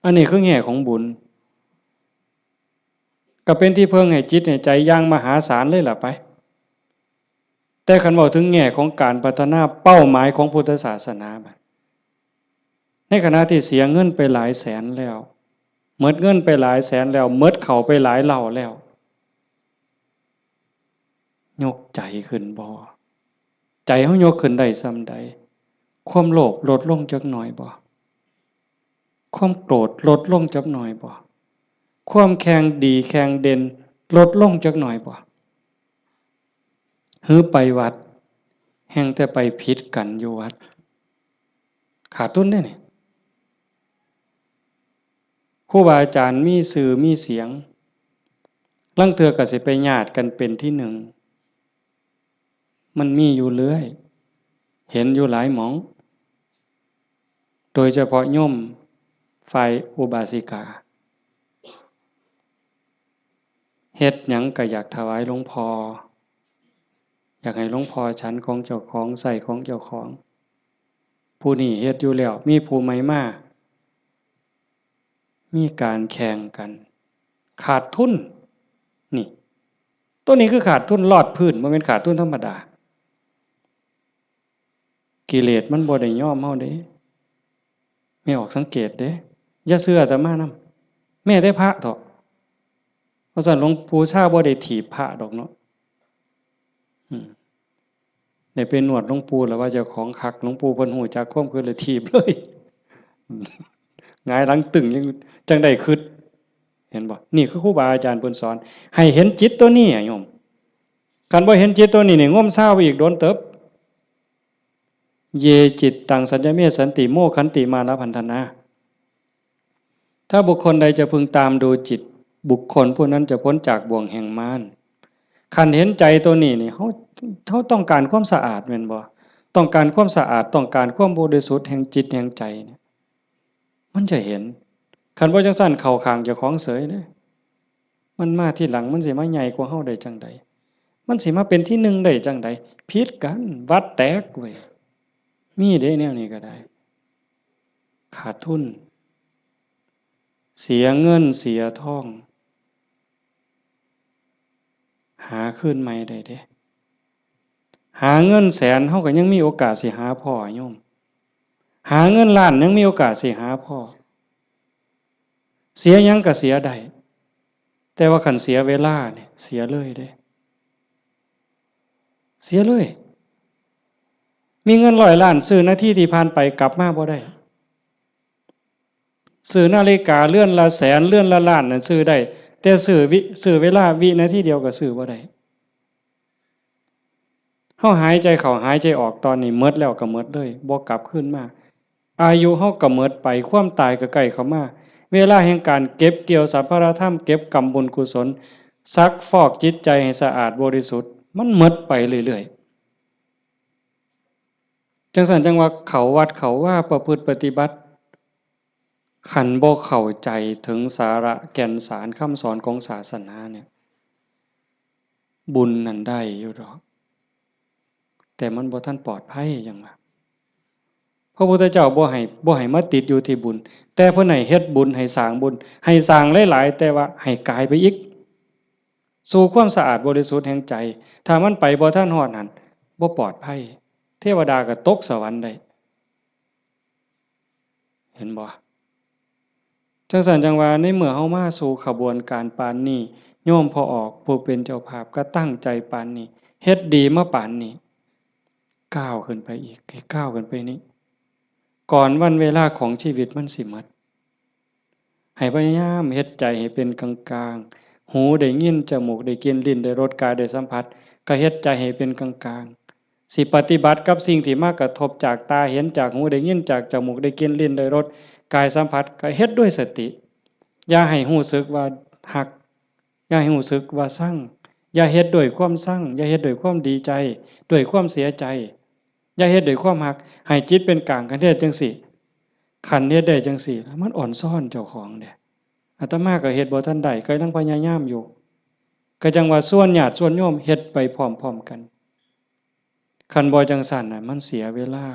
อันนี้คือแง่ของบุญ ก็เป็นที่เพิ่งให้จิตให้ใจอย่างมหาศาลเลยล่ะไป แต่คันเว้าถึงแง่ของการพัฒนาเป้าหมายของพุทธศาสนาบัด ในขณะที่เสียเงินไปหลายแสนแล้ว หมดเงินไปหลายแสนแล้ว หมดเข้าไปหลายเหล้าแล้ว ยกใจขึ้นบ่ ใจเฮายกขึ้นได้ส่ำใด ความโลภลดลงจักหน่อยบ่ ความโกรธลดลงจักหน่อยบ่ ความแข่งดีแข่งเด่นลดลงจักหน่อยบ่ หือไปวัด แฮ่งแต่ไปผิดกันอยู่วัด ขาดทุนเด้นี่ ครูบาอาจารย์มีชื่อมีเสียง ลางเทื่อก็สิไปญาติกันเป็นที่หนึ่ง มันมีอยู่เรื่อย เห็นอยู่หลายหม่อง โดยเฉพาะโยมฝ่ายอุบาสิกา เฮ็ดหยังก็อยากถวายหลวงพ่อ อยากให้หลวงพ่อฉันของเจ้าของ ใช้ของเจ้าของ ผู้นี้เฮ็ดอยู่แล้ว มีผู้ใหม่มา มีการแข่งกัน ขาดทุน นี่ ตัวนี้คือขาดทุนลอดพื้น บ่แม่นขาดทุนธรรมดา กิเลสมันบ่ได้ยอมเฮาเด้ แม่ออกสังเกตเด้ อย่าเชื่ออาตมานำ แม้แต่พระเถาะ เพราะฉะนั้นหลวงปู่ชาบ่ได้ถีบพระดอกเนาะ อืม ได้ไปนวดหลวงปู่แล้วว่าเจ้าของคัก หลวงปู่เพิ่นฮู้จักความคิดเลยถีบเลย หงายหลังตึงยังจั่งได้คิด เห็นบ่ นี่คือครูบาอาจารย์เพิ่นสอน ให้เห็นจิตตัวนี้อะโยม คันบ่เห็นจิตตัวนี้นี่ งมซาวอีกโดนเติบ เย จิตตัง สัญญเม สันติ โมคขันติ มานะพันธนา ถ้าบุคคลใดจะพึงตามดูจิต บุคคลผู้นั้นจะพ้นจากบ่วงแห่งมาร คันเห็นใจตัวนี้นี่ เฮา เฮาต้องการความสะอาดแม่นบ่ ต้องการความสะอาด ต้องการความบริสุทธิ์แห่งจิตแห่งใจเนี่ย มันจะเห็น คันบ่จั่งซั้นเข้าข้างเจ้าของเสยเด้ มันมาทีหลัง มันสิมาใหญ่กว่าเฮาได้จั่งใด มันสิมาเป็นที่หนึ่งได้จั่งใด ผิดกัน วัดแตกเว้ย มีเด้แนวนี้ก็ได้ ขาดทุน เสียเงินเสียทอง หาคืนใหม่ได้เด้ หาเงินแสนเฮาก็ยังมีโอกาสสิหาพ้อโยม หาเงินล้านยังมีโอกาสสิหาพ้อ เสียหยังก็เสียได้ แต่ว่าคันเสียเวลาเนี่ย เสียเลยเด้ เสียเลย มีเงินร้อยล้าน ซื้อนาทีที่ผ่านไปกลับมาบ่ได้ ซื้อนาฬิกาเรือนละแสน เรือนละล้านน่ะซื้อได้ แต่ซื้อวิ ซื้อเวลาวินาทีเดียวก็ซื้อบ่ได้ เฮาหายใจเข้าหายใจออกตอนนี้หมดแล้วก็หมดเลย บ่กลับคืนมา อายุเฮาก็หมดไป ความตายก็ใกล้เข้ามา เวลาแห่งการเก็บเกี่ยวสรรพารธรรม เก็บกำบุญกุศล ซักฟอกจิตใจให้สะอาดบริสุทธิ์ มันหมดไปเรื่อยๆ จั่งซั้นจั่งว่าเข้าวัดเข้าวาประพฤติปฏิบัติ คันบ่เข้าใจถึงสาระแก่นสารคำสอนของศาสนาเนี่ย บุญนั่นได้อยู่ดอก แต่มันบ่ทันปลอดภัยหยังว่า พระพุทธเจ้าบ่ให้ บ่ให้มาติดอยู่ที่บุญ แต่เพิ่นให้เฮ็ดบุญ ให้สร้างบุญ ให้สร้างหลายๆ แต่ว่าให้กายไปอีก สู่ความสะอาดบริสุทธิ์แห่งใจ ถ้ามันไปบ่ทันฮอดหั้น บ่ปลอดภัย เทวดาก็ตกสวรรค์ได้ เห็นบ่ จั่งซั้นจั่งว่าในเมื่อเฮามาสู่ขบวนการปานนี้ โยมพ่อออกผู้เป็นเจ้าภาพก็ตั้งใจปานนี้ เฮ็ดดีมาปานนี้ ก้าวขึ้นไปอีก ให้ก้าวขึ้นไปนี้ ก่อนวันเวลาของชีวิตมันสิหมด ให้พยายามเฮ็ดใจให้เป็นกลางๆ หูได้ยิน จมูกได้กลิ่น ลิ้นได้รส กายได้สัมผัส ก็เฮ็ดใจให้เป็นกลางๆ สิปฏิบัติกับสิ่งที่มากระทบจากตาเห็น จากหูได้ยิน จากจมูกได้กลิ่น ลิ้นได้รส กายสัมผัส ก็เฮ็ดด้วยสติ อย่าให้รู้สึกว่าฮัก อย่าให้รู้สึกว่าชัง อย่าเฮ็ดด้วยความชัง อย่าเฮ็ดด้วยความดีใจ ด้วยความเสียใจ อย่าเฮ็ดด้วยความฮัก ให้จิตเป็นกลาง คันเฮ็ดจั่งซี้ คันเฮ็ดได้จั่งซี้ มันอ่อนซ้อนเจ้าของเด้ อาตมาก็เฮ็ดบ่ทันได้ ก็ยังพยายามอยู่ ก็จั่งว่าชวนญาติชวนโยมเฮ็ดไปพร้อมๆ กัน คันบ่จั่งซั้นน่ะ มันเสียเวลา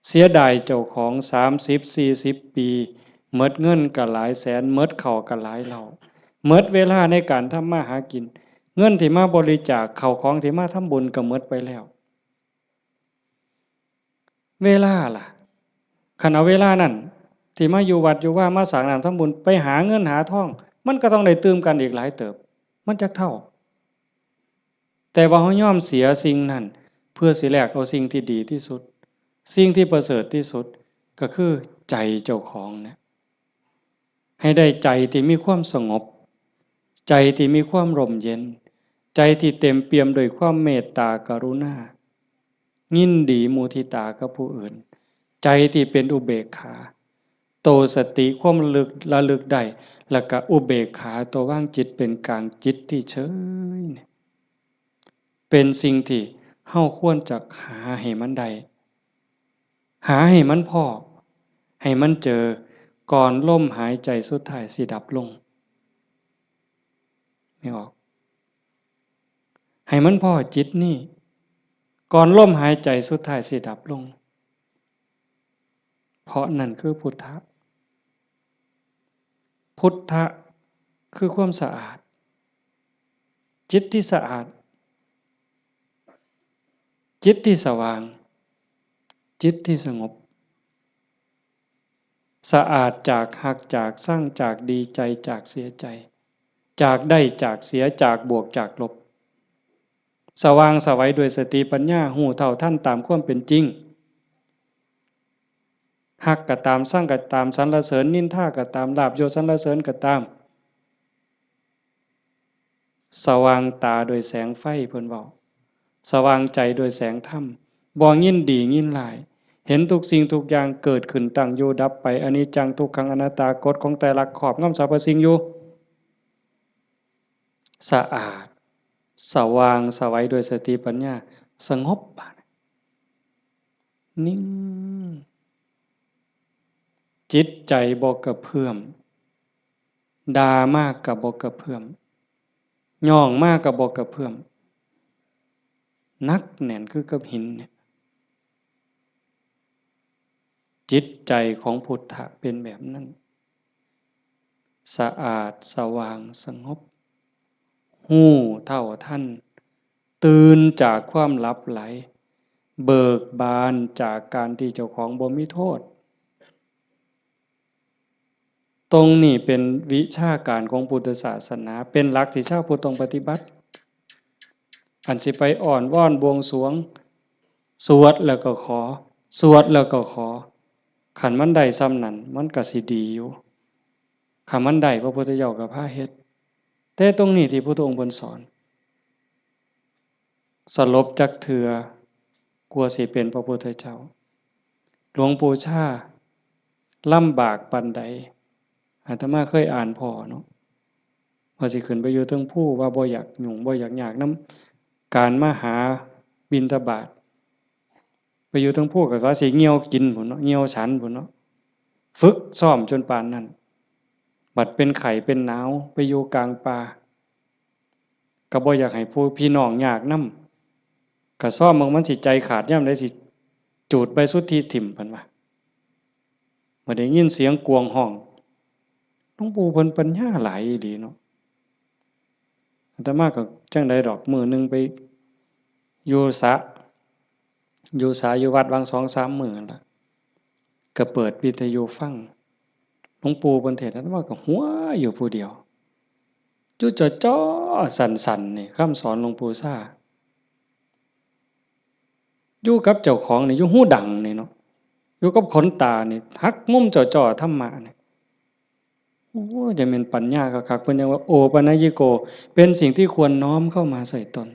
เสียดายเจ้าของ สามสิบ สี่สิบ ปี หมดเงินก็หลายแสน หมดข้าวก็หลายเล่า หมดเวลาในการทำมาหากิน เงินที่มาบริจาค ข้าวของที่มาทำบุญก็หมดไปแล้ว เวลาล่ะ คันเอาเวลานั้น ที่มาอยู่วัดอยู่วา มาสร้างน้ำทำบุญ ไปหาเงินหาทอง มันก็ต้องได้ตื่มกันอีกหลายเติบ มันจักเท่า แต่ว่าเฮายอมเสียสิ่งนั้น เพื่อสิแลกเอาสิ่งที่ดีที่สุด สิ่งที่ประเสริฐที่สุด ก็คือใจเจ้าของเนี่ย ให้ได้ใจที่มีความสงบ ใจที่มีความร่มเย็น ใจที่เต็มเปี่ยมด้วยความเมตตากรุณา ยินดีมุทิตากับผู้อื่น ใจที่เป็นอุเบกขา โตสติความระลึก ระลึกได้ แล้วก็อุเบกขา ตัววางจิตเป็นกลาง จิตที่เฉยเนี่ย เป็นสิ่งที่เฮาควรจะหาให้มันได้ หาให้มันพ้อ ให้มันเจอ ก่อนลมหายใจสุดท้ายสิดับลง ไม่ออก ให้มันพ้อจิตนี่ ก่อนลมหายใจสุดท้ายสิดับลง เพราะนั่นคือพุทธะ พุทธะคือความสะอาด จิตที่สะอาด จิตที่สว่าง จิตที่สงบ สะอาดจากฮัก จากชัง จากดีใจ จากเสียใจ จากได้ จากเสีย จากบวก จากลบ สว่างไสวด้วยสติปัญญา ฮู้เท่าทันตามความเป็นจริง ฮักก็ตาม ชังก็ตาม สรรเสริญนินทาก็ตาม ลาภยศสรรเสริญก็ตาม สว่างตาโดยแสงไฟ เพิ่นเว้า สว่างใจโดยแสงธรรม บ่ยินดียินร้าย เห็นทุกสิ่งทุกอย่างเกิดขึ้น ตั้งอยู่ดับไป อนิจจัง ทุกขัง อนัตตา กฎของไตรลักษณ์ครอบงำสรรพสิ่งอยู่ สะอาด สว่างไสวด้วยสติปัญญา สงบ บาดนี้ นิ่ง จิตใจบ่กระเพื่อม ด่ามาก็บ่กระเพื่อม ย่องมาก็บ่กระเพื่อม หนักแน่นคือกับหินเนี่ย จิตใจของพุทธะเป็นแบบนั้น สะอาด สว่าง สงบ ฮู้เท่าทัน ตื่นจากความหลับไหล เบิกบานจากการที่เจ้าของบ่มีโทษ ตรงนี้เป็นวิชาการของพุทธศาสนา เป็นหลักที่ชาวพุทธต้องปฏิบัติ อันสิไปอ้อนวอนบวงสรวง สวดแล้วก็ขอ สวดแล้วก็ขอ คันมันได้ส่ำนั้น มันก็สิดีอยู่ คันมันได้ พระพุทธเจ้าก็พาเฮ็ด แต่ตรงนี้ที่พุทธองค์เพิ่นสอน สลบจักเทื่อ กว่าสิเป็นพระพุทธเจ้า หลวงปู่ชาลำบากปานใด อาตมาเคยอ่านพ้อเนาะ ว่าสิขึ้นไปอยู่เทิงภู ว่าบ่อยากยุ่ง บ่อยากยากนำการมาหาบิณฑบาต ไป อยู่เทิงภูก็ว่าสิเหี่ยวกินพู้นเนาะ เหี่ยวฉันพู้นเนาะ ฝึกซ้อมจนปานนั้น บัดเป็นไข้เป็นหนาวไปอยู่กลางป่า ก็บ่อยากให้ผู้พี่น้องยากนำ ก็ซ้อมเบิ่งมันสิใจขาดยามใดสิจูดใบสุทธิถิ่ม เพิ่นว่า เมื่อได้ยินเสียงกวงฮ้อง หลวงปู่เพิ่นปัญญาหลายอีหลีเนาะ อาตมาก็จั่งใดดอก มื้อหนึ่งไปอยู่สระ อยู่สระอยู่วัดหว่างสองสามมื้อนั่นล่ะ ก็เปิดวิทยุฟัง หลวงปู่เพิ่นเทศน์ อาตมาก็หัวอยู่ผู้เดียว อยู่จ่อๆ สั่นๆ นี่ คำสอนหลวงปู่ซ่า อยู่กับเจ้าของนี่ อยู่หูดังนี่เนาะ อยู่กับขนตานี่ หักมุมจ่อๆ ธรรมะนี่ โอ้ จะแม่นปัญญาคักๆ เพิ่นยังว่า โอปัญญิโก เป็นสิ่งที่ควรน้อมเข้ามาใส่ตน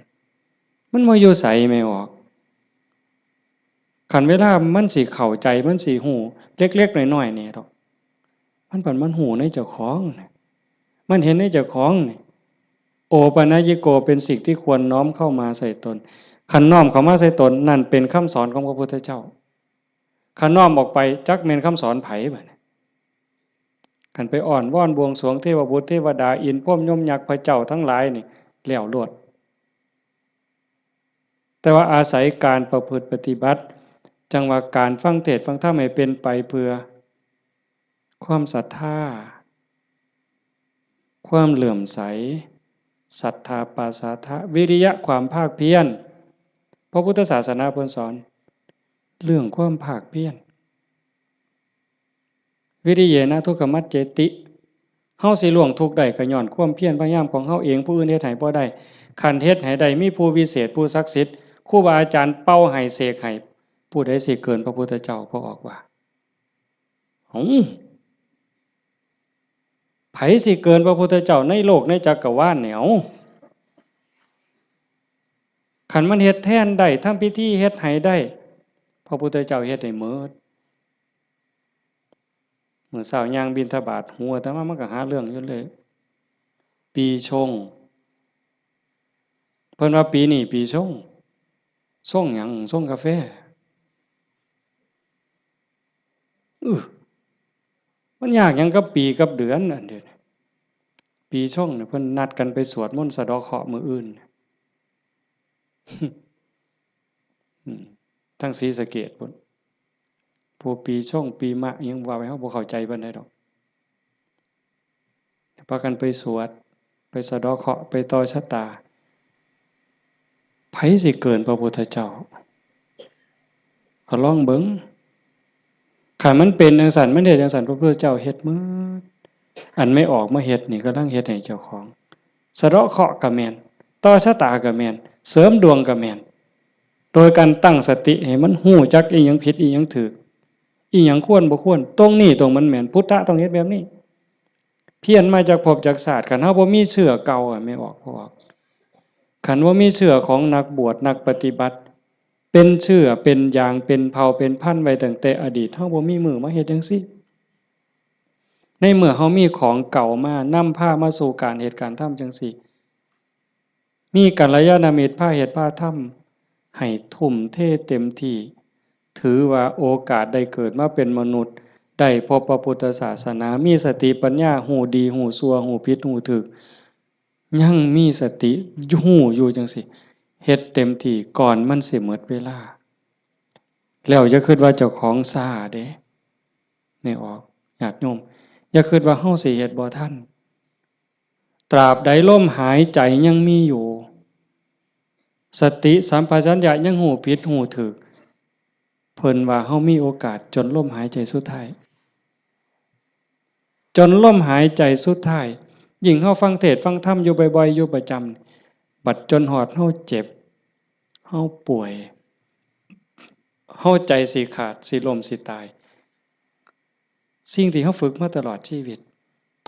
มันบ่อยู่ไสแม่ออก คันเวลามันสิเข้าใจ มันสิฮู้เล็กๆ น้อยๆ นี่ดอก มันบัดมันฮู้ในเจ้าของน่ะ มันเห็นในเจ้าของนี่ โอปัญญิโก เป็นสิ่งที่ควรน้อมเข้ามาใส่ตน คันน้อมเข้ามาใส่ตน นั่นเป็นคำสอนของพระพุทธเจ้า คันน้อมออกไป จักแม่นคำสอนไผบัดนี้ คันไปอ้อนวอนบวงสรวงเทวบุตรเทวดา อินทร์พรหมยมยักษ์พระเจ้าทั้งหลายนี่ แล้วโลด แต่ว่าอาศัยการประพฤติปฏิบัติ จั่งว่าการฟังเทศน์ฟังธรรมให้เป็นไปเพื่อ ความศรัทธา ความเลื่อมใส ศรัทธาปาสาทะ วิริยะ ความภาคเพียร พระพุทธศาสนาเพิ่นสอน เรื่องความภาคเพียร วิริเยนะทุกขมัจเจติ เฮาสิล่วงทุกข์ได้ก็ย้อนความเพียรพยายามของเฮาเอง ผู้อื่นเฮ็ดให้บ่ได้ คันเฮ็ดให้ได้ มีผู้วิเศษ ผู้ศักดิ์สิทธิ์ ครูบาอาจารย์เป่าให้เสกให้ ผู้ใดสิเกินพระพุทธเจ้า พระออกว่า เอ้า ไผสิเกินพระพุทธเจ้าในโลกในจักรวาลเนี่ย เอ้า คันมันเฮ็ดแทนได้ ทำพิธีเฮ็ดให้ได้ พระพุทธเจ้าเฮ็ดให้หมด มื้อเช้าย่างบิณฑบาต หัวอาตมามันก็หาเรื่องอยู่เลย ปีชง เพิ่นว่าปีนี้ปีชง ชงหยัง ชงกาแฟ อื้อ มันยากหยังกับปีกับเดือนอันเดียวนี้ ปีชงเนี่ยเพิ่นนัดกันไปสวดมนต์สะเดาะเคราะห์มื้ออื่น อืม ทางศรีสะเกษพุ้น ผู้ปีชงปีมะอิหยังว่าไป เฮาบ่เข้าใจปานใดดอก พากันไปสวด ไปสะเดาะเคราะห์ ไปต่อชะตา ไผสิเกินพระพุทธเจ้า ก็ลองเบิ่ง คันมันเป็นจั่งซั้น มันเฮ็ดจั่งซั้น พระพุทธเจ้าเฮ็ดหมด อันไม่ออกมาเฮ็ดนี่ กำลังเฮ็ดให้เจ้าของ สะเดาะเคราะห์ก็แม่น ต่อชะตาก็แม่น เสริมดวงก็แม่น โดยการตั้งสติให้มันฮู้จักอิหยังผิดอิหยังถูก อิหยังควรบ่ควร ตรงนี้ตรงมันแม่น พุทธะต้องเฮ็ดแบบนี้ เพี้ยนมาจากภพจากชาติ คันเฮาบ่มีเชื้อเก่าอะ ไม่ออก บ่ออก คันบ่มีเชื้อของนักบวชนักปฏิบัติ เป็นเชื้อเป็นยางเป็นเผ่าเป็นพันธุ์ไว้ตั้งแต่อดีต เฮาบ่มีมื้อมาเฮ็ดจั่งซี้ ในเมื่อเฮามีของเก่ามานำพามาสู่การเฮ็ดการทำจั่งซี้ มีกัลยาณมิตรพาเฮ็ดพาทำ ให้ทุ่มเทเต็มที่ ถือว่าโอกาสได้เกิดมาเป็นมนุษย์ ได้พบพระพุทธศาสนา มีสติปัญญา ฮู้ดีฮู้ชั่ว ฮู้ผิดฮู้ถูก ยังมีสติฮู้อยู่จั่งซี้ เฮ็ดเต็มที่ก่อนมันสิหมดเวลา แล้วอย่าคิดว่าเจ้าของช้าเด้ ไม่ออก ญาติโยม อย่าคิดว่าเฮาสิเฮ็ดบ่ทัน ตราบใดลมหายใจยังมีอยู่ สติสัมปชัญญะยังฮู้ผิดฮู้ถูก เพิ่นว่าเฮามีโอกาสจนลมหายใจสุดท้าย จนลมหายใจสุดท้าย ยิ่งเฮาฟังเทศน์ฟังธรรมอยู่บ่อยๆ อยู่ประจำ บัดจนฮอดเฮาเจ็บ เฮาป่วย เฮาใจสิขาด สิล้ม สิตาย สิ่งที่เฮาฝึกมาตลอดชีวิต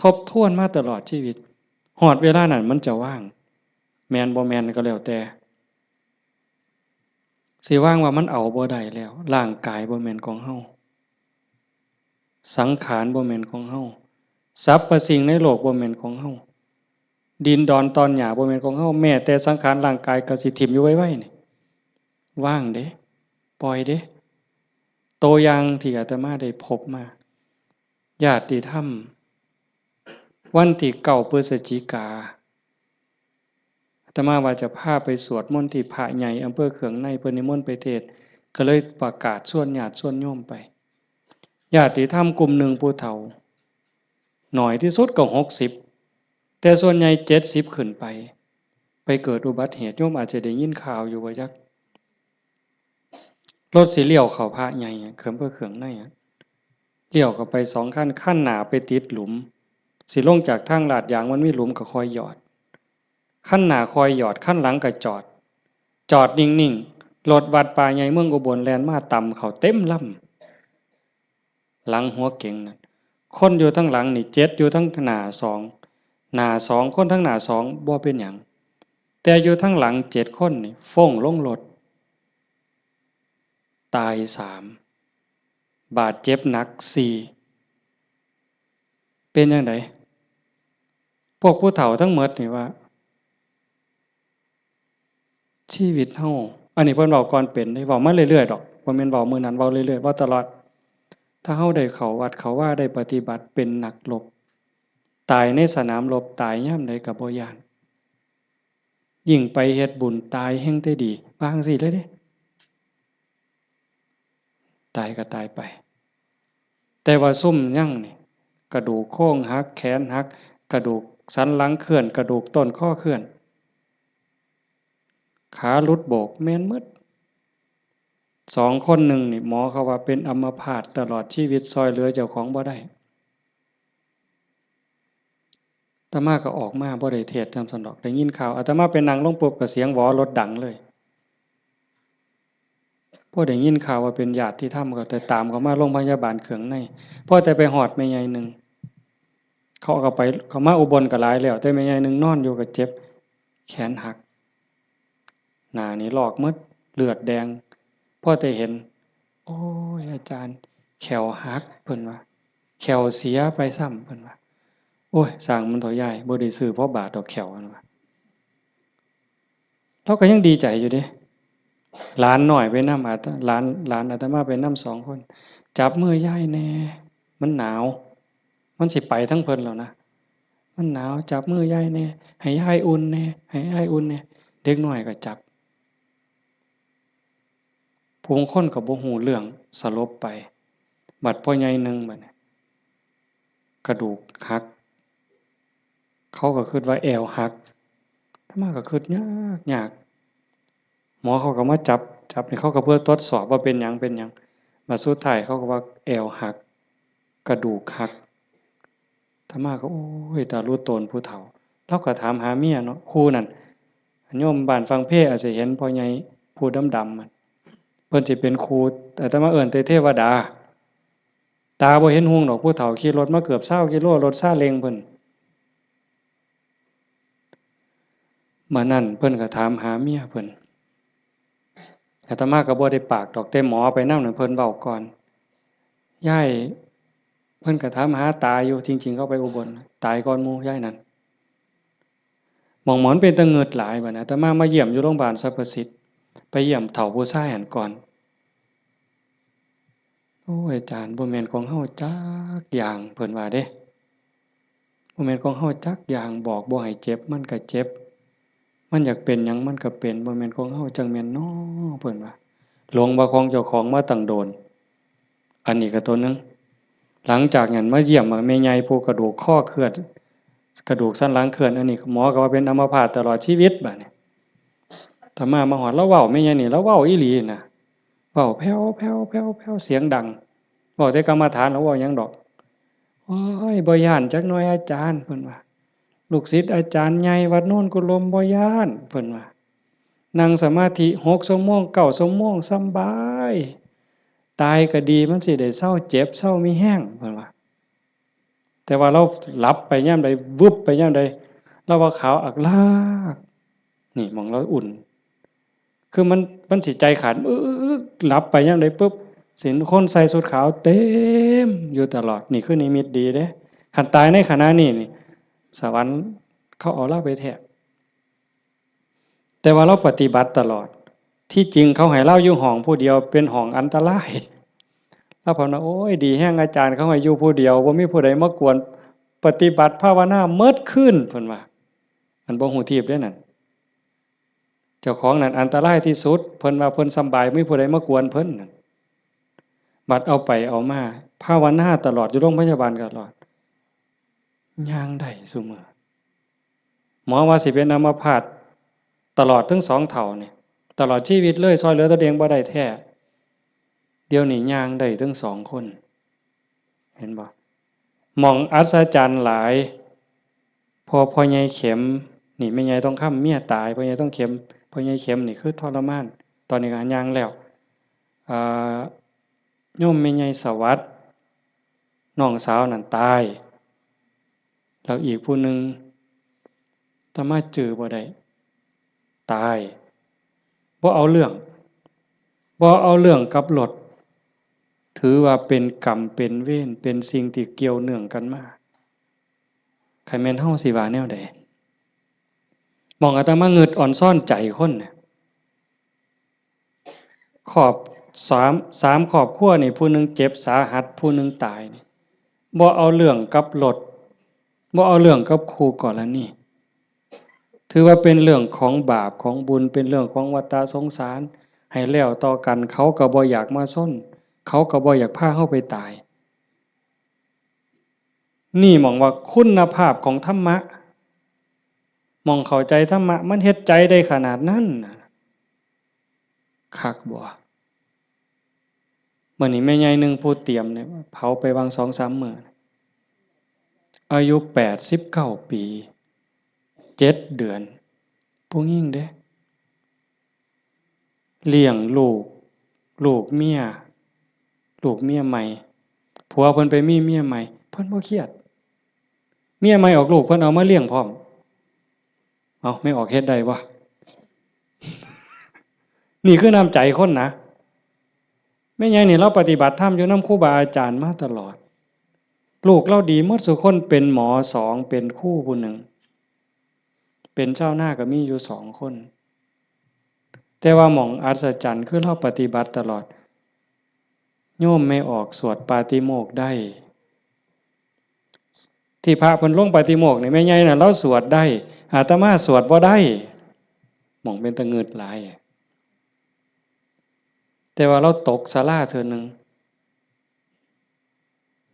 ทบทวนมาตลอดชีวิต ฮอดเวลานั้นมันจะว่าง แม่นบ่แม่นก็แล้วแต่ สิว่างว่ามันเอาบ่ได้แล้ว ร่างกายบ่แม่นของเฮา สังขารบ่แม่นของเฮา สรรพสิ่งในโลกบ่แม่นของเฮา ดินดอนตอนหญ้าบ่แม่นของเฮา แม้แต่สังขารร่างกายก็สิถิ่มอยู่ไวๆ นี่ ว่างเด้ ปล่อยเด้ ตัวอย่างที่อาตมาได้พบมา ญาติธรรม วันที่เก้าพฤศจิกา อาตมาว่าจะพาไปสวดมนต์ที่พระใหญ่อำเภอเขืองใน เพิ่นนิมนต์ไปเทศน์ ก็เลยประกาศชวนญาติชวนโยมไป ญาติธรรมกลุ่มหนึ่งผู้เฒ่า หน่อยที่สุดก็หกสิบ แต่ส่วนใหญ่เจ็ดสิบขึ้นไป ไปเกิดอุบัติเหตุ โยมอาจจะได้ยินข่าวอยู่บ่จัก รถสิเลี้ยวเข้าพระใหญ่อะ เขือง เพื่อเขืองในอะ เลี้ยวเข้าไปสองคัน คันหน้าไปติดหลุม สิลงจากทางลาดยางมันมีหลุมก็ค่อยหยอด คันหน้าค่อยหยอด คันหลังก็จอด จอดนิ่งๆ รถวัดป่าใหญ่เมืองอุบลแล่นมาตำเข้าเต็มลำ หลังหัวเก๋งนั่น คนอยู่ทางหลังนี่เจ็ด อยู่ทางหน้าสอง หน้าสอง คนทางหน้าสองบ่เป็นหยัง แต่อยู่ทางหลังเจ็ดคนนี่ฟ้งลงรถ ตายสาม บาดเจ็บหนักสี่ เป็นจั่งใด พวกผู้เฒ่าทั้งหมดนี่ว่า ชีวิตเฮา อันนี้เพิ่นเว้าก่อนเป็นเด้ เว้ามาเรื่อยๆดอก บ่แม่นเว้ามื้อนั้น เว้าเรื่อยๆ เว้าตลอด ถ้าเฮาได้เข้าวัดเข้าวา ได้ปฏิบัติ เป็นนักรบ ตายในสนามรบ ตายยามใดก็บ่ย้าน ยิ่งไปเฮ็ดบุญ ตายแฮ่งแต่ดี ว่าจั่งซี้เลยเด้ ตายก็ตายไป แต่ว่าซุมยังนี่ กระดูกโครงหัก แขนหัก กระดูกสันหลังเคลื่อน กระดูกต้นคอเคลื่อน ขาหลุดโบก แม่นหมด สองคนหนึ่งนี่ หมอเขาว่าเป็นอัมพาตตลอดชีวิต ซ่อยเหลือเจ้าของบ่ได้ อาตมาก็ออกมา บ่ได้เทศน์นำซั้นดอก ได้ยินข่าว อาตมาไปนั่งลงปุ๊บก็เสียงหวอรถดังเลย พอได้ยินข่าวว่าเป็นญาติธรรมก็แต่ตามเขามาโรงพยาบาลเขืองใน พอแต่ไปฮอดแม่ใหญ่หนึ่ง เขาก็ไป เขามาอุบลก็หลายแล้ว แต่แม่ใหญ่หนึ่งนอนอยู่ก็เจ็บ แขนหัก หน้านี่ลอกหมด เลือดแดง พอแต่เห็น โอ้ย อาจารย์ แข้วหัก เพิ่นว่า แข้วเสียไปซ้ำ เพิ่นว่า โอ้ย ซ่างมันเถาะยาย บ่ได้ซื้อพอบาทดอกแข้ว เพิ่นว่า ลาวก็ยังดีใจอยู่เด้ หลานน้อยไปนำ อาต- หลาน หลานอาตมาไปนำสองคน จับมือยายแหน่ มันหนาว มันสิไปทางเพิ่นแล้วนะ มันหนาว จับมือยายแหน่ ให้ยายอุ่นแหน่ ให้ยายอุ่นแหน่ เด็กน้อยก็จับ ผู้บางคนก็บ่ฮู้เรื่อง สลบไป บัดพ่อใหญ่หนึ่งบัดนี้ กระดูกหัก เขาก็คิดว่าแอวหัก อาตมาก็คิดยากยาก หมอเขาก็มาจับ จับนี่เขาก็เพื่อทดสอบว่าเป็นหยัง เป็นหยัง บัดสุดท้ายเขาก็ว่าแอวหัก กระดูกหัก อาตมาก็ โอ้ย ตาลุโตนผู้เฒ่า ลาวก็ถามหาเมียเนาะ คู่นั่น โยมบ้านฝั่งเพอาจจะเห็นพ่อใหญ่ผู้ดำๆ มัน เพิ่นสิเป็นครู อาตมาเอิ้นแต่เทวดา ตาบ่เห็นหุงดอก ผู้เฒ่าขี่รถมาเกือบซาวกิโล รถซาเล้งเพิ่น มื้อนั้นเพิ่นก็ถามหาเมียเพิ่น อาตมาก็บ่ได้ปากดอก แต่หมอไปนำนั่นเพิ่นเว้าก่อน ยาย เพิ่นก็ถามหาตาอยู่ จริงๆ เขาไปอุบล ตายก่อนหมู่ยายนั่น หม่องหมอนเป็นตะเงิดหลายบัดนี้ อาตมามาเยี่ยมอยู่โรงพยาบาลสรรพสิทธิ์ ไปเยี่ยมเฒ่าผู้ชายหั้นก่อน โอ้ย อาจารย์ บ่แม่นของเฮาจักอย่าง เพิ่นว่าเด้ บ่แม่นของเฮาจักอย่าง บอกบ่ให้เจ็บ มันก็เจ็บ มันอยากเป็นหยังมันก็เป็น บ่แม่นของเฮาจั่งแม่นน้อ เพิ่นว่า หลงว่าของเจ้าของมาตั้งโดน อันนี้ก็ตัวหนึ่ง หลังจากนั้นมาเยี่ยมแม่ใหญ่ผู้กระดูกคอเคลื่อน กระดูกสันหลังเคลื่อน อันนี้หมอก็ว่าเป็นอัมพาตตลอดชีวิตบัดนี้ อาตมามาฮอด ลาวเว้าแม่ใหญ่นี่ ลาวเว้าอีหลีนะ เว้าแผ่วๆๆๆ เสียงดัง เว้าแต่กรรมฐาน ลาวเว้าหยังดอก โอ้ย บ่ย้านจักหน่อยอาจารย์ เพิ่นว่า ลูกศิษย์อาจารย์ใหญ่วัดโนนกุลมบ่ย้าน เพิ่นว่า นั่งสมาธิหกชั่วโมง เก้าชั่วโมง สำบาย ตายก็ดี มันสิได้เซาเจ็บ เซามีแฮง เพิ่นว่า แต่ว่าลาวหลับไปยามใด วึบไปยามใด ลาวว่าขาวอักลาก นี่หม่องลาวอุ่น คือมัน มันสิใจขาด อึ๊กๆๆ หลับไปยามใดปุ๊บ สิเห็นคนใส่ชุดขาวเต็มอยู่ตลอด นี่คือนิมิตดีเด้ คันตายในขณะนี้นี่ สวรรค์เขาเอาลาวไปแท้ แต่ว่าลาวปฏิบัติตลอด ที่จริงเขาให้ลาวอยู่ห้องผู้เดียว เป็นห้องอันตราย ลาวเพิ่นว่า โอ้ย ดีแฮง อาจารย์เขาให้อยู่ผู้เดียว บ่มีผู้ใดมากวน ปฏิบัติภาวนาเมิดคืน เพิ่นว่า อันบ่ฮู้ทีบเด้นั่น เจ้าของนั่นอันตรายที่สุด เพิ่นว่าเพิ่นสำบาย บ่มีผู้ใดมากวนเพิ่นนั่น บัดเอาไปเอามา ภาวนาตลอด อยู่โรงพยาบาลตลอด ย่างได้ซุมื้อ หมอว่าสิเป็นอัมพาตตลอดทั้งสองเฒ่านี่ ตลอดชีวิตเลย ซ่อยเหลือตนเองบ่ได้แท้ เดี๋ยวนี้ย่างได้ทั้งสองคน เห็นบ่ หม่องอัศจรรย์หลาย พอพ่อใหญ่เข็ม นี่แม่ใหญ่ทองคำเมียตาย พ่อใหญ่ทองเข็ม พ่อใหญ่เข็มนี่คือทรมาน ตอนนี้ก็ย่างแล้ว อ่า โยมแม่ใหญ่สวัสดิ์ น้องสาวนั่นตาย แล้วอีกผู้หนึ่ง อาตมาจื่อบ่ได้ ตาย บ่เอาเรื่อง บ่เอาเรื่องกับรถ ถือว่าเป็นกรรมเป็นเวร เป็นสิ่งที่เกี่ยวเนื่องกันมา คันแม่นเฮาสิว่าแนวใด หม่องอาตมางึดออนซอนใจคนน่ะ ครอบ สาม สามครอบครัวนี่ ผู้หนึ่งเจ็บสาหัส ผู้หนึ่งตายนี่ บ่เอาเรื่องกับรถ บ่เอาเรื่องกับคู่กรณี ถือว่าเป็นเรื่องของบาปของบุญ เป็นเรื่องของวัฏสงสาร ให้แล้วต่อกัน เขาก็บ่อยากมาซน เขาก็บ่อยากพาเฮาไปตาย นี่หม่องว่าคุณภาพของธรรมะ หม่องเข้าใจธรรมะ มันเฮ็ดใจได้ขนาดนั้นน่ะ คักบ่ มื้อนี้แม่ใหญ่หนึ่งผู้เตรียมเนี่ย เผาไปวางสองสามมื้อ อายุแปดสิบเก้าปี เจ็ดเดือน ผู้หญิงเด้ เลี้ยงลูก ลูกเมีย ลูกเมียใหม่ ผัวเพิ่นไปมีเมียใหม่ เพิ่นบ่เครียด เมียใหม่ออกลูก เพิ่นเอามาเลี้ยงพร้อม เอ้า แม่ออกเฮ็ดได้บ่ นี่คือน้ำใจคนนะ แม่ใหญ่นี่ลาวปฏิบัติธรรมอยู่นำครูบาอาจารย์มาตลอด ลูกลาวดีหมดซุคน เป็นหมอสอง เป็นครูผู้หนึ่ง เป็นชาวนาก็มีอยู่สองคน แต่ว่าหม่องอัศจรรย์คือลาวปฏิบัติตลอด โยมแม่ออกสวดปาติโมกข์ได้ ที่พระเพิ่นลงปาติโมกข์นี่ แม่ใหญ่น่ะลาวสวดได้ อาตมาสวดบ่ได้ หม่องเป็นตะงึดหลาย แต่ว่าลาวตกศาลาเทื่อหนึ่ง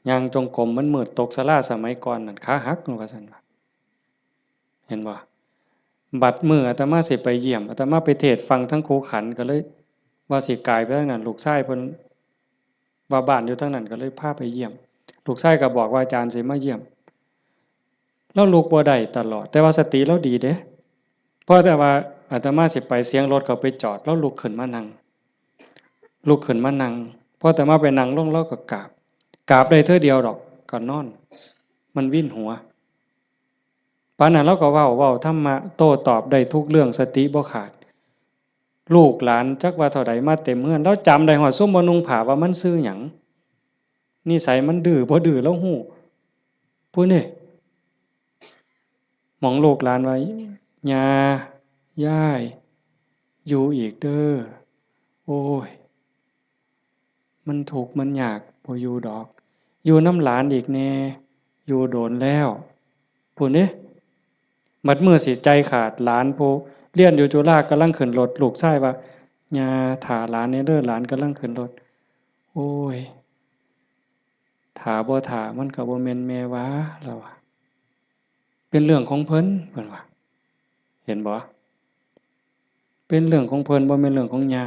ย่างจงกรมมันมืด ตกศาลาสมัยก่อนนั่น ขาหัก ว่าซั่นว่า เห็นบ่ บัดมื้ออาตมาสิไปเยี่ยม อาตมาไปเทศน์ฟังทั้งครูขัน ก็เลยว่าสิกายไปทางนั้น ลูกชายเพิ่นว่าบ้านอยู่ทางนั้น ก็เลยพาไปเยี่ยม ลูกชายก็บอกว่าอาจารย์สิมาเยี่ยม ลาวลุกบ่ได้ตลอด แต่ว่าสติลาวดีเด้ พอแต่ว่าอาตมาสิไป เสียงรถเขาไปจอด ลาวลุกขึ้นมานั่ง ลุกขึ้นมานั่ง พออาตมาไปนั่งลง ลาวก็กราบ กราบได้เทื่อเดียวดอก ก็นอน มันวินหัว ปานนั้นลาวก็เว้า เว้าธรรมะ โต้ตอบได้ทุกเรื่อง สติบ่ขาด ลูกหลานจักว่าเท่าใดมาเต็มเฮือน ลาวจำได้ฮอดซุมบ่นุ่งผ้าว่ามันชื่อหยัง นิสัยมันดื้อบ่ดื้อลาวฮู้ พู้นเด้ หม่องลูกหลานว่า ย่า ยาย อยู่อีกเด้อ โอ้ย มันทุกข์มันยาก บ่อยู่ดอก อยู่นำหลานอีกแน่ อยู่โดนแล้ว พู้นเด้ บัดมื้อสิใจขาด หลานผู้เรียนอยู่จุฬากำลังขึ้นรถ ลูกชายว่า ย่า ถ่าหลานแน่เด้อ หลานกำลังขึ้นรถ โอ้ย ถ่าบ่ถ่ามันก็บ่แม่นแม่ว่า ลาวว่า เป็นเรื่องของเพิ่น เพิ่นว่า เห็นบ่ เป็นเรื่องของเพิ่น บ่แม่นเรื่องของย่า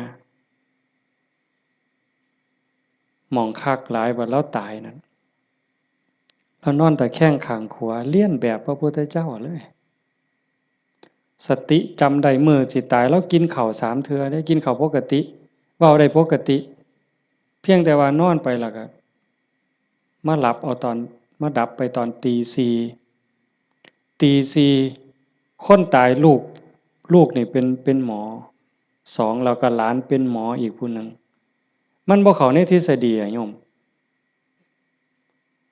หม่องคักหลาย บัดลาวตายนั่น ลาวนอนตะแคงข้างขวา เลียนแบบพระพุทธเจ้าเลย สติจำได้ มื้อสิตาย ลาวกินข้าวสามเทื่อเด้ กินข้าวปกติ เว้าได้ปกติ เพียงแต่ว่านอนไปแล้วก็มาหลับเอาตอน มาดับไปตอนตีสี่ ตีสี่ คนตายลูก ลูกนี่เป็น เป็นหมอสอง แล้วก็หลานเป็นหมออีกผู้หนึ่ง มันบ่เข้าในทฤษฎีอะโยม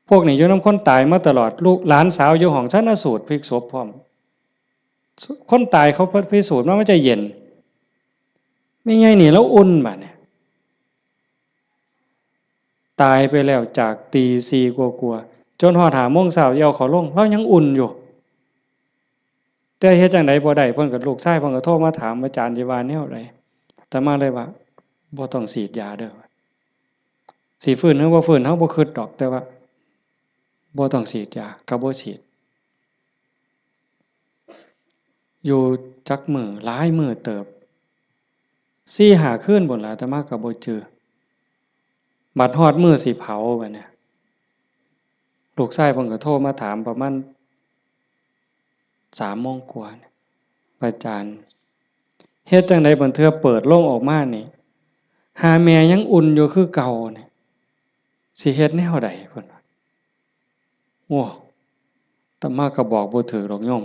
พวกนี้อยู่นำคนตายมาตลอด ลูกหลานสาวอยู่ห้องชันสูตรพลิกศพพร้อม คนตายเขาพิสูจน์มามันจะเย็น แม่ใหญ่นี่ลาวอุ่นบัดเนี่ย ตายไปแล้วจากตีสี่กว่าๆ จนฮอดห้าโมงเช้าสิเอาเขาลง ลาวยังอุ่นอยู่ แต่เฮ็ดจั่งใดบ่ได้ เพิ่นก็ ลูกชายเพิ่นก็โทรมาถาม อาจารย์สิว่าแนวใด อาตมาเลยว่า บ่ต้องฉีดยาเด้อ สิฟื้นหรือบ่ฟื้น เฮาบ่คิดดอก แต่ว่า บ่ต้องฉีดยา ก็บ่ฉีด อยู่จักมื้อ หลายมื้อเติบ สี่ห้าคืนพู้นล่ะ อาตมาก็บ่จื่อ บัดฮอดมื้อสิเผาบัดนี้ ลูกชายเพิ่นก็โทรมาถามประมาณสามโมงกว่า อาจารย์ เฮ็ดจั่งใดบัดเทื่อเปิดโลงออกมานี่ หาแม่ยังอุ่นอยู่คือเก่านี่ สิเฮ็ดแนวใด เพิ่นว่า โอ้ อาตมาก็บอกบ่ถืกดอกโยม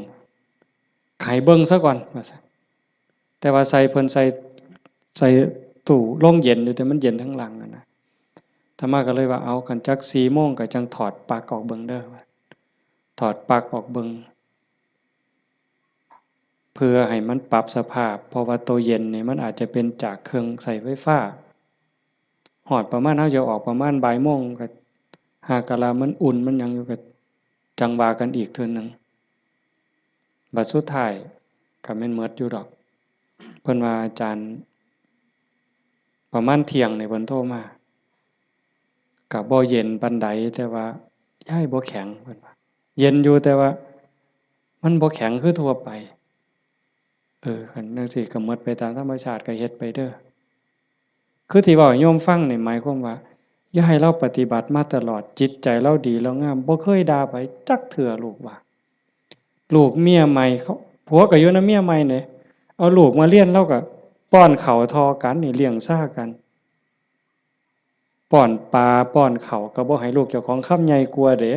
ให้เบิ่งซะก่อน ว่าซั่น แต่ว่าใส่ เพิ่นใส่ ใส่ตู้โรงเย็นอยู่ แต่มันเย็นทั้งหลังอะนะ อาตมาก็เลยว่า เอา คันจักสี่โมงก็จั่งถอดปลั๊กออกเบิ่งเด้อ ถอดปลั๊กออกเบิ่ง เพื่อให้มันปรับสภาพ เพราะว่าตัวเย็นนี่มันอาจจะเป็นจากเครื่องใช้ไฟฟ้า ฮอดประมาณ เฮาจะออกประมาณบ่ายโมง ก็หากะลามันอุ่นมันหยังอยู่ ก็จั่งว่ากันอีกเทื่อหนึ่ง บัดสุดท้ายก็แม่นหมดอยู่ดอก เพิ่นว่า อาจารย์ ประมาณเที่ยงนี่เพิ่นโทรมา ก็บ่เย็นปานใด แต่ว่ายายบ่แข็ง เพิ่นว่า เย็นอยู่ แต่ว่ามันบ่แข็งคือทั่วไป เออ คันจั่งซี้ก็หมดไปตามธรรมชาติ ก็เฮ็ดไปเด้อ คือที่เว้าให้โยมฟังนี่หมายความว่า อย่าให้ลาวปฏิบัติมาตลอด จิตใจลาวดีลาวงาม บ่เคยด่าไผจักเทื่อ ลูกว่า ลูกเมียใหม่เขา ผัวก็อยู่นำเมียใหม่เด้ เอาลูกมาเรียน ลาวก็ป้อนข้าวเท่ากันนี่ เลี้ยงซ่ากัน ป้อนปลาป้อนข้าวก็บ่ให้ลูกเจ้าของคำใหญ่กว่าเด้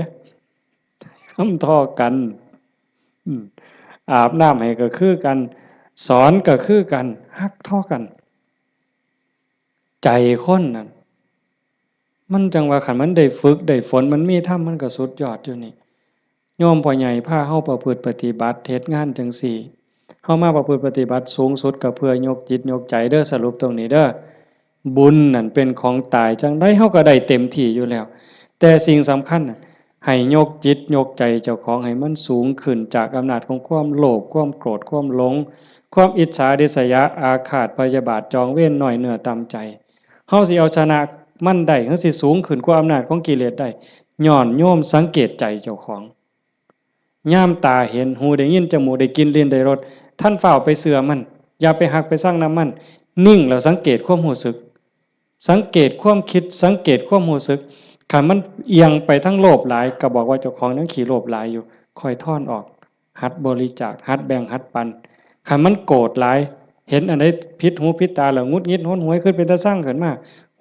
คำเท่ากัน อืม อาบน้ำให้ก็คือกัน สอนก็คือกัน ฮักเท่ากัน ใจคนนั่น มันจั่งว่าคันมันได้ฝึกได้ฝน มันมีธรรม มันก็สุดยอดอยู่นี่ โยมพ่อใหญ่พาเฮาประพฤติปฏิบัติ เฮ็ดงานจั่งซี้ เฮามาประพฤติปฏิบัติสูงสุดก็เพื่อยกจิตยกใจเด้อ สรุปตรงนี้เด้อ บุญนั่นเป็นของตาย จั่งใดเฮาก็ได้เต็มที่อยู่แล้ว แต่สิ่งสำคัญน่ะ ให้ยกจิตยกใจเจ้าของให้มันสูงขึ้นจากอำนาจของความโลภ ความโกรธ ความหลง ความอิจฉาริษยาอาฆาตพยาบาทจองเวร น้อยเนื้อต่ำใจ เฮาสิเอาชนะมันได้ เฮาสิสูงขึ้นกว่าอำนาจของกิเลสได้ ย้อนโยมสังเกตใจเจ้าของ ยามตาเห็น หูได้ยิน จมูกได้กลิ่น ลิ้นได้รส ทันฟ้าวไปเชื่อมัน อย่าไปฮักไปซังนำมัน นิ่งแล้วสังเกตความรู้สึก สังเกตความคิด สังเกตความรู้สึก คันมันเอียงไปทางโลภหลาย ก็บอกว่าเจ้าของยังขี้โลภหลายอยู่ ค่อยถอนออก หัดบริจาค หัดแบ่ง หัดปัน คันมันโกรธหลาย เห็นอันใดผิดหูผิดตาแล้วหงุดหงิดหนหวย คิดเป็นตาซังขึ้นมา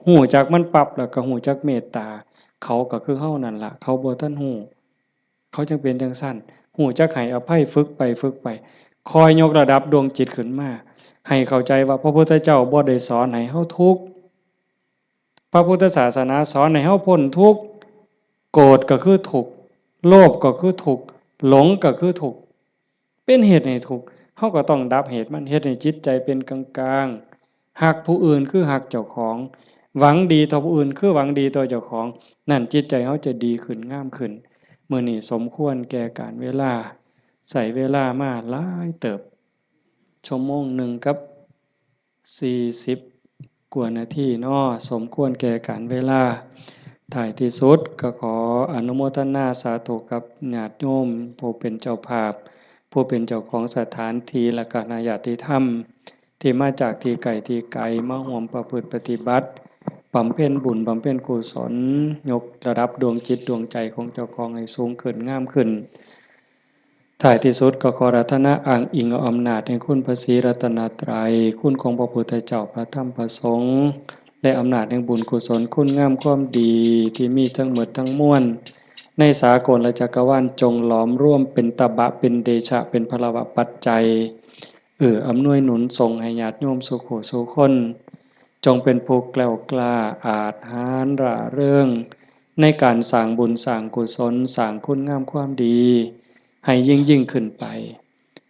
ฮู้จักมันปั๊บแล้วก็ฮู้จักเมตตา เขาก็คือเฮานั่นล่ะ เขาบ่ทันฮู้ เขาจั่งเป็นจั่งซั้น ฮู้จักให้อภัย ฝึกไปฝึกไป คอยยกระดับดวงจิตขึ้นมา ให้เข้าใจว่าพระพุทธเจ้าบ่ได้สอนให้เฮาทุกข์ พระพุทธศาสนาสอนให้เฮาพ้นทุกข์ โกรธก็คือทุกข์ โลภก็คือทุกข์ หลงก็คือทุกข์ เป็นเหตุให้ทุกข์ เฮาก็ต้องดับเหตุมัน เฮ็ดให้จิตใจเป็นกลางๆ ฮักผู้อื่นคือฮักเจ้าของ หวังดีต่อผู้อื่นคือหวังดีต่อเจ้าของ นั่นจิตใจเฮาจะดีขึ้น งามขึ้น มื้อนี้สมควรแก่กาลเวลา ใช้เวลามาหลายเติบ ชั่วโมงหนึ่งกับสี่สิบกว่านาทีเนาะ สมควรแก่กาลเวลา ท้ายที่สุดก็ขออนุโมทนาสาธุกับญาติโยมผู้เป็นเจ้าภาพ ผู้เป็นเจ้าของสถานที่ และคณะญาติธรรม ที่มาจากที่ไกลที่ไกล มาร่วมประพฤติปฏิบัติ บำเพ็ญบุญ บำเพ็ญกุศล ยกระดับดวงจิตดวงใจของเจ้าของให้สูงขึ้น งามขึ้น ท้ายที่สุดก็ขออาราธนาอ้างอิงเอาอำนาจแห่งคุณพระศรีรัตนตรัย คุณของพระพุทธเจ้า พระธรรม พระสงฆ์ และอำนาจแห่งบุญกุศล คุณงามความดีที่มีทั้งหมดทั้งมวล ในสากลและจักรวาล จงหลอมรวมเป็นตบะ เป็นเดชะ เป็นพลวปัจจัย เอื้ออำนวยหนุนส่งให้ญาติโยมสู่ผู้สู่คน จงเป็นผู้แกล้วกล้า อาจหาญร่าเริง ในการสร้างบุญสร้างกุศล สร้างคุณงามความดี ให้ยิ่งยิ่งขึ้นไป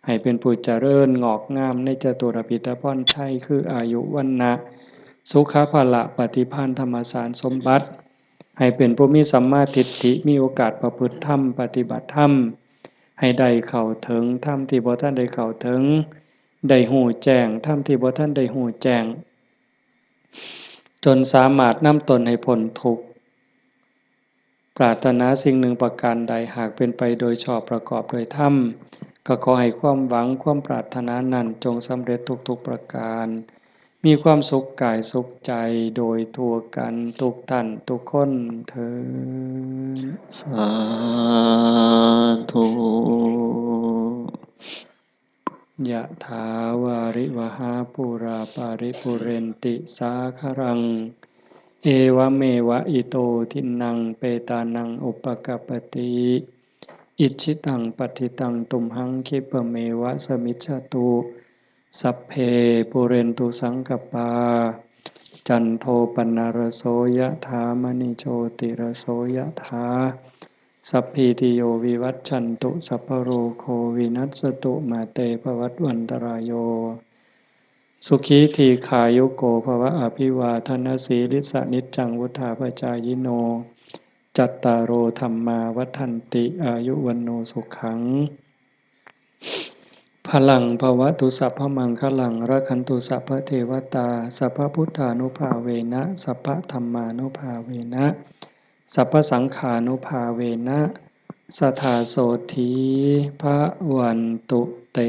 ให้เป็นผู้เจริญงอกงามในจตุรพิธพรชัย คืออายุ วรรณะ สุขะ พละ ปฏิภาณ ธรรมสารสมบัติ ให้เป็นผู้มีสัมมาทิฏฐิ มีโอกาสประพฤติธรรม ปฏิบัติธรรม ให้ได้เข้าถึงธรรมที่บ่ทันได้เข้าถึง ได้ฮู้แจ้งธรรมที่บ่ทันได้ฮู้แจ้ง จนสามารถนำตนให้พ้นทุกข์ ปรารถนาสิ่งหนึ่งประการใด หากเป็นไปโดยชอบประกอบโดยธรรม ก็ขอให้ความหวังความปรารถนานั้นจงสำเร็จทุกๆประการ มีความสุขกายสุขใจโดยทั่วกันทุกท่านทุกคนเทอญ สาธุ ยะถาวาริวหาปูราปาริปูเรนติสาคารัง เอวะเมวะอิโตทินนังเปตานังอุปกัปปติ อิจฉิตังปัตถิตังตุมหังคิปะเมวะสมิจฉตุ สัพเพปูเรนตุสังกปปา จันโทปนารโสยะถามณิโชติรโสยะถา สัพพีติโยวิวัชชันตุ สัพพะโรโควินัสสตุ มาเตภวัตวันตรายโย สุขีทีขายุโกภวะ อภิวาทนสีลิสสะนิจจังวุธาปจายิโน จัตตาโรธัมมาวัฒนติ อายุวันโนสุขัง พลังภวตุ สัพพมังคลัง รักขันตุ สัพพเทวตา สัพพพุทธานุภาเวนะ สัพพธรรมานุภาเวนะ สัพพสังฆานุภาเวนะ สทาโสธี พวันตุเต